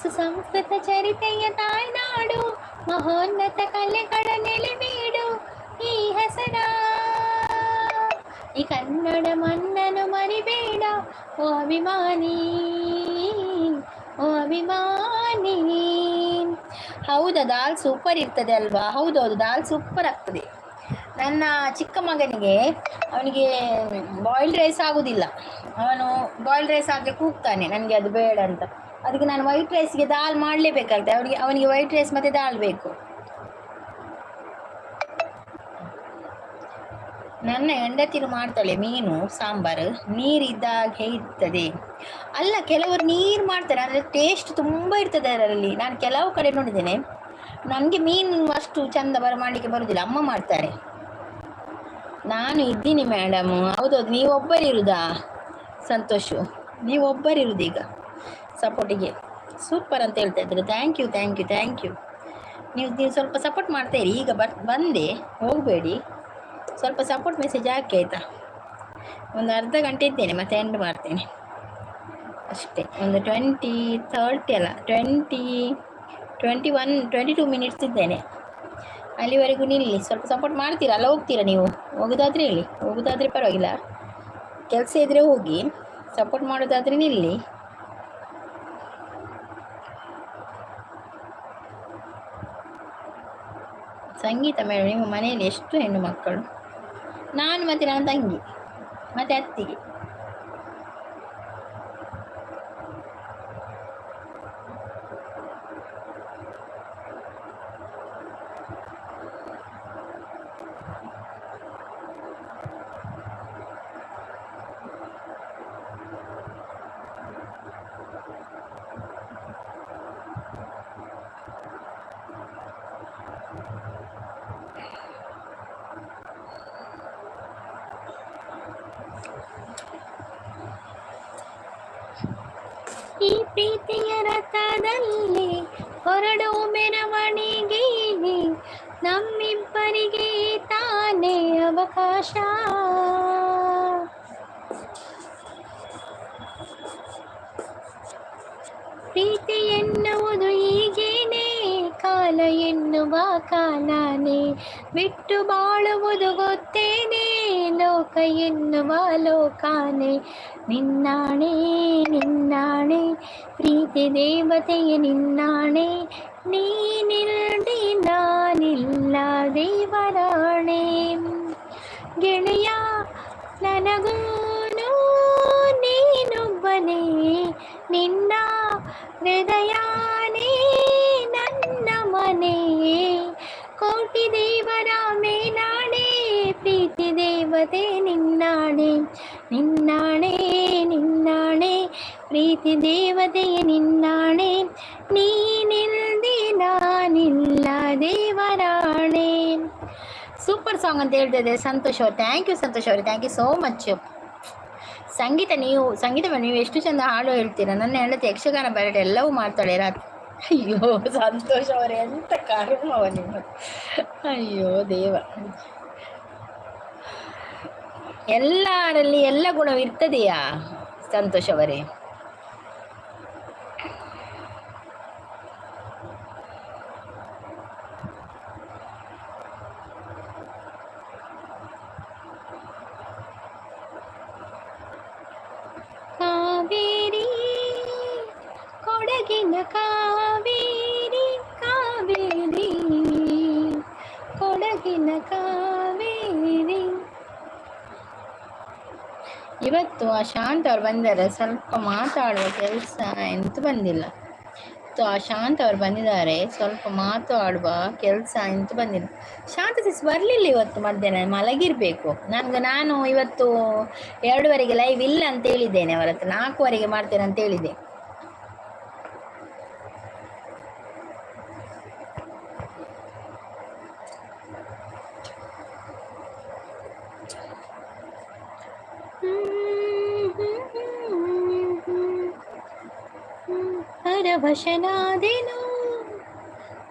ಸುಸಂಸ್ಕೃತ ಚರಿತೆಯ ತಾಯ್ನಾಡು, ಮಹೋನ್ನತ ಕಲೆಗಳ ನೆಲೆವೀಡು ಈ ಹೆಸರ. ಈ ಕನ್ನಡ ಮಣ್ಣನ್ನು ಮರಿಬೇಡ ಓ ಅಭಿಮಾನಿ, ಓ ಅಭಿಮಾನಿ. ಹೌದಾ, ದಾಲ್ ಸೂಪರ್ ಇರ್ತದೆ ಅಲ್ವಾ? ಹೌದೌದು, ದಾಲ್ ಸೂಪರ್ ಆಗ್ತದೆ. ನನ್ನ ಚಿಕ್ಕ ಮಗನಿಗೆ, ಅವನಿಗೆ ಬಾಯ್ಲ್ಡ್ ರೈಸ್ ಆಗೋದಿಲ್ಲ. ಅವನು ಬಾಯ್ಲ್ಡ್ ರೈಸ್ ಆದರೆ ಕೂಗ್ತಾನೆ, ನನಗೆ ಅದು ಬೇಡ ಅಂತ. ಅದಕ್ಕೆ ನಾನು ವೈಟ್ ರೈಸ್ಗೆ ದಾಲ್ ಮಾಡಲೇಬೇಕಾಗ್ತದೆ. ಅವನಿಗೆ ಅವನಿಗೆ ವೈಟ್ ರೈಸ್ ಮತ್ತು ದಾಲ್ ಬೇಕು. ನನ್ನ ಹೆಂಡತಿರು ಮಾಡ್ತಾಳೆ ಮೀನು ಸಾಂಬಾರು, ನೀರಿದ್ದಾಗೆ ಇರ್ತದೆ. ಅಲ್ಲ, ಕೆಲವರು ನೀರು ಮಾಡ್ತಾರೆ, ಆದರೆ ಟೇಸ್ಟ್ ತುಂಬ ಇರ್ತದೆ ಅದರಲ್ಲಿ. ನಾನು ಕೆಲವು ಕಡೆ ನೋಡಿದ್ದೇನೆ. ನನಗೆ ಮೀನು ಅಷ್ಟು ಚಂದ ಮಾಡಲಿಕ್ಕೆ ಬರುವುದಿಲ್ಲ, ಅಮ್ಮ ಮಾಡ್ತಾರೆ. ನಾನು ಇದ್ದೀನಿ ಮೇಡಮ್. ಹೌದೌದು, ನೀವೊಬ್ಬರಿರುವುದಾ ಸಂತೋಷು? ನೀವೊಬ್ಬರಿರುವುದು ಈಗ ಸಪೋರ್ಟಿಗೆ. ಸೂಪರ್ ಅಂತ ಹೇಳ್ತಾ ಇದ್ದಾರೆ. Thank you, thank you, thank you. ನೀವು ನೀವು ಸ್ವಲ್ಪ ಸಪೋರ್ಟ್ ಮಾಡ್ತಾಯಿರಿ. ಈಗ ಬಂದೆ, ಹೋಗಬೇಡಿ. ಸ್ವಲ್ಪ ಸಪೋರ್ಟ್ ಮೆಸೇಜ್ ಹಾಕಿ ಆಯಿತಾ? ಒಂದು ಅರ್ಧ ಗಂಟೆ ಇದ್ದೇನೆ, ಮತ್ತೆ ಎಂಡ್ ಮಾಡ್ತೇನೆ ಅಷ್ಟೇ. ಒಂದು 20:30 ಅಲ್ಲ, 20, 21, 22 ಮಿನಿಟ್ಸ್ ಇದ್ದೇನೆ. ಅಲ್ಲಿವರೆಗೂ ನಿಲ್ಲಿ, ಸ್ವಲ್ಪ ಸಪೋರ್ಟ್ ಮಾಡ್ತೀರಾ ಅಲ್ಲ? ಹೋಗ್ತೀರಾ ನೀವು? ಹೋಗೋದಾದ್ರೆ ಹೇಳಿ, ಹೋಗೋದಾದರೆ ಪರವಾಗಿಲ್ಲ. ಕೆಲಸ ಇದ್ದರೆ ಹೋಗಿ, ಸಪೋರ್ಟ್ ಮಾಡೋದಾದರೆ ನಿಲ್ಲಿ. ಸಂಗೀತ ಮೇಡಮ್, ನಿಮ್ಮ ಮನೆಯಲ್ಲಿ ಎಷ್ಟು ಹೆಣ್ಣು ಮಕ್ಕಳು? ನಾನು ಮತ್ತು ನನ್ನ ತಂಗಿ ಮತ್ತು ಅತ್ತಿಗೆ. ಈ ಪ್ರೀತಿಯ ರಥದಲ್ಲಿ ಹೊರಡು ಮೆರವಣಿಗೆಯಲ್ಲಿ, ನಮ್ಮಿಬ್ಬರಿಗೆ ತಾನೇ ಅವಕಾಶ. ಪ್ರೀತಿ ಎನ್ನುವುದು ಹೀಗೇನೆ, ಕಾಲ ಎನ್ನುವ ಕಾಲಾನೆ ಬಿಟ್ಟು ಬಾಳುವುದು ಗೊತ್ತೇನೆ, ಲೋಕ ಎನ್ನುವ ಲೋಕಾನೆ. ನಿನ್ನಾಣೆ ನಿನ್ನಾಣೆ ಪ್ರೀತಿ ದೇವತೆಯ ನಿನ್ನಾಣೆ, ನೀನಿಲ್ದೆ ನಾನಿಲ್ಲ ದೇವರಾಣೆ. ಗೆಳೆಯ ನನಗೂನು ನೀನೊಬ್ಬನೇ, ನಿನ್ನ ಹೃದಯನೇ ನನ್ನ ಮನೆ. ಕೋಟಿ ದೇವರ ಮೇಲಾಣೆ, ಪ್ರೀತಿ ದೇವತೆ ನಿನ್ನಾಣೆ. ನಿನ್ನಾಣೆ ನಿನ್ನಾಣೆ ಪ್ರೀತಿ ದೇವತೆಯ ನಿನ್ನಾಣೆ, ನೀನಿಲ್ದೆ ನಾನಿಲ್ಲ ದೇವರಾಣೆ. ಸೂಪರ್ ಸಾಂಗ್ ಅಂತ ಹೇಳ್ತಾ ಇದ್ದಾರೆ ಸಂತೋಷ್ ಅವರು. Thank you Santosh ಅವರು, thank you so much. ಸಂಗೀತ, ನೀವು ಸಂಗೀತ ಮೇಡಮ್, ನೀವು ಎಷ್ಟು ಚಂದ ಹಾಡು ಹೇಳ್ತೀರಾ. ನನ್ನ ಹೆಂಡತಿ ಯಕ್ಷಗಾನ ಬರಟೆ ಎಲ್ಲವೂ ಮಾಡ್ತಾಳೆ ರಾತ್ರಿ. ಅಯ್ಯೋ ಸಂತೋಷ್ ಅವರೇ, ಎಂತ ಕರ್ಮವ ನಿಮ್ಮ, ಅಯ್ಯೋ ದೇವ. ಎಲ್ಲರಲ್ಲಿ ಎಲ್ಲ ಗುಣವಿರ್ತದೆಯಾ ಸಂತೋಷ್ ಅವರೇ? ಕಾವೇರಿ, ಕೊಡಗಿನ ಕಾವೇರಿ, ಕಾವೇರಿ, ಕೊಡಗಿನ ಕಾವೇರಿ. ಇವತ್ತು ಆ ಶಾಂತ ಅವ್ರು ಬಂದರೆ ಸ್ವಲ್ಪ ಮಾತಾಡುವ ಕೆಲಸ ಎಂತ ಬಂದಿಲ್ಲ. ಇವತ್ತು ಆ ಶಾಂತ ಅವರು ಬಂದಿದ್ದಾರೆ, ಸ್ವಲ್ಪ ಮಾತು ಆಡುವ ಕೆಲಸ ಅಂತ ಬಂದಿಲ್ಲ. ಶಾಂತ ಸಿಸ್ ಬರಲಿಲ್ಲ ಇವತ್ತು ಮಧ್ಯಾಹ್ನ, ಮಲಗಿರಬೇಕು. ನಾನು ಇವತ್ತು 2:30ಗೆ ಲೈವ್ ಇಲ್ಲ ಅಂತ ಹೇಳಿದ್ದೇನೆ ಅವರ ಹತ್ರ, 4:30ಗೆ ಮಾಡ್ತೇನೆ ಅಂತ ಹೇಳಿದೆ. ಪರವಶನಾದೆನು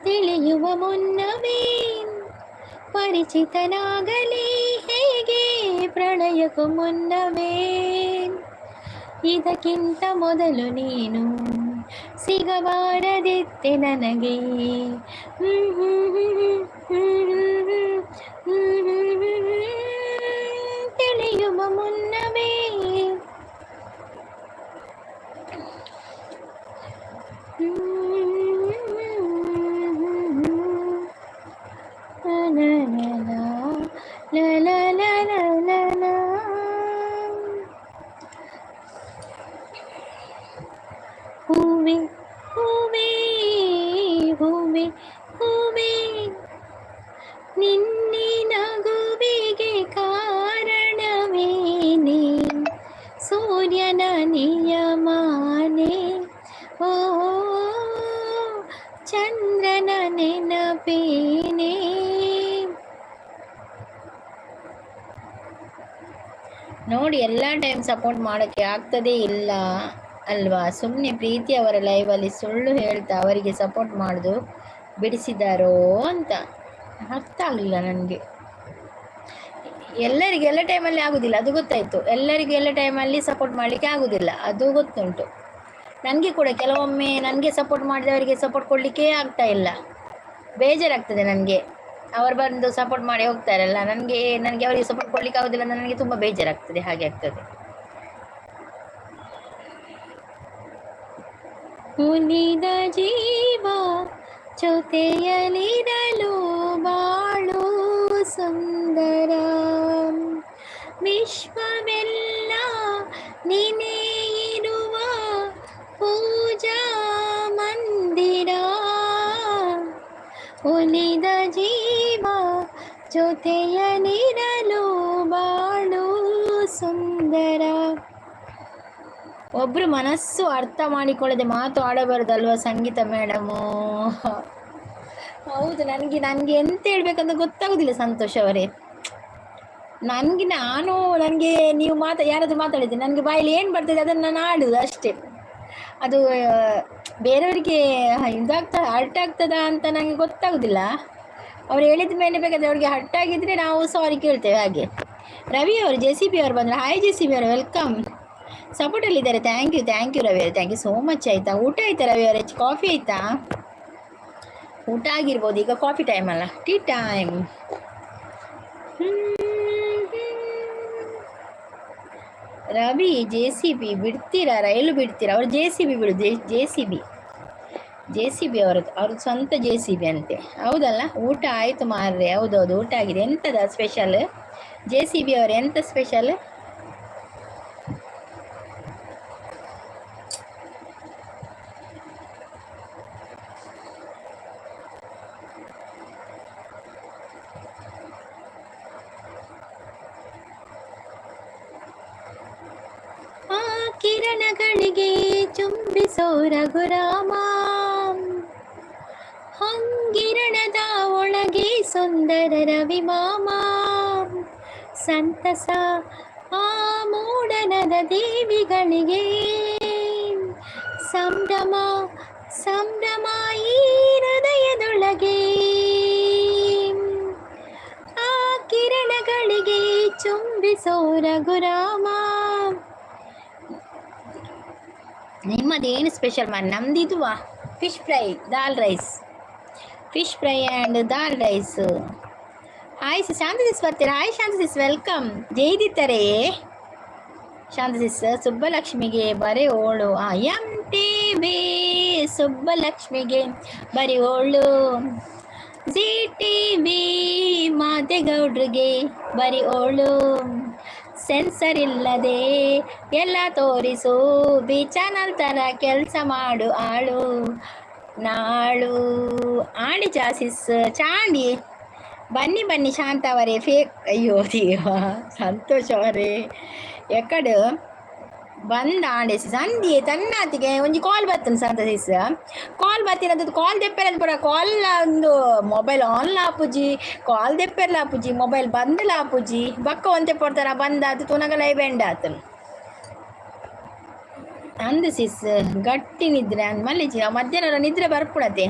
ತಿಳಿಯುವ ಮುನ್ನವೇ, ಪರಿಚಿತನಾಗಲಿ ಹೇಗೆ ಪ್ರಣಯಕ್ಕೂ ಮುನ್ನವೇ. ಇದಕ್ಕಿಂತ ಮೊದಲು ನೀನು ಸಿಗಬಾರದಿತ್ತೆ ನನಗೆ. ತಿಳಿಯುವ ಮುನ್ನವೇ. ಹೂವೆ ಹೂವೆ ಹೂವೆ ಹೂವೆ, ನಿನ್ನೆ ನಗುವಿಗೆ ಕಾರಣವೇನೆ, ಸೂರ್ಯನ ನಿಯಮಾನೆ, ಓ ಚಂದ್ರನ ನೆನಪೇನೆ. ನೋಡಿ, ಎಲ್ಲ ಟೈಮ್ ಸಪೋರ್ಟ್ ಮಾಡೋಕ್ಕೆ ಆಗ್ತದೇ ಇಲ್ಲ ಅಲ್ವಾ? ಸುಮ್ಮನೆ ಪ್ರೀತಿ ಅವರ ಲೈವಲ್ಲಿ ಸುಳ್ಳು ಹೇಳ್ತಾ ಅವರಿಗೆ ಸಪೋರ್ಟ್ ಮಾಡೋದು ಬಿಡಿಸಿದಾರೋ ಅಂತ ಅರ್ಥ ಆಗಲಿಲ್ಲ ನನಗೆ. ಎಲ್ಲರಿಗೂ ಎಲ್ಲ ಟೈಮಲ್ಲಿ ಆಗೋದಿಲ್ಲ, ಅದು ಗೊತ್ತಾಯಿತು. ಎಲ್ಲರಿಗೂ ಎಲ್ಲ ಟೈಮಲ್ಲಿ ಸಪೋರ್ಟ್ ಮಾಡಲಿಕ್ಕೆ ಆಗೋದಿಲ್ಲ, ಅದು ಗೊತ್ತುಂಟು ನನಗೆ ಕೂಡ. ಕೆಲವೊಮ್ಮೆ ನನಗೆ ಸಪೋರ್ಟ್ ಮಾಡಿದವರಿಗೆ ಸಪೋರ್ಟ್ ಕೊಡಲಿಕ್ಕೇ ಆಗ್ತಾ ಇಲ್ಲ, ಬೇಜಾರಾಗ್ತದೆ ನನಗೆ. ಅವರು ಬಂದು ಸಪೋರ್ಟ್ ಮಾಡಿ ಹೋಗ್ತಾರಲ್ಲ, ನನಗೆ ನನಗೆ ಅವರಿಗೆ ಸಪೋರ್ಟ್ ಕೊಡಲಿಕ್ಕೆ ಆಗೋದಿಲ್ಲ ಅಂದರೆ ನನಗೆ ತುಂಬ ಬೇಜಾರಾಗ್ತದೆ, ಹಾಗೆ ಆಗ್ತದೆ. ಉಳಿದ ಜೀವ ಜೊತೆಯಲ್ಲಿರಲು ಬಾಳು ಸುಂದರ, ವಿಶ್ವವೆಲ್ಲ ನೀನೇ ಇರುವ ಪೂಜಾ ಮಂದಿರ. ಉಳಿದ ಜೀವ ಜೊತೆಯಲ್ಲಿರಲು ಬಾಳು ಸುಂದರ. ಒಬ್ರು ಮನಸ್ಸು ಅರ್ಥ ಮಾಡಿಕೊಳ್ಳದೆ ಮಾತು ಆಡಬಾರ್ದಲ್ವ ಸಂಗೀತ ಮೇಡಮು? ಹೌದು, ನನಗೆ ನನಗೆ ಎಂತ ಹೇಳ್ಬೇಕಂತ ಗೊತ್ತಾಗೋದಿಲ್ಲ ಸಂತೋಷ್ ಅವರೇ. ನನಗೆ ನಾನು ನನಗೆ ನೀವು ಯಾರಾದರೂ ಮಾತಾಡಿದ್ರೆ ನನಗೆ ಬಾಯಲ್ಲಿ ಏನು ಬರ್ತದೆ ಅದನ್ನು ನಾನು ಆಡುದು ಅಷ್ಟೇ. ಅದು ಬೇರೆಯವರಿಗೆ ಇದಾಗ್ತಾ ಹರ್ಟ್ ಆಗ್ತದಾ ಅಂತ ನನಗೆ ಗೊತ್ತಾಗೋದಿಲ್ಲ. ಅವ್ರು ಹೇಳಿದ ಮೇಲೆ ಬೇಕಾದರೆ ಅವ್ರಿಗೆ ಹರ್ಟ್ ಆಗಿದ್ರೆ ನಾವು ಸಾರಿ ಕೇಳ್ತೇವೆ. ಹಾಗೆ ರವಿ ಅವರು, ಜೆ ಸಿ ಬಿ ಅವರು ಬಂದರು. ಹಾಯ್ ಜೆ ಸಿ ಬಿ ಅವರು, welcome. ಸಪೋರ್ಟಲ್ಲಿದ್ದಾರೆ, thank you, thank you Ravi ಅವರೇ, thank you so much. ಆಯಿತಾ? ಊಟ ಆಯಿತಾ ರವಿ ಅವರೇ? ಕಾಫಿ ಆಯಿತಾ? ಊಟ ಆಗಿರ್ಬೋದು, ಈಗ ಕಾಫಿ ಟೈಮ್ ಅಲ್ಲ, tea time. Ravi JCB ಬಿಡ್ತೀರಾ? ರೈಲು ಬಿಡ್ತೀರಾ? ಅವ್ರು ಜೆ ಸಿ ಬಿ ಬಿಡು, ಜೆ ಸಿ ಬಿ ಅವರದ್ದು, ಅವ್ರದ್ದು ಸ್ವಂತ ಜೆ ಸಿ ಬಿ ಅಂತೆ, ಹೌದಲ್ಲ? ಊಟ ಆಯಿತು ಮಾರ್ರೆ. ಹೌದೌದು, ಊಟ ಆಗಿದೆ. ಎಂತದ ಸ್ಪೆಷಲ್ ಜೆ ಸಿ ಬಿ ಅವರು? ಎಂತ ಸ್ಪೆಷಲ್? ಆ ಕಿರಣಗಳಿಗೆ ಚುಂಬಿಸೋ ರಘುರಾಮ, ಹೊಂಗಿರಣದ ಒಳಗೆ ಸುಂದರ ರವಿ ಮಾಮ, ಸಂತಸ ಆ ಮೂಡನದ ದೇವಿಗಳಿಗೆ, ಸಂಭ್ರಮ ಸಂಭ್ರಮ ಈ ಹೃದಯದೊಳಗೆ. ಆ ಕಿರಣಗಳಿಗೆ ಚುಂಬಿಸೋ ರಘುರಾಮ. ನಿಮ್ಮದೇನು ಸ್ಪೆಷಲ್ ಮಾಡಿ? ನಮ್ದಿದುವಾ fish fry, dal rice, fish fry and dal rice. Hi Shanta sis ಬರ್ತೀರಾ? ಹಾಯ್ ಶಾಂತ ಸಿಸ್, welcome. ಜೈದಿತ್ತರೇ ಶಾಂತ ಸಿಸ್. ಸುಬ್ಬಲಕ್ಷ್ಮಿಗೆ ಬರೀ ಓಳು, ಎಂ ಟಿ ವಿ ಸುಬ್ಬಲಕ್ಷ್ಮಿಗೆ ಬರೀ ಓಳು, ಜಿ ಟಿ ವಿ ಮಾದೇಗೌಡ್ರಿಗೆ ಬರೀ ಓಳು, ಸೆನ್ಸರ್ ಇಲ್ಲದೆ ಎಲ್ಲ ತೋರಿಸು, ಬಿ ಚಾನಲ್ ಥರ ಕೆಲಸ ಮಾಡು ಆಳು. ನಾಳು ಆಂಡಿ ಚಾಸಿಸ್ ಚಾಂಡಿ. ಬನ್ನಿ ಬನ್ನಿ ಶಾಂತ ಅವರೇ. ಫೇಕ್ ಅಯ್ಯೋ ದೇವ, ಸಂತೋಷ ಅವರೇ ಎಕ್ಕಡು ಬಂದ ಆಂಡೆ ಸಂಧಿ ತನ್ನಾತಿಗೆ ಒಂಜಿ ಕಾಲ್ ಬತ್ತನ ಸಂತ ಸಿಸ್. ಕಾಲ್ ಬತ್ತಿನ ಕಾಲ್ ದೆಪ್ಪೆರ ಪೂರ ಕಾಲ್ ಒಂದು ಮೊಬೈಲ್ ಆನ್ ಲಾಪುಜಿ, ಕಾಲ್ ದೆಪ್ಪೆರ್ಲ ಆಪುಜಿ, ಮೊಬೈಲ್ ಬಂದ್ ಲಾಪುಜಿ. ಬಕ್ಕ ಒಂತೆ ಪೊಡ್ತಾರ ಬಂದಾತು ತುನಗ ಲೈವ್ ಎಂಡ್ ಆತನು. ಅಂದು ಸಿಸ್ ಗಟ್ಟಿ ನಿದ್ರೆ ಅಂದ್ ಮಲ್ಲಿಜಿ. ಮಧ್ಯಾಹ್ನ ನಿದ್ರೆ ಬರ್ಪುಣತೆ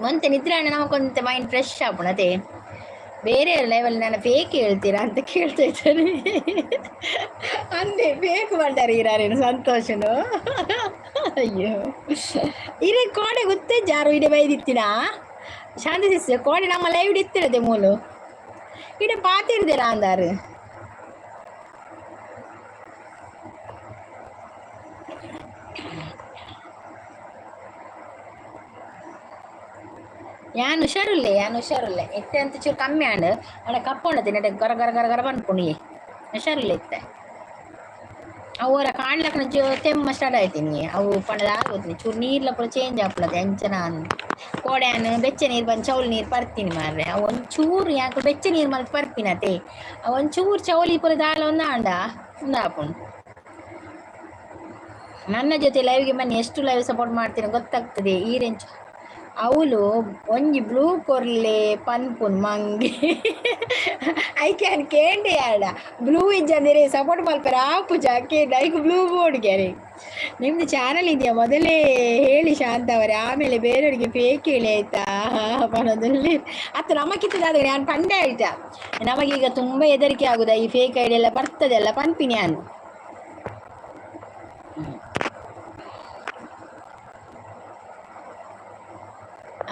ಒಂತೆ ನಿದ್ರೆ ಅಣ್ಣ ನಮಕೊಂತೆ ಮೈಂಡ್ ಫ್ರೆಶ್ ಆಪುಣತೆ. ಬೇರೆ ಲೆವೆಲ್ ನಾನು ಫೇಕ್ ಹೇಳ್ತೀರಾ ಅಂತ ಕೇಳ್ತಾ ಇದ್ದಾರೆ. ಅಂದೆ ಫೇಕ್ ಮಾಡ್ತಾರೆ ಇರಾರೇನು ಸಂತೋಷನು. ಅಯ್ಯೋ ಇರೇ ಕೋಡೆ ಗೊತ್ತೇ ಜಾರು ಇಡೆ ಬೈದಿತ್ತಿನ ಶಾಂತಿ ಸಿಸ್. ಕೋಡೆ ನಮ್ಮ ಲೈವ್ ಇತ್ತಿರದೆ ಮೂಲು ಇಡೆ ಪಾತಿರ್ದಿರ ಅಂದಾರು. ಯಾನ್ ಹುಷಾರುಲ್ಲೆ, ಯಾನ್ ಹುಷಾರುಲ್ಲೆ. ಎತ್ತೆ ಅಂತ ಚೂರು ಕಮ್ಮಿ ಆಂಡ್ ಅಡ ಕಪ್ಪೊಂಡತೆ ನೆಟ ಗರ ಗರ ಗರ ಗರ ಪನ್ಪುಣಿಯೆ. ಹುಷಾರುಲ್ಲೆ ಇತ್ತೆ. ಅವು ಅವರ ಕಾಣ್ಲಕ್ಕನ ತೆಮ್ಮ ಸ್ಟಾರ್ಟ್ ಆಯ್ತೀನಿ. ಅವು ಪಂಡದ ಆಗೋತೀನಿ ಚೂರು ನೀರ್ಲ ಪೂರ ಚೇಂಜ್ ಆಪುಣತೆ ಅಂಚನ ಕೋಡ್ಯಾನ್ ಬೆಚ್ಚ ನೀರು ಬಂದು ಚೌಲಿ ನೀರು ಪರ್ತೀನಿ ಮಾರ್ರೆ. ಅವು ಒಂಚೂರು ಯಾಕೆ ಬೆಚ್ಚ ನೀರು ಮಲ್ತ್ ಪರ್ಪಿನತೆ. ಅವು ಒಂಚೂರು ಚೌಲಿ ಪೂರ ದಾಲ ಒಂದ ಆಂಡ ಉಂದಾಪುಂಡು. ನನ್ನ ಜೊತೆ ಲೈವ್ಗೆ ಬನ್ನಿ, ಎಷ್ಟು ಲೈವ್ ಸಪೋರ್ಟ್ ಮಾಡ್ತೀನಿ ಗೊತ್ತಾಗ್ತದೆ. ಈ ರೇಂಜ್ ಅವಳು ಒಂಜಿ ಬ್ಲೂ ಕೊರ್ಲೆ ಪನ್ಪುನ್ ಮಂಗೆ ಐಕೆ ಕೇಂಡೆ ಆಡ ಬ್ಲೂ ಇಜ್ಜಂದಿರೆ ಸಪೋರ್ಟ್ ಮಲ್ಪೆರ ಆಪುಜ ಕೇಂಡ ಐಕ್ ಬ್ಲೂ ಬೋರ್ಡ್ ಕ್ಯಾರೆ. ನಿಮ್ದು ಚಾನಲ್ ಇದೆಯಾ ಮೊದಲೇ ಹೇಳಿ ಶಾಂತ ಅವರೇ, ಆಮೇಲೆ ಬೇರೆಯವರಿಗೆ ಫೇಕ್ ಹೇಳಿ ಆಯ್ತಾ ಪನದಲ್ಲಿ. ಅತ್ತ ನಮಗಿತ್ತದಾದ್ರೆ ನಾನು ಪಂಡೆ ಆಯ್ತಾ. ನಮಗೀಗ ತುಂಬ ಹೆದರಿಕೆ ಆಗುದಾ ಈ ಫೇಕ್ ಐಡಿ ಎಲ್ಲ ಬರ್ತದೆಲ್ಲ ಪನ್ಪಿನಿ ನಾನು.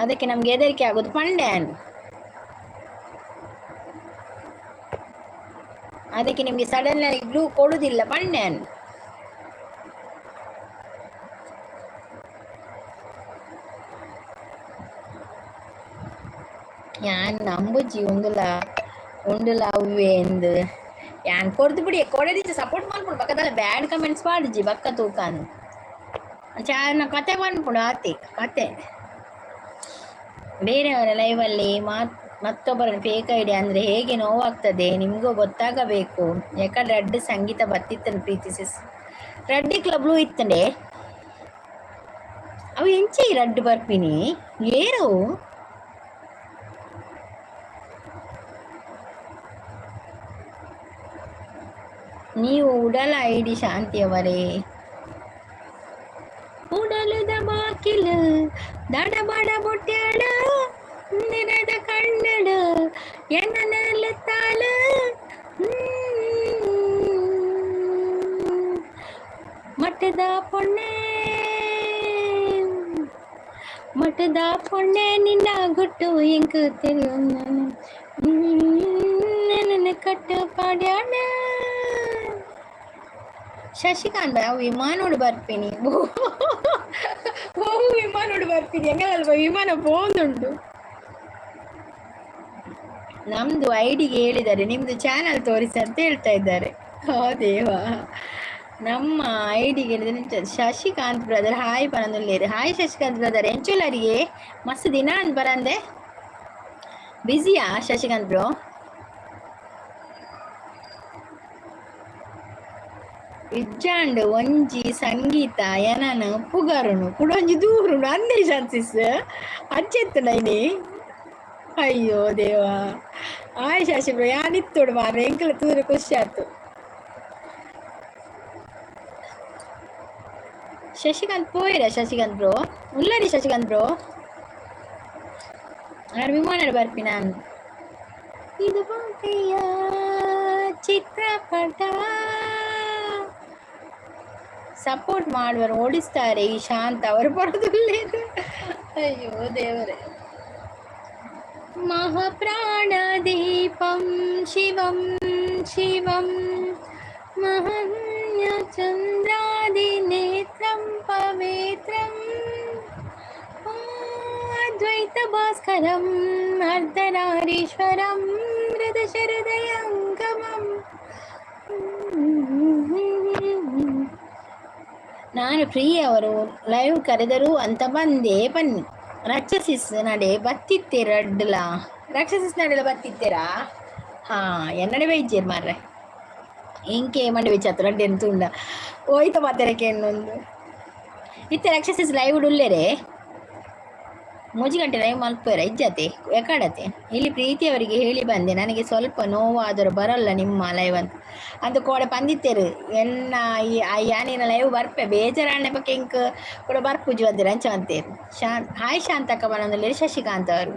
ಅದಕ್ಕೆ ನಮ್ಗೆ ಹೆದರಿಕೆ ಆಗೋದು ಪಂಡೆ. ಅದಕ್ಕೆ ನಿಮಗೆ ಸಡನ್ ಆಗಿ ಬ್ಲೂ ಕೊಡುದಿಲ್ಲ ಪಂಡೆ. ಯಾನ್ ನಂಬುಜಿ ಉಂದುಲ ಉಂಡುಲ ಅವ್ವೆ ಎಂದು ಯಾನ್ ಕೊರ್ದು ಬಿಡಿ ಕೊಡದಿಜ್ಜ ಸಪೋರ್ಟ್ ಮಲ್ಪುಂಡು. ಬಕ್ಕದಲ್ಲ ಬ್ಯಾಡ್ ಕಮೆಂಟ್ಸ್ ಪಾಡುಜಿ ಬಕ್ಕ ತೂಕಾನ್ ಚಾನ ಕತೆ ಪನ್ಪುಂಡು ಆತೆ ಕತೆ. ಬೇರೆಯವರ ಲೈವಲ್ಲಿ ಮತ್ತೊಬ್ಬರನ್ನು ಫೇಕ್ ಐಡಿ ಅಂದರೆ ಹೇಗೆ ನೋವಾಗ್ತದೆ ನಿಮಗೂ ಗೊತ್ತಾಗಬೇಕು. ಯಾಕಂದ್ರೆ ರಡ್ಡ್ ಸಂಗೀತ ಬತ್ತಿತ್ತನು ಪ್ರೀತಿ ಸಿಸ್. ರಡ್ಡಿಕ್ಲ ಬ್ಲೂ ಇತ್ತಂಡೆ ಅವು ಎಂಚೆ ರಡ್ಡು ಬರ್ಪಿನಿ ಏರವು. ನೀವು ಉಡಲ ಐಡಿ ಶಾಂತಿಯವರೇ. ಉಡಲದ ಬಾಕಿಲು ದಡಬಡ ಬೊಟ್ಯಾಡ ನಿನದ ಕಣ್ಣಡು ಎನ್ನ ತಾಳ ಮಠದ ಪೊಣ್ಣೆ ಮಠದ ಪೊಣ್ಣೆ ನಿನ್ನ ಗುಟ್ಟು ಎಂಕು தெரியும் ನನ್ನ ಕಟ್ಟು ಪಾಡ್ಯಾಣ. ಶಶಿಕಾಂತ್ ಅವು ವಿಮಾನೋಡು ಬರ್ಪಿನಿ. ಓ ವಿಮಾನೋಡು ಬರ್ಪಿನಿ ಎಂಗಲ್ವ ವಿಮಾನ ಪೋಂದುಂಡು. ನಮ್ದು ಐಡಿಗೆ ಹೇಳಿದ್ದಾರೆ ನಿಮ್ದು ಚಾನಲ್ ತೋರಿಸಿ ಅಂತ ಹೇಳ್ತಾ ಇದ್ದಾರೆ. ಓ ದೇವ, ನಮ್ಮ ಐಡಿಗೆ ಹೇಳಿದ್ರೆ ಶಶಿಕಾಂತ್ ಬ್ರದರ್ ಹಾಯ್ ಪನಂದುಲ್ಲೇರು. ಹಾಯ್ ಶಶಿಕಾಂತ್ ಬ್ರದರ್, ಎಂಚುಲರಿಗೆ ಮಸ್ತ್ ದಿನ ಅಂದ್ ಬರಂದೆ ಬ್ಯುಸಿಯಾ ಶಶಿಕಾಂತ್ ಬ್ರೋ? ಇಜ್ಜಾಂಡ್ ಒಂಜಿ ಸಂಗೀತ ಎನನ್ ಪುಗರುನು ಕುಡೊಂಜಿ ದೂರುನು ಅಂದೇ ಶಾನ್ಸಿಸ್ ಅಚ್ಚೆತ್ತುಂಡ ಇನಿ. ಅಯ್ಯೋ ದೇವಾ, ಆಯ್ ಶಶಿ ಬ್ರೋ ಯಾನಿತ್ತೋಡು ಮಾರ್ರೆ ಎಂಕಲ ತೂರೆ ಖುಷಿ ಆತು. ಶಶಿಕಾಂತ್ ಪೋಯಿರ ಶಶಿಕಾಂತ್ ಬ್ರೋ ಉಲ್ಲರಿ ಶಶಿಕಾಂತ್ ಬ್ರೋ ನಾನು ವಿಮಾನ ಬರ್ಪಿನ. ಇದು ಬಾಂಬೆಯ ಚಿತ್ರಪಟ ಸಪೋರ್ಟ್ ಮಾಡುವರು ಓಡಿಸ್ತಾರೆ ಈ ಶಾಂತ ಅವರು ಬರೋದಿಲ್ಲ. ಅಯ್ಯೋ ದೇವರೇ. ಮಹಾಪ್ರಾಣದೀಪಂ ಶಿವಂ ಶಿವಂ ಮಹನ್ಯಚಂದ್ರಾದಿನೇತ್ರಂ ಪವಿತ್ರಂ ಅದ್ವೈತಭಾಸ್ಕರಂ ಅರ್ಧನಾರೀಶ್ವರಂ ಹೃದಶರದಯಂಗಮಂ. ನಾನು ಪ್ರಿಯ ಅವರು ಲೈವ್ ಕರೆದರು ಅಂತ ಬಂದೆ ಬನ್ನಿ. ರಾಕ್ಷಸಿಸ್ ನಡೆ ಬತ್ತಿತ್ತೇರ ಅಡ್ಡಲ, ರಾಕ್ಷಸಿಸ್ ನಡೆಲ ಬತ್ತಿತ್ತೀರಾ? ಹಾಂ, ಎನ್ನಡೆ ಬೈಜೇರು ಮಾರ್ರೆ, ಇಂಕೆ ಮಂಡೆ ಬಿಚ್ಚಾತು ರಡ್ಡೆನ್ ತುಂಡ ಹೋಯ್ತ ಮಾತಾಡಕ್ಕೆ ಇನ್ನೊಂದು ಇತ್ತೆ. ರಾಕ್ಷಸಿಸ್ ಲೈವ್ ಉಲ್ಲೇರೆ ಮೂಜಿ ಗಂಟೆ ಲೈವ್ ಮಲ್ಪೇರ ಇಜ್ಜತೆ ಎಕಾಡತೆ. ಇಲ್ಲಿ ಪ್ರೀತಿಯವರಿಗೆ ಹೇಳಿ ಬಂದೆ, ನನಗೆ ಸ್ವಲ್ಪ ನೋವಾದರೂ ಬರಲ್ಲ ನಿಮ್ಮ ಲೈವ್ ಅಂತ ಅಂತ ಕೋಡೆ ಪಂದಿತ್ತೇರು. ಎನ್ನ ಯಾನೇನ ಲೈವ್ ಬರ್ಪೆ ಬೇಜಾರಾಣೆ ಪಕ್ಕ ಇಂಕ್ ಕೂಡ ಬರ್ಪುಜು ಅಂದಿರ ಅಂಚ ಅಂತೇರು. ಶಾಂತ್ ಹಾಯ್ ಶಾಂತಕ್ಕ ಬನ್ನೊಂದು. ಶಶಿಕಾಂತ್ ಅವರು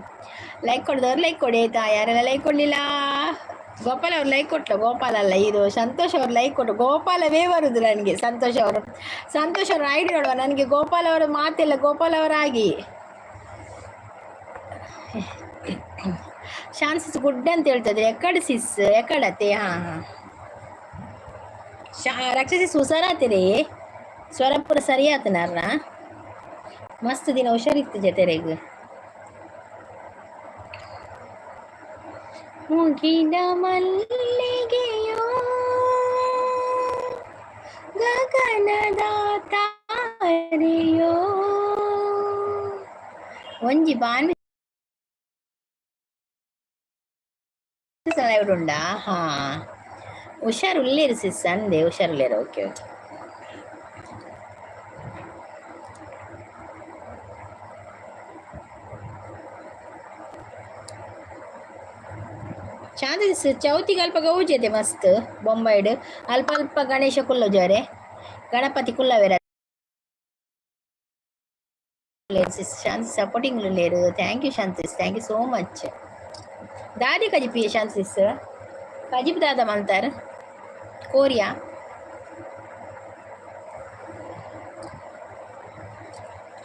ಲೈಕ್ ಕೊಡ್ದವ್ರು ಲೈಕ್ ಕೊಡಿ ಆಯ್ತಾ? ಯಾರೆಲ್ಲ ಲೈಕ್ ಕೊಡಲಿಲ್ಲ? ಗೋಪಾಲ್ ಅವ್ರು ಲೈಕ್ ಕೊಟ್ಲ? ಗೋಪಾಲ್ ಅಲ್ಲ, ಇದು ಸಂತೋಷ್ ಅವ್ರು ಲೈಕ್ ಕೊಟ್ಟು. ಗೋಪಾಲವೇ ಬರುದು ನನಗೆ. ಸಂತೋಷ್ ಅವರು, ಸಂತೋಷ್ ಅವರು ಐಡಿ ನೋಡುವ. ನನಗೆ ಗೋಪಾಲ್ ಅವರ ಮಾತೆಲ್ಲ ಗೋಪಾಲ್ ಅವರಾಗಿ. ಶಾನ್ಸಿಸ್ ಗುಡ್ ಅಂತ ಹೇಳ್ತದ್ರೆ. ಎಕ್ಕಡೆ ಸಿಸ್, ಎಕ್ಕಡತೆ? ಹಾಂ ಹಾಂ, ಶಾ ರಾಕ್ಷಸಿ ಹುಷಾರಾತಿರಿ? ಸ್ವರಪುರ ಸರಿ ಆತನಾರ? ಮಸ್ತ್ ದಿನ ಹುಷಾರಿತ್ತು ಜೊತೆರೆಗ್. ಮುಗಿದ ಮಲ್ಲಿಗೆಯೋ ಗಗನದ ತಾರೆಯೋ. ಒಂಜಿ ಬಾನ್ ಉಂಡಾ? ಹಾ, ಹುಷಾರುಲ್ಲೇರು ಸಿಸ್ ಅಂದೆ, ಹುಷಾರುಲ್ಲೇರು. Okay okay. ಶಾಂತ ಚೌತಿಗೆ ಅಲ್ಪ ಗೌಜತೆ ಮಸ್ತ್ ಬೊಂಬೈಡ್. ಅಲ್ಪ ಅಲ್ಪ ಗಣೇಶ ಕುಲ್ಲಜಾರೆ, ಗಣಪತಿ ಕುಲ್ಲವೇರ. ಶಾಂತಿ ಸಪೋರ್ಟಿಂಗ್ ಲೇರು. Thank you Shanti, thank you so much. ದಾದಿ ಕಜಿಪಿ ಶಾಂತಿ ಕಜಿಪ್ ದಾದ ಮಂತಾರ ಕೋರಿಯಾ.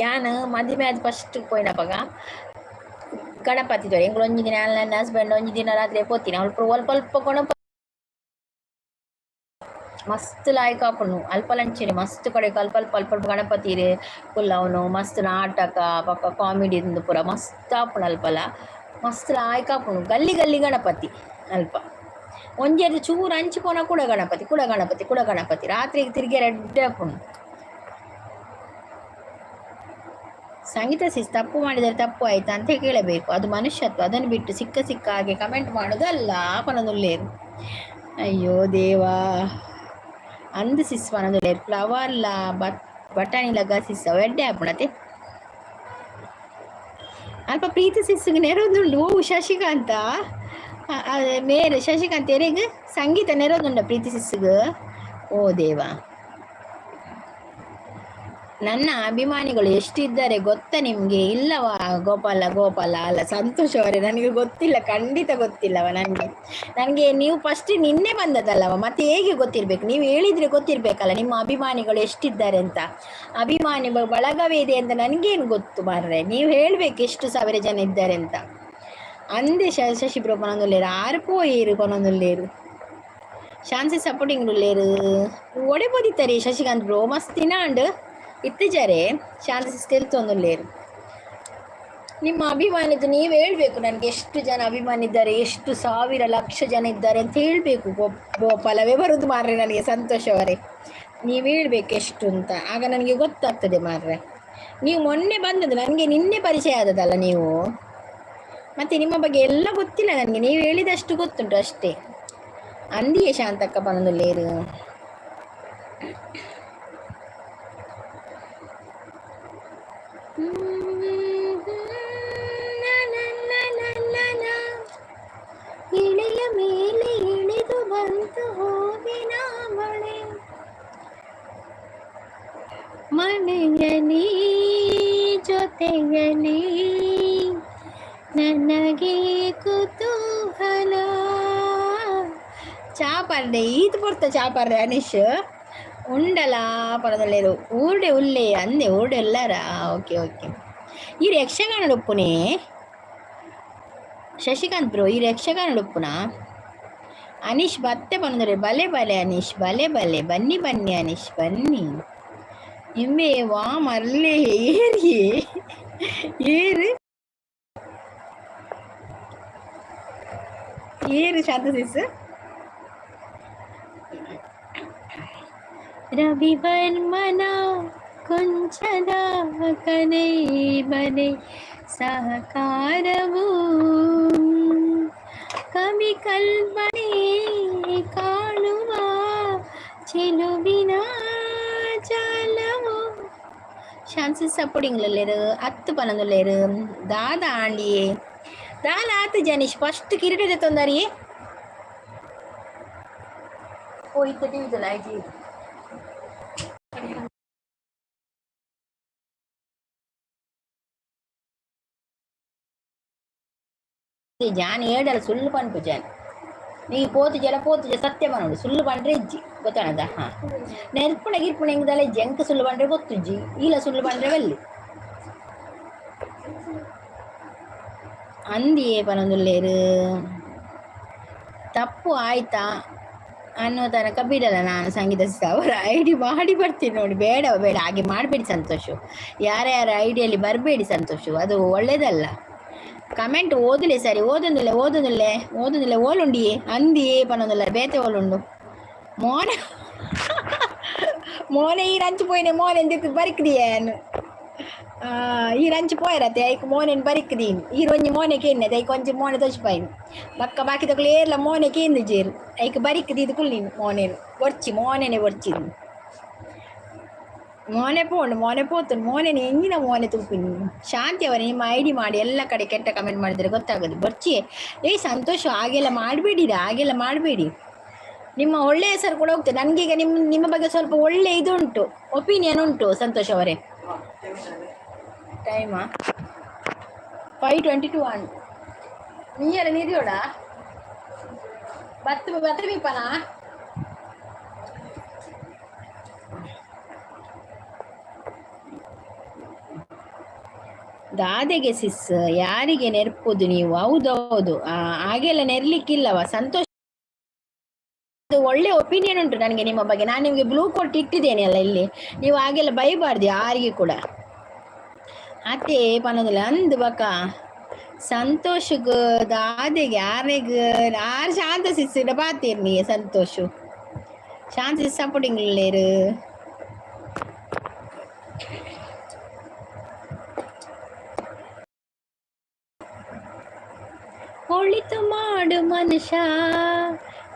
ಯಾನ್ ಮದಿಮೆ ಆದ್ ಫಸ್ಟ್ ಪೋಯಿನಪಗ ಗಣಪತಿ ತೋರೆ ಎಂಕುಲು ಒಂಜಿ ದಿನ ನನ್ನ ಹಸ್ಬೆಂಡ್ ಒಂಜಿ ದಿನ ರಾತ್ರಿ ಪೋತಿನ. ಅಲ್ಪ ಅಲ್ಪ ಅಲ್ಪ ಗಣಪ ಮಸ್ತ್ ಲಾಯ್ಕ್ ಆಪುಂಡು. ಅಲ್ಪ ಲಂಚನೆ ಮಸ್ತ್ ಕಡೆಕ್ ಅಲ್ಪ ಅಲ್ಪ ಅಲ್ಪ ಅಲ್ಪ ಗಣಪತಿ ಕುಲ್ಲವನು, ಮಸ್ತ್ ನಾಟಕ ಬೊಕ್ಕ ಕಾಮಿಡಿ ಉಂದು ಪೂರ ಮಸ್ತ್ ಆಪುಂಡು. ಅಲ್ಪಲ ಮಸ್ತ್ ಲಾಯ್ಕ್ ಆಪುಂಡು. ಗಲ್ಲಿ ಗಲ್ಲಿ ಗಣಪತಿ. ಅಲ್ಪ ಒಂಜೆರ್ದ್ ಚೂರು ಅಂಚಿ ಪೋನ ಕೂಡ ಗಣಪತಿ, ಕೂಡ ಗಣಪತಿ, ಕೂಡ ಗಣಪತಿ. ರಾತ್ರಿಗೆ ತಿರುಗಿ ಎಡ್ಡೆ ಆಪುಂಡು. ಸಂಗೀತ ಸಿಸ್, ತಪ್ಪು ಮಾಡಿದರೆ ತಪ್ಪು ಆಯ್ತಾ ಅಂತ ಕೇಳಬೇಕು, ಅದು ಮನುಷ್ಯತ್ವ. ಅದನ್ನು ಬಿಟ್ಟು ಸಿಕ್ಕ ಸಿಕ್ಕ ಹಾಗೆ ಕಮೆಂಟ್ ಮಾಡೋದಲ್ಲ ಪನೊಂದುಲ್ಲೇರು. ಅಯ್ಯೋ ದೇವಾ. ಅಂದ್ ಸಿಸ್ ಪನೊಂದುಲ್ಲೇರು. ಫ್ಲವರ್ಲ ಬಟ್ ಬಟಾಣಿ ಲಗ ಸಿಸ್ ಎಡ್ಡೆ ಆಪುಂಡತೆ. ಅಲ್ಪ ಪ್ರೀತಿ ಸಿಸ್ಸುಗೆ ನೆರೊಂದುಂಡು. ಓ ಶಶಿಕಾಂತ ಮೇರೆ, ಶಶಿಕಾಂತ್ ಎರೆಗ್ ಸಂಗೀತ ನೆರೊಂದುಂಡ ಪ್ರೀತಿ ಸಿಸ್ಸುಗ್. ಓ ದೇವಾ. ನನ್ನ ಅಭಿಮಾನಿಗಳು ಎಷ್ಟಿದ್ದಾರೆ ಗೊತ್ತಾ ನಿಮಗೆ? ಇಲ್ಲವಾ ಗೋಪಾಲ? ಗೋಪಾಲ ಅಲ್ಲ, ಸಂತೋಷ್ ಅವರೇ, ನನಗೆ ಗೊತ್ತಿಲ್ಲ, ಖಂಡಿತ ಗೊತ್ತಿಲ್ಲವ ನನಗೆ. ನನಗೆ ನೀವು ಫಸ್ಟ್ ನಿನ್ನೆ ಬಂದದ್ದಲ್ಲವ, ಮತ್ತೆ ಹೇಗೆ ಗೊತ್ತಿರಬೇಕು? ನೀವು ಹೇಳಿದರೆ ಗೊತ್ತಿರಬೇಕಲ್ಲ ನಿಮ್ಮ ಅಭಿಮಾನಿಗಳು ಎಷ್ಟಿದ್ದಾರೆ ಅಂತ. ಅಭಿಮಾನಿಗಳು ಬಳಗವೇ ಇದೆ ಅಂತ ನನಗೇನು ಗೊತ್ತು ಮಾರ್ರೆ? ನೀವು ಹೇಳಬೇಕು ಎಷ್ಟು ಸಾವಿರ ಜನ ಇದ್ದಾರೆ ಅಂತ. ಅಂದೆ ಶಶಿ ಬ್ರೋ ಪನೊಂದುಲ್ಲೇರು, ಆರು ಪೋಯೇರು ಪನೊಂದುಲ್ಲೇರು. ಶಾನ್ಸಿ ಸಪೋರ್ಟಿಂಗ್ ಉಲ್ಲೇರು. ಒಡೆ ಪೋದಿತ್ತರಿ ಶಶಿಕಾಂತ್ ಬ್ರೋ? ಮಸ್ತ್ ದಿನ ಇತ್ತಿಜಾರೆ ಶಾಂತಿ ತೆಲ್ತೊಂದುಲ್ಲೇರು. ನಿಮ್ಮ ಅಭಿಮಾನಿದ್ದು ನೀವು ಹೇಳಬೇಕು ನನಗೆ, ಎಷ್ಟು ಜನ ಅಭಿಮಾನಿ ಇದ್ದಾರೆ, ಎಷ್ಟು ಸಾವಿರ ಲಕ್ಷ ಜನ ಇದ್ದಾರೆ ಅಂತ ಹೇಳಬೇಕು. ಗೋಪಾಲವೇ ಬರೋದು ಮಾರ್ರೆ ನನಗೆ. ಸಂತೋಷ ಅವರೇ, ನೀವು ಹೇಳಬೇಕು ಎಷ್ಟು ಅಂತ, ಆಗ ನನಗೆ ಗೊತ್ತಾಗ್ತದೆ ಮಾರ್ರೆ. ನೀವು ಮೊನ್ನೆ ಬಂದದ್ದು, ನನಗೆ ನಿನ್ನೆ ಪರಿಚಯ ಆದದಲ್ಲ ನೀವು. ಮತ್ತು ನಿಮ್ಮ ಬಗ್ಗೆ ಎಲ್ಲ ಗೊತ್ತಿಲ್ಲ ನನಗೆ, ನೀವು ಹೇಳಿದಷ್ಟು ಗೊತ್ತುಂಟು ಅಷ್ಟೇ. ಅಂದಿಯೇ ಶಾಂತಕ್ಕ ಪನೊಂದುಲ್ಲೇರು. ಇಳೆಯ ಮೇಲೆ ಇಳಿದು ಬಂತು ಹೂವಿನ ಮಳೆ, ಮನೆಯಲಿ ಜೊತೆಯಲಿ ನನಗೆ ಕುತೂಹಲ. ಚಾಪರ್ಡೆ ಈತ್ ಪೊರ್ತ ಚಾಪರ್ಡೆ ಅನೀಶ್ ಉಂಡಲ ಪರದಲ್ಲೇರು. ಊರ್ಡೆ ಉಲ್ಲೆ ಅಂದೆ, ಊರ್ಡೆ ಎಲ್ಲಾರ? Okay okay. ಈ ಯಕ್ಷಗಾನ ಉಪ್ಪುನೇ ಶಶಿಕಾಂತ್ ಬ್ರೋ, ಈ ಯಕ್ಷಗಾನ ಉಪ್ಪುನಾ? ಅನೀಶ್ ಬತ್ತೆ ಬಂದರೆ ಬಲೆ ಬಲೆ ಅನೀಶ್, ಬಲೆ ಬಲೆ, ಬನ್ನಿ ಬನ್ನಿ ಅನೀಶ್ ಬನ್ನಿ. ಇಂಬೆ ವಾ ಮರ್ಲೆ ಏರಿ ಏರು ಏರು ಶಾಂತ ಸಿಸ್. ರವಿವರ್ಮನ ಕೊಂಚದ ಕನೈ ಬನೆ ಸಹಕಾರವು ಕವಿ ಕಲ್ಪನೆ ಕಾಣುವ ಚೆಲುವಿನ ಜಾಲವು. ಶಾನ್ಸಿ ಸಪೋರ್ಟಿಂಗ್ ಲೇರು ಅತ್ತು ಪನೊಂದುಲ್ಲೇರು. ದಾದ ಆಂಡಿಯೇ ದಾಲ ಆತು ಜನಿಶ್ ಫಸ್ಟ್ ಕಿರೀಟ ತೊಂದರಿಯೇ ಓ ಇತ್ತ ಟಿವಿ ಐಜಿ. ಜಾನ್ ಏಡಲ ಸುಳ್ಳು ಪನ್ಪು ಜಾನ್. ನೀ ಪೋತು ಜಲ ಪೋತು ಜ ಸತ್ಯ ಪನೋಡು, ಸುಳ್ಳು ಪಂಡ್ರೆ ಇಜ್ಜಿ ಗೊತ್ತಾಣದ. ಹಾ, ನೆರ್ಪುಣ ಗಿರ್ಪುಣ ಎಂಗ್ದಲ್ಲ ಇಜ್ಜಿ. ಎಂಕ ಸುಳ್ಳು ಪಂಡ್ರೆ ಗೊತ್ತುಜ್ಜಿ, ಈಲ ಸುಳ್ಳು ಪಂಡ್ರೆ ಬಲ್ಲಿ. ಅಂದಿಯೇ ಪನೊಂದುಲ್ಲೇರು. ತಪ್ಪು ಆಯ್ತಾ ಅನ್ನೋ ತನಕ ಬಿಡಲ್ಲ ನಾನು. ಸಂಗೀತ ಅವರ ಐಡಿ ಮಾಡಿ ಬರ್ತೀನಿ ನೋಡಿ. ಬೇಡ ಬೇಡ, ಹಾಗೆ ಮಾಡಬೇಡಿ ಸಂತೋಷ. ಯಾರ್ಯಾರ ಐಡಿಯಲ್ಲಿ ಬರಬೇಡಿ ಸಂತೋಷ, ಅದು ಒಳ್ಳೇದಲ್ಲ. ಕಮೆಂಟ್ ಓದಲೆ ಸರಿ, ಓದೊಂದಿಲ್ಲ ಓದೊಂದಿಲ್ಲ ಓದೊಂದಿಲ್ಲ. ಓಲುಂಡಿಯೇ ಅಂದಿಯೇ ಪನೊಂದಿಲ್ಲ. ಬೇತೆ ಓಲುಂಡು ಮೋನೆ ಮೋನೆ ಈ ರಂಚು ಪೋಯಿನೆ ಮೋನೆ ಎಂದಿತ್ತು ಬರಿಕ್ದಿಯೇನು ಈ ರಂಚು ಪೋಯರತೆ ಐಕ್ ಮೋನೆನ್ ಬರಿಕ್ದೀನಿ. ಈ ಒಂಜಿ ಮೋನೆ ಕೇನ್ನೆ ಐಕ್ ಒಂಜಿ ಮೋನೆ ತೋಚಿಪಾಯಿನಿ. ಬಕ್ಕ ಬಾಕಿ ತಕಲು ಏರ್ಲ ಮೋನೆ ಕೇಂದು ಜೇರು ಐಕ್ ಬರಿಕ್ದಿ ಇದು ಕುಲ್ಲಿನಿ. ಮೋನೆನು ಒರ್ಚಿ ಮೋನೆನೆ ಒರ್ಚಿನಿ. ಮೋನೆ ಪೋಂಡು ಮೋನೆ ಪೋತು ಮೋನೆನೆ ಎಂಜಿನ ಮೋನೆ ತೂಪಿನಿ. ಶಾಂತಿ ಅವರೇ, ನಿಮ್ಮ ಐಡಿ ಮಾಡಿ ಎಲ್ಲ ಕಡೆ ಕೆಟ್ಟ ಕಮೆಂಟ್ ಮಾಡಿದರೆ ಗೊತ್ತಾಗೋದು ಬೊರ್ಚಿ. ಏಯ್ ಸಂತೋಷ, ಹಾಗೆಲ್ಲ ಮಾಡಬೇಡಿರ, ಹಾಗೆಲ್ಲ ಮಾಡಬೇಡಿ. ನಿಮ್ಮ ಒಳ್ಳೆಯ ಹೆಸರು ಕೂಡ ಹೋಗ್ತದೆ. ನನಗೀಗ ನಿಮ್ಮ ನಿಮ್ಮ ಬಗ್ಗೆ ಸ್ವಲ್ಪ ಒಳ್ಳೆ ಇದು ಉಂಟು, ಒಪಿನಿಯನ್ ಉಂಟು ಸಂತೋಷ್ ಅವರೇ. ಟೈಮಾ? 5:22 ಆಂಡ್. ನೀಯರ ನಿಧಿಯೋಡ ಬತ್ತು ಬತ್ತು ಮೀಪನಾ. ದಾದೆಗೆ ಸಿಸ್ ಯಾರಿಗೆ ನೆರ್ಪುದು ನೀವು? ಹೌದೌದು, ಹಾಗೆಲ್ಲ ನೆರ್ಲಿಕ್ಕಿಲ್ಲವ ಸಂತೋಷ. ಒಳ್ಳೆ ಒಪಿನಿಯನ್ ಉಂಟು ನನಗೆ ನಿಮ್ಮ ಬಗ್ಗೆ. ನಾನು ನಿಮಗೆ ಬ್ಲೂ ಕೊಟ್ಟು ಇಟ್ಟಿದ್ದೇನೆ ಅಲ್ಲ ಇಲ್ಲಿ. ನೀವು ಹಾಗೆಲ್ಲ ಬೈಬಾರ್ದು ಯಾರಿಗೆ ಕೂಡ. ಅತ್ತೆ ಪನೊಂದಿಲ್ಲ ಅಂದು ಬಕ ಸಂತೋಷಗ್ ದಾದೆಗೆ ಯಾರಿಗ್ ಆರು ಶಾಂತ ಸಿಸ್ಸಿಡ ಪಾತೀರ್ನಿ ಸಂತೋಷ್. ಶಾಂತ ಸಿಸ್ ಸಪೋರ್ಟಿಂಗ್ ಲೇರು. ಒಳಿತು ಮಾಡು ಮನುಷ್ಯ,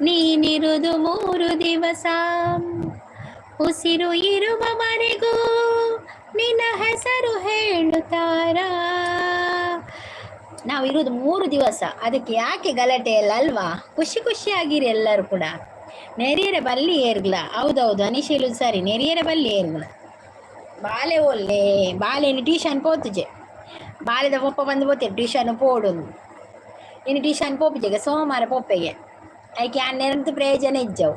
ನೀನಿರುದು 3 ದಿವಸ. ಉಸಿರು ಇರುವವರೆಗೂ ನಿನ್ನ ಹೆಸರು ಹೇಳುತ್ತಾರ. ನಾವು ಇರುವುದು 3 ದಿವಸ, ಅದಕ್ಕೆ ಯಾಕೆ ಗಲಾಟೆ ಎಲ್ಲ ಅಲ್ವಾ? ಖುಷಿ ಖುಷಿಯಾಗಿರಿ ಎಲ್ಲರೂ ಕೂಡ. ನೆರಿಯರ ಬಲ್ಲಿ ಏರ್ಗ್ಲ. ಹೌದೌದು, ಅನೀಶ್ ಹೇಳುದು ಸರಿ, ನೆರಿಯರ ಬಲ್ಲಿ ಏರ್ಗ್ಲ. ಬಾಲೆ ಒಲ್ಲೆ ಬಾಲೆನಿ ಟ್ಯೂಷನ್ ಪೋತುಜೆ. ಬಾಲೆದ ಪೊಪ್ಪ ಬಂದು ಪೋತೆ ಟ್ಯೂಷನ್ ಪೋಡೊಂದು. ಇನ್ನು ಟ್ಯೂಷನ್ ಪೋಪುಜೆಗೆ, ಸೋಮವಾರ ಪೋಪೆಗೆ. ಐಕೆ ಆ ನೆರೆದು ಪ್ರಯೋಜನ ಇಜ್ಜವು.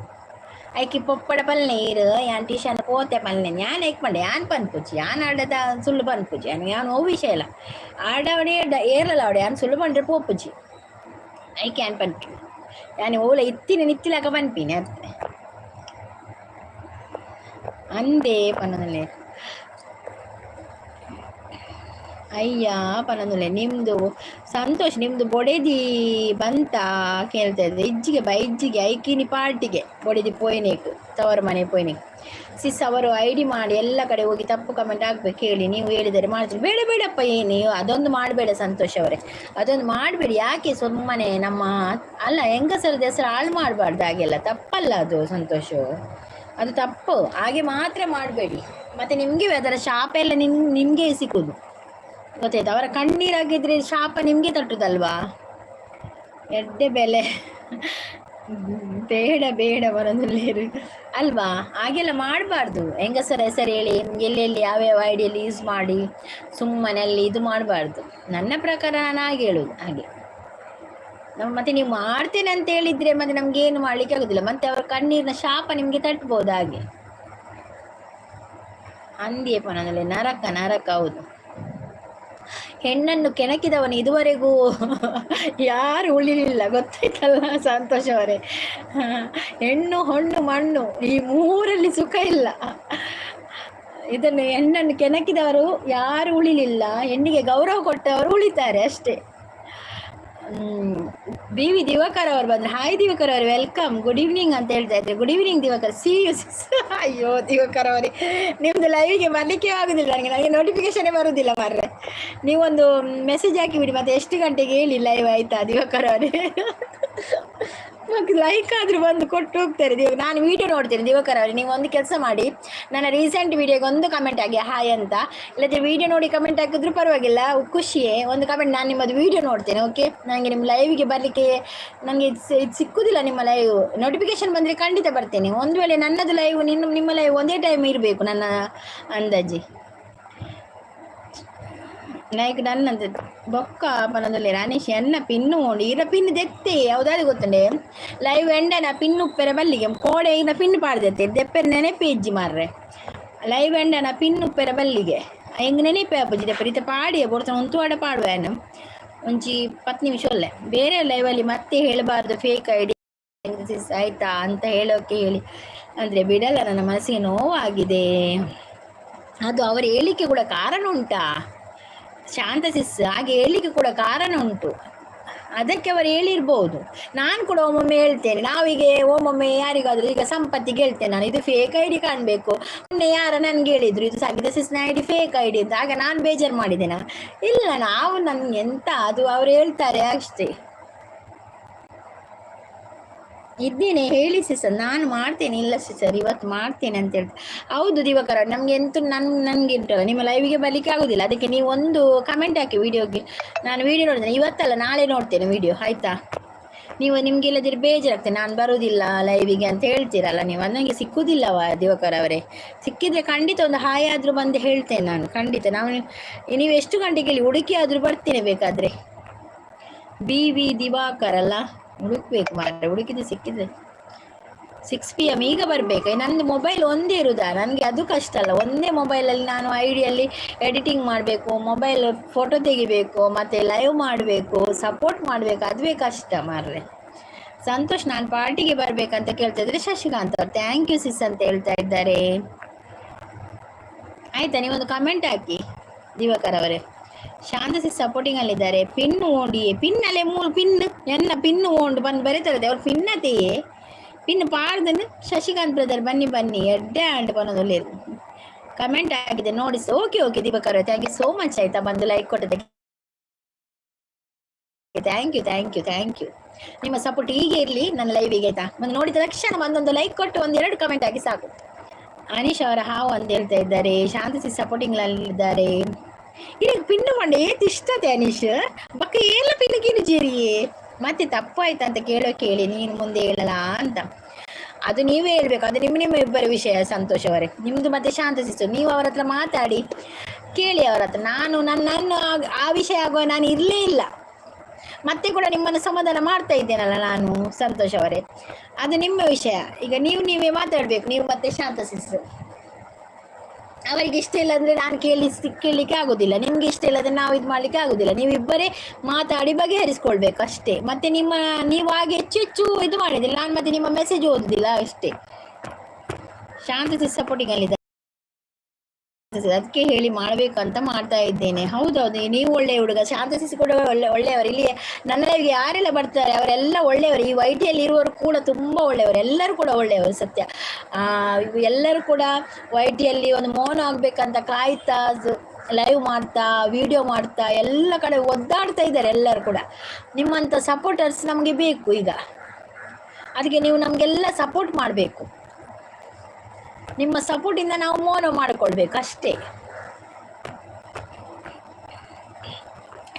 ಐಕಿ ಪೊಪ್ಪಡ ಪಲ್ನೆ ಇರು ಯಾನ್ ಟ್ಯೂಷನ್ ಪೋತೆ ಪಲ್ನೆ. ಯಾನ್ ಏಕ್ ಪಂಡೆ ಯಾನ್ ಪನ್ಪುಜಿ, ಯಾನ್ ಆಡದ ಸುಳ್ಳು ಪನ್ಪುಜಿ. ಯಾನ್ ಯಾನ್ ಓ ವಿಷಯ ಇಲ್ಲ ಆಡವಡೆ ಏರ್ಲಲ್ಲ ಅವಡೆ ಯಾನ್ ಸುಳ್ಳು ಪಂಡ್ರೆ ಪೋಪುಜಿ. ಐಕೆ ಯಾನ್ ಪನ್ಪಿ ಯಾನ್ ಓಲ ಇತ್ತಿನ ನಿತ್ತಿಲಾಕ ಪನ್ಪಿನಿ ಅತ್ತೆ ಅಂದೇ ಪನ್ನೊಂದುಲ್ಲೆ. ಅಯ್ಯ ಪನ್ನೊಂದುಲ್ಲೆ. ನಿಮ್ದು ಸಂತೋಷ್, ನಿಮ್ದು ಬೊಡೆದಿ ಬಂತ ಕೇಳ್ತಾ ಇದ್ದೆ. ಇಜ್ಜಿಗೆ ಬಾ ಇಜ್ಜಿಗೆ ಐಕಿನಿ ಪಾರ್ಟಿಗೆ ಬೊಡೆದಿ ಪೋಯ್ನೇಕ್ ತವರ ಮನೆ ಪೋಯ್ನೇಕ್. ಸಿಸ್ ಅವರು ಐಡಿ ಮಾಡಿ ಎಲ್ಲ ಕಡೆ ಹೋಗಿ ತಪ್ಪು ಕಮೆಂಟ್ ಹಾಕ್ಬೇಕು ಹೇಳಿ, ನೀವು ಹೇಳಿದರೆ ಮಾಡ್ತೀನಿ. ಬೇಡ ಬೇಡಪ್ಪ, ಏನು ಅದೊಂದು ಮಾಡಬೇಡ ಸಂತೋಷ್ ಅವರೇ, ಅದೊಂದು ಮಾಡಬೇಡಿ. ಯಾಕೆ ಸುಮ್ಮನೆ ನಮ್ಮ ಅಲ್ಲ ಹೆಂಗಸರದ ಹೆಸರು ಹಾಳು ಮಾಡಬಾರ್ದು. ಹಾಗೆಲ್ಲ ತಪ್ಪಲ್ಲ ಅದು ಸಂತೋಷ್, ಅದು ತಪ್ಪು. ಹಾಗೆ ಮಾತ್ರ ಮಾಡಬೇಡಿ. ಮತ್ತು ನಿಮಗೆ ಅದರ ಶಾಪ ಎಲ್ಲ ನಿಮಗೆ ಸಿಕ್ಕುದು, ಗೊತ್ತಾಯ್ತು? ಅವರ ಕಣ್ಣೀರಾಗಿದ್ರೆ ಶಾಪ ನಿಮಗೆ ತಟ್ಟುದಲ್ವಾ? ಎಡ್ಡೆ ಬೆಲೆ ಬೇಡ ಬೇಡ ಬರೋದಿಲ್ಲೇರು ಅಲ್ವಾ? ಹಾಗೆಲ್ಲ ಮಾಡಬಾರ್ದು. ಹೆಂಗಸರ ಹೆಸರು ಹೇಳಿ ಎಲ್ಲೆಲ್ಲಿ ಯಾವ್ಯಾವ ಐಡಿಯಲ್ಲಿ ಯೂಸ್ ಮಾಡಿ ಸುಮ್ಮನೆ ಅಲ್ಲಿ ಇದು ಮಾಡಬಾರ್ದು. ನನ್ನ ಪ್ರಕಾರ ನಾನು ಹಾಗೆ ಹೇಳುದು ಹಾಗೆ. ನಮ್ಮ ಮತ್ತೆ ನೀವು ಮಾಡ್ತೇನೆ ಅಂತ ಹೇಳಿದ್ರೆ ಮತ್ತೆ ನಮ್ಗೆ ಏನು ಮಾಡ್ಲಿಕ್ಕೆ ಆಗುದಿಲ್ಲ. ಮತ್ತೆ ಅವರ ಕಣ್ಣೀರಿನ ಶಾಪ ನಿಮಗೆ ತಟ್ಬೋದು ಹಾಗೆ. ಅಂದಿಯಪ್ಪ ನನ್ನಲ್ಲಿ ನರಕ ನರಕ. ಹೌದು, ಹೆಣ್ಣನ್ನು ಕೆಣಕಿದವನು ಇದುವರೆಗೂ ಯಾರು ಉಳಿಲಿಲ್ಲ, ಗೊತ್ತಾಯ್ತಲ್ಲ ಸಂತೋಷ್ ಅವರೇ. ಹೆಣ್ಣು ಹೊಣ್ಣು ಮಣ್ಣು ಈ ಮೂರಲ್ಲಿ ಸುಖ ಇಲ್ಲ. ಇದನ್ನು ಹೆಣ್ಣನ್ನು ಕೆಣಕಿದವರು ಯಾರು ಉಳಿಲಿಲ್ಲ, ಹೆಣ್ಣಿಗೆ ಗೌರವ ಕೊಟ್ಟವರು ಉಳಿತಾರೆ ಅಷ್ಟೇ. ಬಿ ವಿ ದಿವಾಕರ್ ಅವರು ಬಂದ್ರು. ಹಾಯ್ ದಿವಾಕರ್ ಅವರು, welcome, good evening ಅಂತ ಹೇಳ್ತಾ ಇದ್ದಾರೆ. Good evening Diwakar. See you. ಅಯ್ಯೋ ದಿವಾಕರ್ ಅವರೇ, ನಿಮ್ಮದು ಲೈವಿಗೆ ಬರಲಿಕ್ಕೆ ಆಗುದಿಲ್ಲ ನನಗೆ. ನನಗೆ ನೋಟಿಫಿಕೇಶನ್ ಬರುವುದಿಲ್ಲ ಮಾರ್ರೆ. ನೀವೊಂದು ಮೆಸೇಜ್ ಹಾಕಿಬಿಡಿ, ಮತ್ತೆ ಎಷ್ಟು ಗಂಟೆಗೆ ಹೇಳಿ ಲೈವ್, ಆಯ್ತಾ ದಿವಾಕರ್ ಅವರೇ? ಲೈಕ್ ಆದರೂ ಬಂದು ಕೊಟ್ಟು ಹೋಗ್ತಾರೆ ದಿವ. ನಾನು ವಿಡಿಯೋ ನೋಡ್ತೇನೆ ದಿವಾಕರ್ ಅವರೇ. ನೀವು ಒಂದು ಕೆಲಸ ಮಾಡಿ, ನನ್ನ ರೀಸೆಂಟ್ ವಿಡಿಯೋಗೆ ಒಂದು ಕಮೆಂಟ್ ಹಾಕಿ ಹಾಯ್ ಅಂತ. ಇಲ್ಲದ್ರೆ ವಿಡಿಯೋ ನೋಡಿ ಕಮೆಂಟ್ ಹಾಕಿದ್ರು ಪರವಾಗಿಲ್ಲ, ಖುಷಿಯೇ. ಒಂದು ಕಮೆಂಟ್, ನಾನು ನಿಮ್ಮದು ವಿಡಿಯೋ ನೋಡ್ತೇನೆ, ಓಕೆ? ನನಗೆ ನಿಮ್ಮ ಲೈವ್ಗೆ ಬರಲಿಕ್ಕೆ ನನಗೆ ಇದು ಸಿಕ್ಕುದಿಲ್ಲ. ನಿಮ್ಮ ಲೈವ್ ನೋಟಿಫಿಕೇಶನ್ ಬಂದರೆ ಖಂಡಿತ ಬರ್ತೇನೆ. ಒಂದು ವೇಳೆ ನನ್ನದು ಲೈವ್ ನಿಮ್ಮ ಲೈವ್ ಒಂದೇ ಟೈಮ್ ಇರಬೇಕು ನನ್ನ ಅಂದಾಜಿ. ಲೈಕ್ ಡನ್ ಅಂತ ಬೊಕ್ಕ ಪನೊಂದುಲ್ಲೆರ್. ಅನೀಶ್ ಎನ್ನ ಪಿನ್ನು ಉಂಡು, ಈರ ಪಿನ್ ದೆತ್ತೆ. ಯಾವ್ದಾದ್ರು ಗೊತ್ತುಂಡೆ, ಲೈವ್ ಎಂಡನ ಪಿನ್ ಉಪ್ಪೆರೆ ಬಲ್ಲಿಗೆ ಕೋಡೆ ಈರ ಪಿನ್ ಪಾಡ್ದೆತ್ತೆ. ದೆಪ್ಪೆರೆ ನೆನಪೆ ಇಜ್ಜಿ ಮಾರ್ರೆ. ಲೈವ್ ಎಂಡನ ಪಿನ್ ಉಪ್ಪೆರೆ ಬಲ್ಲಿಗೆ ಎಂಗ್ ನೆನಪೆ ಆಪುಜಿ ದೆಪ್ಪರೆ. ಇತ್ತೆ ಪಾಡಿಯೆ ಬೊಡ್ತ ಉಂತುವಾಡ ಪಾಡುವೆನು. ಒಂಜಿ 10 ನಿಮಿಷ ಒಲ್ಲೆ ಬೇರೆ ಲೈವಲ್ಲಿ. ಮತ್ತೆ ಹೇಳಬಾರ್ದು ಫೇಕ್ ಐಡಿ ಆಯ್ತಾ ಅಂತ ಹೇಳೋಕೆ ಹೇಳಿ ಅಂದರೆ ಬಿಡಲ್ಲ. ನನ್ನ ಮನಸ್ಸಿಗೆ ನೋವಾಗಿದೆ. ಅದು ಅವರು ಹೇಳಿಕೆ ಕೂಡ ಕಾರಣ ಉಂಟಾ ಶಾಂತ ಸಿಸ್? ಹಾಗೆ ಹೇಳಲಿಕ್ಕೆ ಕೂಡ ಕಾರಣ ಉಂಟು, ಅದಕ್ಕೆ ಅವರು ಹೇಳಿರ್ಬೋದು. ನಾನು ಕೂಡ ಒಮ್ಮೊಮ್ಮೆ ಹೇಳ್ತೇನೆ. ನಾವೀಗ ಒಮ್ಮೊಮ್ಮೆ ಯಾರಿಗಾದರೂ, ಈಗ ಸಂಪತ್ತಿಗೆ ಹೇಳ್ತೇನೆ ನಾನು, ಇದು ಫೇಕ್ ಐಡಿ ಕಾಣಬೇಕು. ಮೊನ್ನೆ ಯಾರ ನನಗೆ ಹೇಳಿದ್ರು, ಇದು ಸಂಗೀತ ಸಿಸ್ನ ಐಡಿ ಫೇಕ್ ಐಡಿ ಅಂತ. ಆಗ ನಾನು ಬೇಜಾರು ಮಾಡಿದ್ದೇನೆ? ಇಲ್ಲ. ನಾವು ನನ್ಗೆ ಎಂತ ಅದು, ಅವ್ರು ಹೇಳ್ತಾರೆ ಅಷ್ಟೇ. ಇದ್ದೇನೆ ಹೇಳಿ ಸಿಸ್ಟರ್, ನಾನು ಮಾಡ್ತೇನೆ. ಇಲ್ಲ ಸಿಸ್ಟರ್, ಇವತ್ತು ಮಾಡ್ತೇನೆ ಅಂತ ಹೇಳ್ತಾರೆ. ಹೌದು ದಿವಾಕರ, ನಮಗೆ ಎಂತ ನನಗೆ ಉಂಟಲ್ಲ, ನಿಮ್ಮ ಲೈವಿಗೆ ಬರಲಿಕ್ಕೆ ಆಗೋದಿಲ್ಲ. ಅದಕ್ಕೆ ನೀವು ಒಂದು ಕಮೆಂಟ್ ಹಾಕಿ ವಿಡಿಯೋಗೆ. ನಾನು ವಿಡಿಯೋ ನೋಡ್ತೇನೆ. ಇವತ್ತಲ್ಲ, ನಾಳೆ ನೋಡ್ತೇನೆ ವಿಡಿಯೋ, ಆಯಿತಾ? ನೀವು ನಿಮ್ಗೆ ಇಲ್ಲದಿದ್ರೆ ಬೇಜಾರಾಗ್ತದೆ. ನಾನು ಬರುವುದಿಲ್ಲ ಲೈವಿಗೆ ಅಂತ ಹೇಳ್ತೀರಲ್ಲ ನೀವು. ಅದು ನನಗೆ ಸಿಕ್ಕುದಿಲ್ಲವ ದಿವಾಕರ್ ಅವರೇ. ಸಿಕ್ಕಿದ್ರೆ ಖಂಡಿತ ಒಂದು ಹಾಯ್ ಆದರೂ ಬಂದು ಹೇಳ್ತೇನೆ ನಾನು ಖಂಡಿತ. ನಾವು ನೀವು ಎಷ್ಟು ಗಂಟೆಗೆ ಇಲ್ಲಿ ಹುಡುಕಿ ಆದರೂ ಬರ್ತೇನೆ ಬೇಕಾದರೆ. ಬಿ ವಿ ದಿವಾಕರ್ ಅಲ್ಲ, ಹುಡುಕ್ಬೇಕು ಮಾರ್ರೆ. ಹುಡುಕಿದ್ರೆ ಸಿಕ್ಕಿದ್ರೆ 6 ಪಿ.ಎಮ್. ಈಗ ಬರಬೇಕು. ನಂದು ಮೊಬೈಲ್ ಒಂದೇ ಇರುವುದಾ? ನನಗೆ ಅದು ಕಷ್ಟ ಅಲ್ಲ. ಒಂದೇ ಮೊಬೈಲಲ್ಲಿ ನಾನು ಐಡಿಯಲ್ಲಿ ಎಡಿಟಿಂಗ್ ಮಾಡಬೇಕು, ಮೊಬೈಲ್ ಫೋಟೋ ತೆಗಿಬೇಕು, ಮತ್ತು ಲೈವ್ ಮಾಡಬೇಕು, ಸಪೋರ್ಟ್ ಮಾಡಬೇಕು. ಅದುವೇ ಕಷ್ಟ ಮಾರ್ರೆ. ಸಂತೋಷ್, ನಾನು ಪಾರ್ಟಿಗೆ ಬರಬೇಕಂತ ಕೇಳ್ತಾ ಇದ್ರೆ ಶಶಿಕಾಂತ್ ಅವ್ರು thank you sis ಅಂತ ಹೇಳ್ತಾ ಇದ್ದಾರೆ. ಆಯ್ತಾ? ನೀವೊಂದು ಕಮೆಂಟ್ ಹಾಕಿ ದಿವಾಕರ್ ಅವರೇ. ಶಾಂತ ಸಿಸ್ ಸಪೋರ್ಟಿಂಗ್ ಅಲ್ಲಿದ್ದಾರೆ. ಪಿನ್ ಓಡಿ ಪಿನ್ ಅಲ್ಲೇ ಮೂರು ಪಿನ್ ಎನ್ನ ಪಿನ್ ಓಂಡು ಬಂದು ಬರೀತಾರೆ ಅವ್ರು. ಪಿನ್ನತೆಯೇ ಪಿನ್ ಪಾಡ್ದನ್ನು. ಶಶಿಕಾಂತ್ ಬ್ರದರ್, ಬನ್ನಿ ಬನ್ನಿ, ಎಡ್ಡೆ ಆಂಡ್ ಬನ್ನೋದಲ್ಲಿ ಕಮೆಂಟ್ ಆಗಿದೆ ನೋಡಿ. Okay okay Diwakar, thank you so much, ಆಯ್ತಾ? ಬಂದು ಲೈಕ್ ಕೊಟ್ಟದಕ್ಕೆ thank you, thank you, thank you. ನಿಮ್ಮ ಸಪೋರ್ಟ್ ಹೀಗೆ ಇರಲಿ ನನ್ನ ಲೈವಿಗೆ, ಆಯ್ತಾ? ಒಂದು ನೋಡಿದ ತಕ್ಷಣ ಬಂದೊಂದು ಲೈಕ್ ಕೊಟ್ಟು ಒಂದು ಎರಡು ಕಮೆಂಟ್ ಹಾಕಿ ಸಾಕು. ಅನೀಶ್ ಅವರ ಹಾವು ಅಂತ ಹೇಳ್ತಾ ಇದ್ದಾರೆ. ಶಾಂತಿ ಸಪೋರ್ಟಿಂಗ್ ಇದ್ದಾರೆ. ಈಗ ಪಿನ್ನು ಮಂಡೆ ಏತ್ ಇಷ್ಟತೆ ಅನೀಶ್ ಬಕ್ಕ ಏಲ ಪಿನ್ನು ಗಿನ್ನು ಜೇರಿಯೇ. ಮತ್ತೆ ತಪ್ಪು ಆಯ್ತಾ ಅಂತ ಕೇಳೋಕೆ ಹೇಳಿ, ನೀನು ಮುಂದೆ ಹೇಳಲ್ಲ ಅಂತ. ಅದು ನೀವೇ ಹೇಳ್ಬೇಕು. ಅದು ನಿಮ್ಮ ನಿಮ್ಮ ಇಬ್ಬರ ವಿಷಯ ಸಂತೋಷ್ ಅವರೇ, ನಿಮ್ದು ಮತ್ತೆ ಶಾಂತ ಸಿಸ್ಟರ್. ನೀವು ಅವರ ಹತ್ರ ಮಾತಾಡಿ, ಕೇಳಿ ಅವರ ಹತ್ರ. ನಾನು ನನ್ನ ಆ ವಿಷಯ ಆಗುವ ನಾನು ಇರಲೇ ಇಲ್ಲ. ಮತ್ತೆ ಕೂಡ ನಿಮ್ಮನ್ನು ಸಮಾಧಾನ ಮಾಡ್ತಾ ಇದ್ದೇನಲ್ಲ ನಾನು ಸಂತೋಷ್ ಅವರೇ. ಅದು ನಿಮ್ಮ ವಿಷಯ. ಈಗ ನೀವು ನೀವೇ ಮಾತಾಡ್ಬೇಕು, ನೀವು ಮತ್ತೆ ಶಾಂತ ಸಿಸ್ಟರ್. ಅವರಿಗೆ ಇಷ್ಟ ಇಲ್ಲ ಅಂದ್ರೆ ನಾನು ಕೇಳಲಿಕ್ಕೆ ಆಗೋದಿಲ್ಲ. ನಿಮ್ಗೆ ಇಷ್ಟ ಇಲ್ಲ ಅಂದ್ರೆ ನಾವು ಇದು ಮಾಡ್ಲಿಕ್ಕೆ ಆಗೋದಿಲ್ಲ. ನೀವಿಬ್ಬರೇ ಮಾತಾಡಿ ಬಗೆಹರಿಸ್ಕೊಳ್ಬೇಕು ಅಷ್ಟೇ. ಮತ್ತೆ ನಿಮ್ಮ ನೀವು ಹಾಗೆ ಹೆಚ್ಚು ಹೆಚ್ಚು ಇದು ಮಾಡಿದಿಲ್ಲ, ನಾನು ಮತ್ತೆ ನಿಮ್ಮ ಮೆಸೇಜ್ ಓದುದಿಲ್ಲ ಅಷ್ಟೇ. ಶಾಂತ ಸಪೋರ್ಟಿಂಗ್ ಅಲ್ಲಿ, ಅದಕ್ಕೆ ಹೇಳಿ ಮಾಡಬೇಕಂತ ಮಾಡ್ತಾ ಇದ್ದೇನೆ. ಹೌದೌದು, ನೀವು ಒಳ್ಳೆಯ ಹುಡುಗ. ಶಾಂತ ಸಿಸಿ ಕೂಡ ಒಳ್ಳೆಯವರು. ಇಲ್ಲಿ ನನ್ನ ಲೈವ್ಗೆ ಯಾರೆಲ್ಲ ಬರ್ತಾರೆ ಅವರೆಲ್ಲ ಒಳ್ಳೆಯವರು. ಈ ವೈಟಿಯಲ್ಲಿ ಇರುವವರು ಕೂಡ ತುಂಬ ಒಳ್ಳೆಯವರು. ಎಲ್ಲರೂ ಕೂಡ ಒಳ್ಳೆಯವರು, ಸತ್ಯ. ಎಲ್ಲರೂ ಕೂಡ ವೈಟಿಯಲ್ಲಿ ಒಂದು ಮೋನ ಆಗ್ಬೇಕಂತ ಕಾಯ್ತಾ, ಲೈವ್ ಮಾಡ್ತಾ, ವಿಡಿಯೋ ಮಾಡ್ತಾ, ಎಲ್ಲ ಕಡೆ ಒದ್ದಾಡ್ತಾ ಇದ್ದಾರೆ ಎಲ್ಲರೂ ಕೂಡ. ನಿಮ್ಮಂಥ ಸಪೋರ್ಟರ್ಸ್ ನಮಗೆ ಬೇಕು ಈಗ. ಅದಕ್ಕೆ ನೀವು ನಮಗೆಲ್ಲ ಸಪೋರ್ಟ್ ಮಾಡಬೇಕು. ನಿಮ್ಮ ಸಪೋರ್ಟಿಂದ ನಾವು ಮೋನ ಮಾಡಿಕೊಳ್ಬೇಕು ಅಷ್ಟೇ.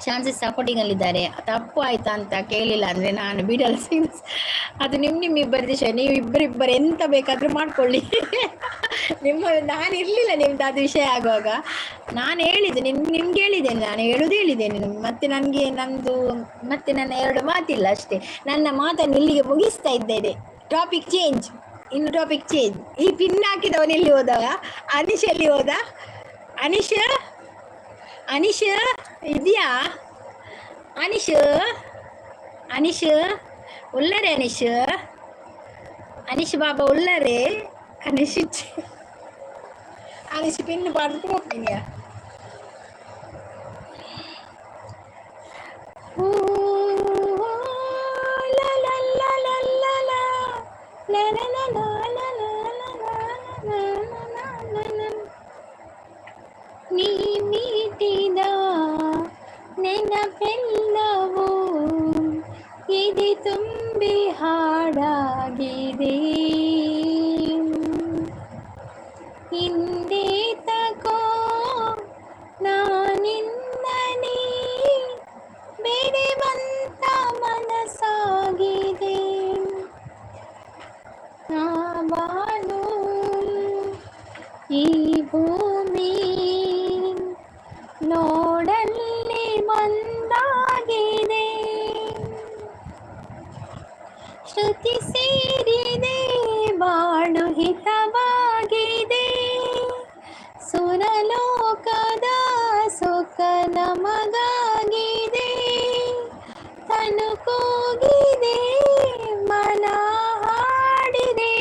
ಚಾನ್ಸಸ್ ಸಪೋರ್ಟಿಂಗ್ ಅಲ್ಲಿದ್ದಾರೆ. ತಪ್ಪು ಆಯ್ತಾ ಅಂತ ಕೇಳಿಲ್ಲ ಅಂದರೆ ನಾನು ಬಿಡಲ್ಲ. ಅದು ನಿಮ್ಮ ನಿಮ್ಮ ಇಬ್ಬರ ವಿಷಯ. ನೀವು ಇಬ್ಬರಿಬ್ಬರು ಎಂತ ಬೇಕಾದರೂ ಮಾಡ್ಕೊಳ್ಳಿ. ನಿಮ್ಮ ನಾನು ಇರಲಿಲ್ಲ ನಿಮ್ದು ಅದು ವಿಷಯ ಆಗುವಾಗ. ನಾನು ಹೇಳಿದ್ದು ನಿಮ್ಗೆ ಹೇಳಿದ್ದೇನೆ, ನಾನು ಹೇಳುವುದು ಹೇಳಿದ್ದೇನೆ. ಮತ್ತೆ ನನಗೆ ನಮ್ಮದು ಮತ್ತೆ ನನ್ನ ಎರಡು ಮಾತಿಲ್ಲ ಅಷ್ಟೇ. ನನ್ನ ಮಾತನ್ನು ಇಲ್ಲಿಗೆ ಮುಗಿಸ್ತಾ ಇದ್ದೇನೆ. ಟಾಪಿಕ್ ಚೇಂಜ್, ಇನ್ನು ಟಾಪಿಕ್ ಚೇಂಜ್. ಈ ಪಿನ್ ಹಾಕಿದವನು ಎಲ್ಲಿ ಹೋದವ? ಅನಿಶ್ ಎಲ್ಲಿ ಹೋದ? ಅನಿಶ್, ಅನಿಶ್ ಇದೆಯಾ? ಅನಿಶ್, ಅನಿಶ್ ಉಲ್ಲರೆ? ಅನಿಶ್, ಅನಿಶ್ ಬಾಬಾ ಉಲ್ಲರೆ? ಅನಿಶ್, ಅನಿಶ್ ಪಿನ್ ಪಾಡ್ದು ಹೋಗ್ತೀನಿ. ಲಾ ಲಾ ಲಾ ಲಾ ಲಾ ಲಾ ಲಾ ಲಾ ಲಾ ಲಾ. ನೀ ಮೀಟಿದ ನೆನಪೆಲ್ಲವೂ ಎದೆ ತುಂಬಿ ಹಾಡಾಗಿದೆ. ಹಿಂದೇತಕೋ ನಾನಿನ್ನನೇ ಬೆರೆವಂತ ಮನಸ್ಸಾಗಿದೆ. ಆ ಬಾಳು, ಈ ಭೂಮಿ ನೋಡಲ್ಲಿ ಒಂದಾಗಿದೆ. ಶ್ರುತಿ ಸೇರಿದೆ, ಬಾಳು ಹಿತವಾಗಿದೆ. ಸುರಲೋಕದ ಸುಖ ನಮಗಾಗಿದೆ. ತನು ಕೂಗಿದೆ, ಮನ ಹಾಡಿದೆ.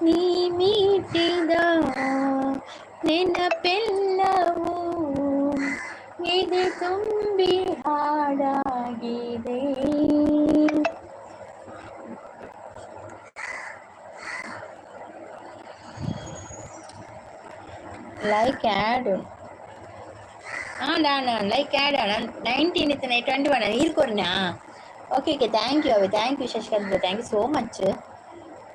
ನೀ ಮೀಟಿದ ನೆನಪೆಲ್ಲವೂ ಎದೆ ತುಂಬಿ ಹಾಡಾಗಿದೆ. ಲೈಕ್ ಆ್ಯಡ್ ಹಾಂ, ಲೈಕ್ ಆ್ಯಡ್ 19 ಇತ್ತು, 21 ನೀರು ಕೊರ್ನಾ. ಓಕೆ ಓಕೆ, thank you ಅವಿ, thank you Shashikant, thank you so much.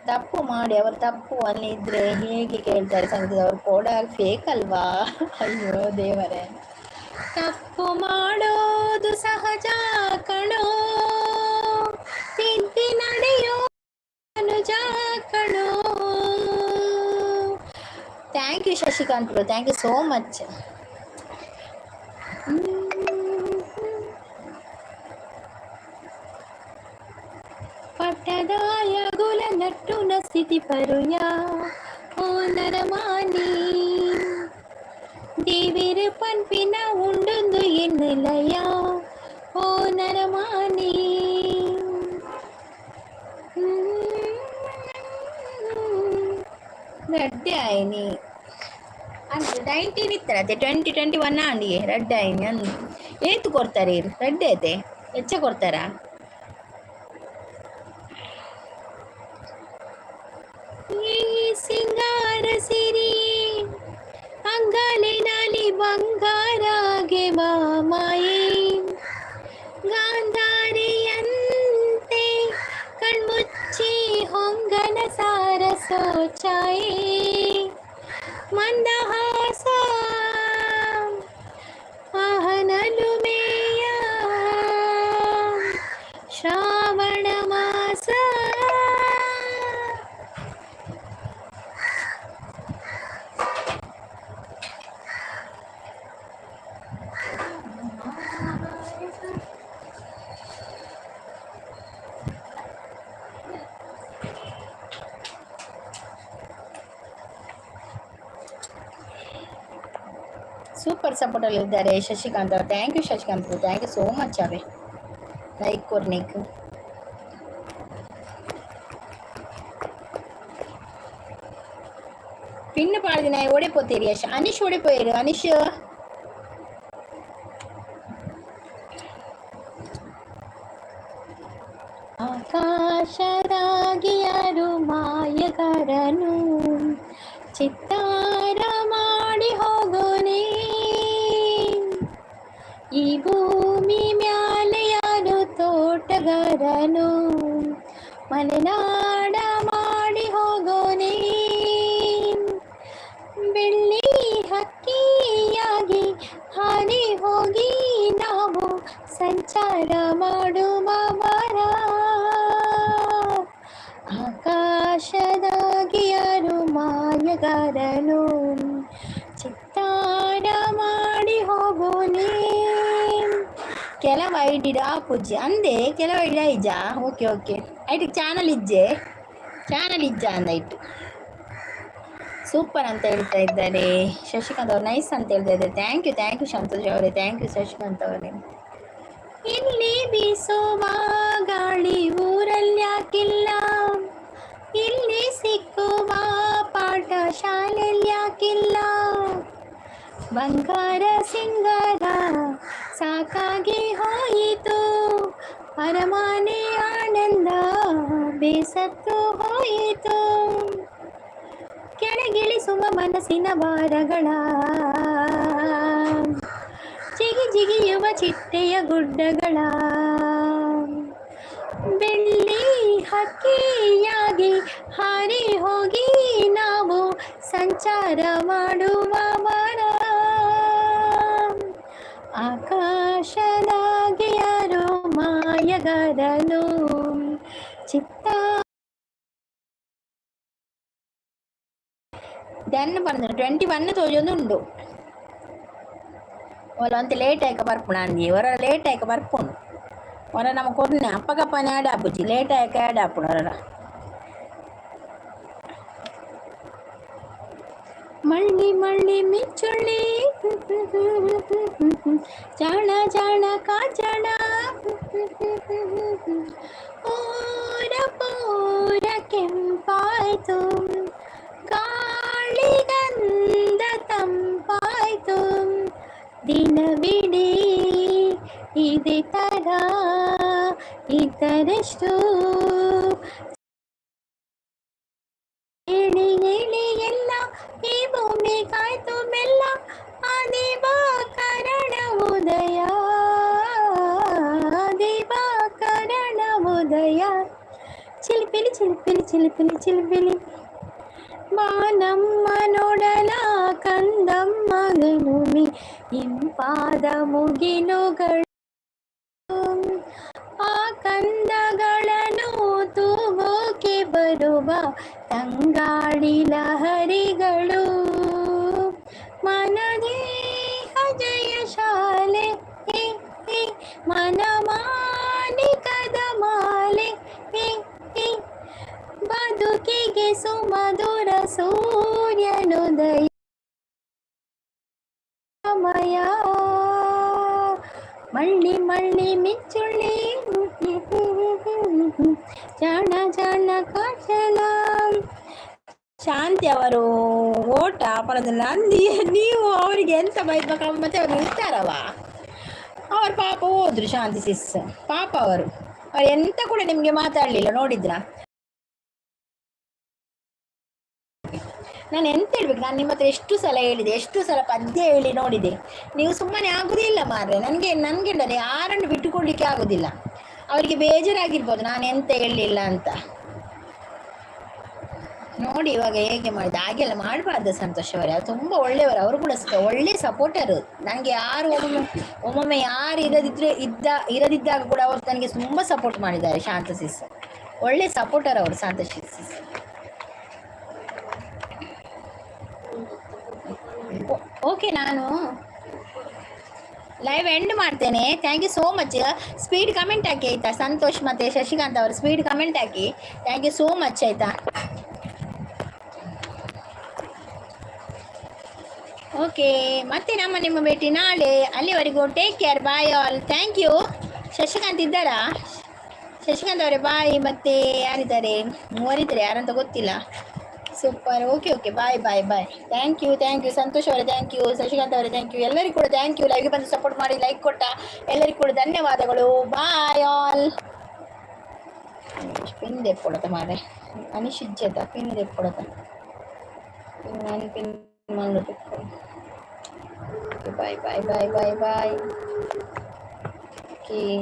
ತಪ್ಪು ಮಾಡಿ ಅವರು ತಪ್ಪು ಅಲ್ಲಿ ಇದ್ರೆ ಹೇಗೆ ಕೇಳ್ತಾರೆ ಸಂಗೀತ? ಅವರು ಕೂಡ ಫೇಕ್ ಅಲ್ವಾ? ಅಯ್ಯೋ ದೇವರೇ. ತಪ್ಪು ಮಾಡೋದು ಸಹಜ ಕಣೋ, ತಿದ್ದಿ ನಡೆಯೋ ಅನುಜ ಕಣೋ. Thank you Shashikant bro, thank you so much. ಪಟ್ಟದಾಯಗುಲ ನಟ್ಟುನ ಸ್ಥಿತಿ ಪರುಯ ಓ ನರಮಾನಿ, ದೇವಿರ ಪನ್ಪಿನ ಉಂಡೊಂದು ಎನ್ನಲಯ ಓ ನರಮಾನಿ. ರಡ್ಡೆ ಆಯ್ನಿ ಅಂದ್ರೆ 19 ಇತ್ತರತೆ, 20 21 ಅಂಡಿಗೆ ರಡ್ಡೆ ಆಯ್ನಿ ಅಂದು. ಏತು ಕೊಡ್ತಾರೆ? ರಡ್ಡೆ ಐತೆ, ಹೆಚ್ಚ ಕೊಡ್ತಾರಾ? ಈ ಸಿಂಗಾರ ಸಿರಿ ಅಂಗಲಿನಲ್ಲಿ ಬಂಗಾರಾಗೆ ಮಾಮಾಯಿ, ಗಾಂಧಾರಿಯಂತೆ ಕಣ್ಮುಚ್ಚಿ ಹೊಂಗನ ಸಾರಸೋ ಛಾಯೆ, ಮಂದಹಾಸ ಆಹನಲುಮೇಯ ಶ್ರಾವಣ ಮಾಸ. ಸೂಪರ್ ಸಪೋರ್ಟಲ್ಲಿ ಇದ್ದಾರೆ ಶಶಿಕಾಂತ್ ಅವರು. Thank you Shashikant, thank you so much away like ಕೊರ್ನಿಕ್. ಪಿನ್ ಪಾಡ್ದಿನ ಓಡೆ ಪೋತೀರಿ? ಯಶ್ ಅನಿಶ್ ಓಡೆ ಪೋಯಿರು ಅನಿಶ್? ಆಕಾಶದಾಗಿ ಯಾರು ಮಾಯಗಾರನು, ಚಿತ್ತಾರ ಮಾಡಿ ಹೋಗೋನೆ. ಈ ಭೂಮಿ ಮ್ಯಾಲೆ ಯಾರು ತೋಟಗಾರನು, ಮಲೆನಾಡ ಮಾಡಿ ಹೋಗೋನೆ. ಬೆಳ್ಳಿ ಹಕ್ಕಿಯಾಗಿ ಹಾರಿ ಹೋಗಿ ನಾವು ಸಂಚಾರ ಮಾಡುವ ಬಾರ. ಆಕಾಶದಾಗಿ ಯಾರು ಮಾಯಗಾರನು, ಚಿತ್ತಾರ ಮಾಡಿ ಹೋಗೋನೆ. ಕೆಲವು ಐಡಿ ಆಪುಜಿ ಅಂದೆ, ಕೆಲವು ಐಡಿ ಐಜಾ. ಓಕೆ ಓಕೆ, ಐಟಿಗೆ ಚಾನಲ್ ಇಜ್ಜೆ, ಚಾನಲ್ ಇಜ್ಜ ಅಂದಾಯ್ತು. ಸೂಪರ್ ಅಂತ ಹೇಳ್ತಾ ಇದ್ದಾರೆ ಶಶಿಕಾಂತ್ ಅವರು, ನೈಸ್ ಅಂತ ಹೇಳ್ತಾ ಇದ್ದಾರೆ. Thank you, thank you Santosh ಅವರೇ, thank you Shashikant ಅವರೇ. ಇಲ್ಲಿ ಬೀಸುವ ಗಾಳಿ ಊರಲ್ಲಿ ಯಾಕಿಲ್ಲ? ಇಲ್ಲಿ ಸಿಕ್ಕುವ ಪಾಠ ಶಾಲೆಯಲ್ಲಿ ಯಾಕಿಲ್ಲ? ಬಂಗಾರ ಸಿಂಗಾರ ಸಾಕಾಗಿ ಹೋಯಿತು. ಅರಮನೆ ಆನಂದ ಬೇಸತ್ತು ಹೋಯಿತು. ಕೆಳಗಿಳಿಸುವ ಮನಸ್ಸಿನ ಭಾರಗಳ, ಜಿಗಿ ಜಿಗಿಯುವ ಚಿಟ್ಟೆಯ ಗುಡ್ಡಗಳ, ಬೆಳ್ಳಿ ಹಕ್ಕಿಯಾಗಿ ಹಾರಿ ಹೋಗಿ ನಾವು ಸಂಚಾರ ಮಾಡುವ ವಾರ. ಆಕಾಶದಾಗೆ ಯಾರೋ ಮಾಯಗಾರನು ಚಿತ್ತ ದೆನ್ ಪಂಡ 21 ತೋಜೊಂದು ಉಂಡು. ಓಲ ಒಂತೆ ಲೇಟ್ ಆಯ್ಕ ಬರ್ಪುಣ ಅಂದಿ ಒರ ಲೇಟ್ ಆಯ್ಕ ಬರ್ಪುಂಡು. ಒರ ನಮ್ಮ ಕೊರ್ನೆ ಅಪ್ಪಗಪ್ಪನೆ ಆಡ್ ಆಪುಜಿ, ಲೇಟ್ ಆಯ್ಕ ಆಡ್ ಆಪುಂಡು ಒರ. ಮಳ್ಳಿ ಮಳ್ಳಿ ಮಿಚ್ಚುಳ್ಳಿ ಜಾಣ ಜಾಣ ಕಾಜಣ ಓರ ಪೋರ ಕೆಂಪಾಯ್ತು, ಗಾಳಿಗಂಧ ತಂಪಾಯ್ತು. ದಿನವಿಡೀ ಇದೇ ಥರ ಇತರೆಷ್ಟು ಹೇಳಿ ಹೇಳಿ ಎಲ್ಲ ಈ ಭೂಮಿ ಕಾಯ್ತು ಮೆಲ್ಲ. ದಿವಾಕರಣ ಉದಯ, ದಿವಾಕರಣ ಉದಯ. ಚಿಲಿಪಿಲಿ ಚಿಲಿಪಿಲಿ ಚಿಲಿಪಿಲಿ ಚಿಲಿಪಿಲಿ ಬಾನಮ್ಮ ನೋಡಲ ಕಂದಮ್ಮಗನುಮಿ ಇಂಪಾದ ಮುಗಿಲುಗಳು, ಆ ಕಂದಗಳನ್ನು ತೂಗೋಕೆ ಬರುವ ತಂಗಾಳಿ ಲಹರಿಗಳು. ಮನದೇಹ ಜಯ ಶಾಲೆ ಮನಮಾನಿಕದ ಮಾಲೆ, ಬದುಕಿಗೆ ಸುಮಧುರ ಸೂರ್ಯನುದಯ ಮಯ. ಮಳ್ಳಿ ಮಳ್ಳಿ ಮಿಚ್ಚುಳ್ಳಿ ಜಾಣ ಜಾಣ ಕಾಚನ. ಶಾಂತಿ ಅವರು ಓಟ ಪರದಿಲ್ಲ ಅಂದಿ ನೀವು ಅವರಿಗೆ ಎಂತ ಬೈಬೇಕು? ಮತ್ತೆ ಅವರು ಇರ್ತಾರವ, ಅವರು ಪಾಪ ಹೋದ್ರು. ಶಾಂತಿ ಸಿಸ್ ಪಾಪ ಅವರು, ಅವ್ರು ಎಂತ ಕೂಡ ನಿಮಗೆ ಮಾತಾಡಲಿಲ್ಲ ನೋಡಿದ್ರ? ನಾನು ಎಂತ ಹೇಳ್ಬೇಕು? ನಾನು ನಿಮ್ಮ ಹತ್ರ ಎಷ್ಟು ಸಲ ಹೇಳಿದೆ, ಎಷ್ಟು ಸಲ ಪದ್ಯ ಹೇಳಿ ನೋಡಿದೆ, ನೀವು ಸುಮ್ಮನೆ ಆಗುದಿಲ್ಲ ಮಾರ್ರೆ. ನನಗೆ ನನಗೆ ಯಾರನ್ನು ಬಿಟ್ಟುಕೊಳ್ಳಿಕ್ಕೆ ಆಗುದಿಲ್ಲ. ಅವರಿಗೆ ಬೇಜಾರಾಗಿರ್ಬೋದು ನಾನು ಎಂತ ಹೇಳಲಿಲ್ಲ ಅಂತ. ನೋಡಿ ಇವಾಗ ಹೇಗೆ ಮಾಡಿದೆ. ಹಾಗೆಲ್ಲ ಮಾಡಬಾರ್ದು ಸಂತೋಷ್ ಅವರೇ, ಅವ್ರು ತುಂಬ ಒಳ್ಳೆಯವರು, ಅವರು ಕೂಡ ಒಳ್ಳೆ ಸಪೋರ್ಟರು. ನನಗೆ ಯಾರು ಒಮ್ಮೊಮ್ಮೆ ಒಮ್ಮೊಮ್ಮೆ ಯಾರು ಇರದಿದ್ರೆ ಇರದಿದ್ದಾಗ ಕೂಡ ಅವರು ನನಗೆ ತುಂಬ ಸಪೋರ್ಟ್ ಮಾಡಿದ್ದಾರೆ. ಶಾಂತ ಸಿಸ್ ಒಳ್ಳೆ ಸಪೋರ್ಟರ್ ಅವರು, ಶಾಂತ ಸಿಸ್. ಓಕೆ, ನಾನು ಲೈವ್ ಎಂಡ್ ಮಾಡ್ತೇನೆ. Thank you so much. Speed comment hockey ಆಯಿತಾ? ಸಂತೋಷ್ ಮತ್ತು ಶಶಿಕಾಂತ್ ಅವರು speed comment hockey. Thank you so much ಆಯಿತಾ? ಓಕೆ, ಮತ್ತೆ ನಮ್ಮ ನಿಮ್ಮ ಭೇಟಿ ನಾಳೆ. ಅಲ್ಲಿವರೆಗೂ take care, bye all, thank you. Shashikant ಇದ್ದಾರಾ? ಶಶಿಕಾಂತ್ ಅವರೇ ಬಾಯ್. ಮತ್ತೆ ಯಾರಿದ್ದಾರೆ? ಮೂವರಿದ್ದಾರೆ, ಯಾರಂತ ಗೊತ್ತಿಲ್ಲ. Super, okay okay, bye bye bye. Thank you, thank you Santosh ಅವರೇ, thank you Shashikant ಅವರೇ, thank you ಎಲ್ಲರಿಗೂ ಕೂಡ thank you. ಲೈವ್ಗೆ ಬಂದು ಸಪೋರ್ಟ್ ಮಾಡಿ ಲೈಕ್ ಕೊಟ್ಟ ಎಲ್ಲರಿಗೂ ಕೂಡ ಧನ್ಯವಾದಗಳು. ಬಾಯ್ ಆಲ್. ಪಿನ್ ದೆಪ್ಪೊಡತ ಮಾರೆ ಅನಿಶಿಜ್ಜತ ಪಿನ್ ದೆಪ್ಪೊಡತ ಪಿನ್ ನಾನು ಪಿನ್ ಮಾಡಬೇಕು. Bye bye bye bye bye. Okay.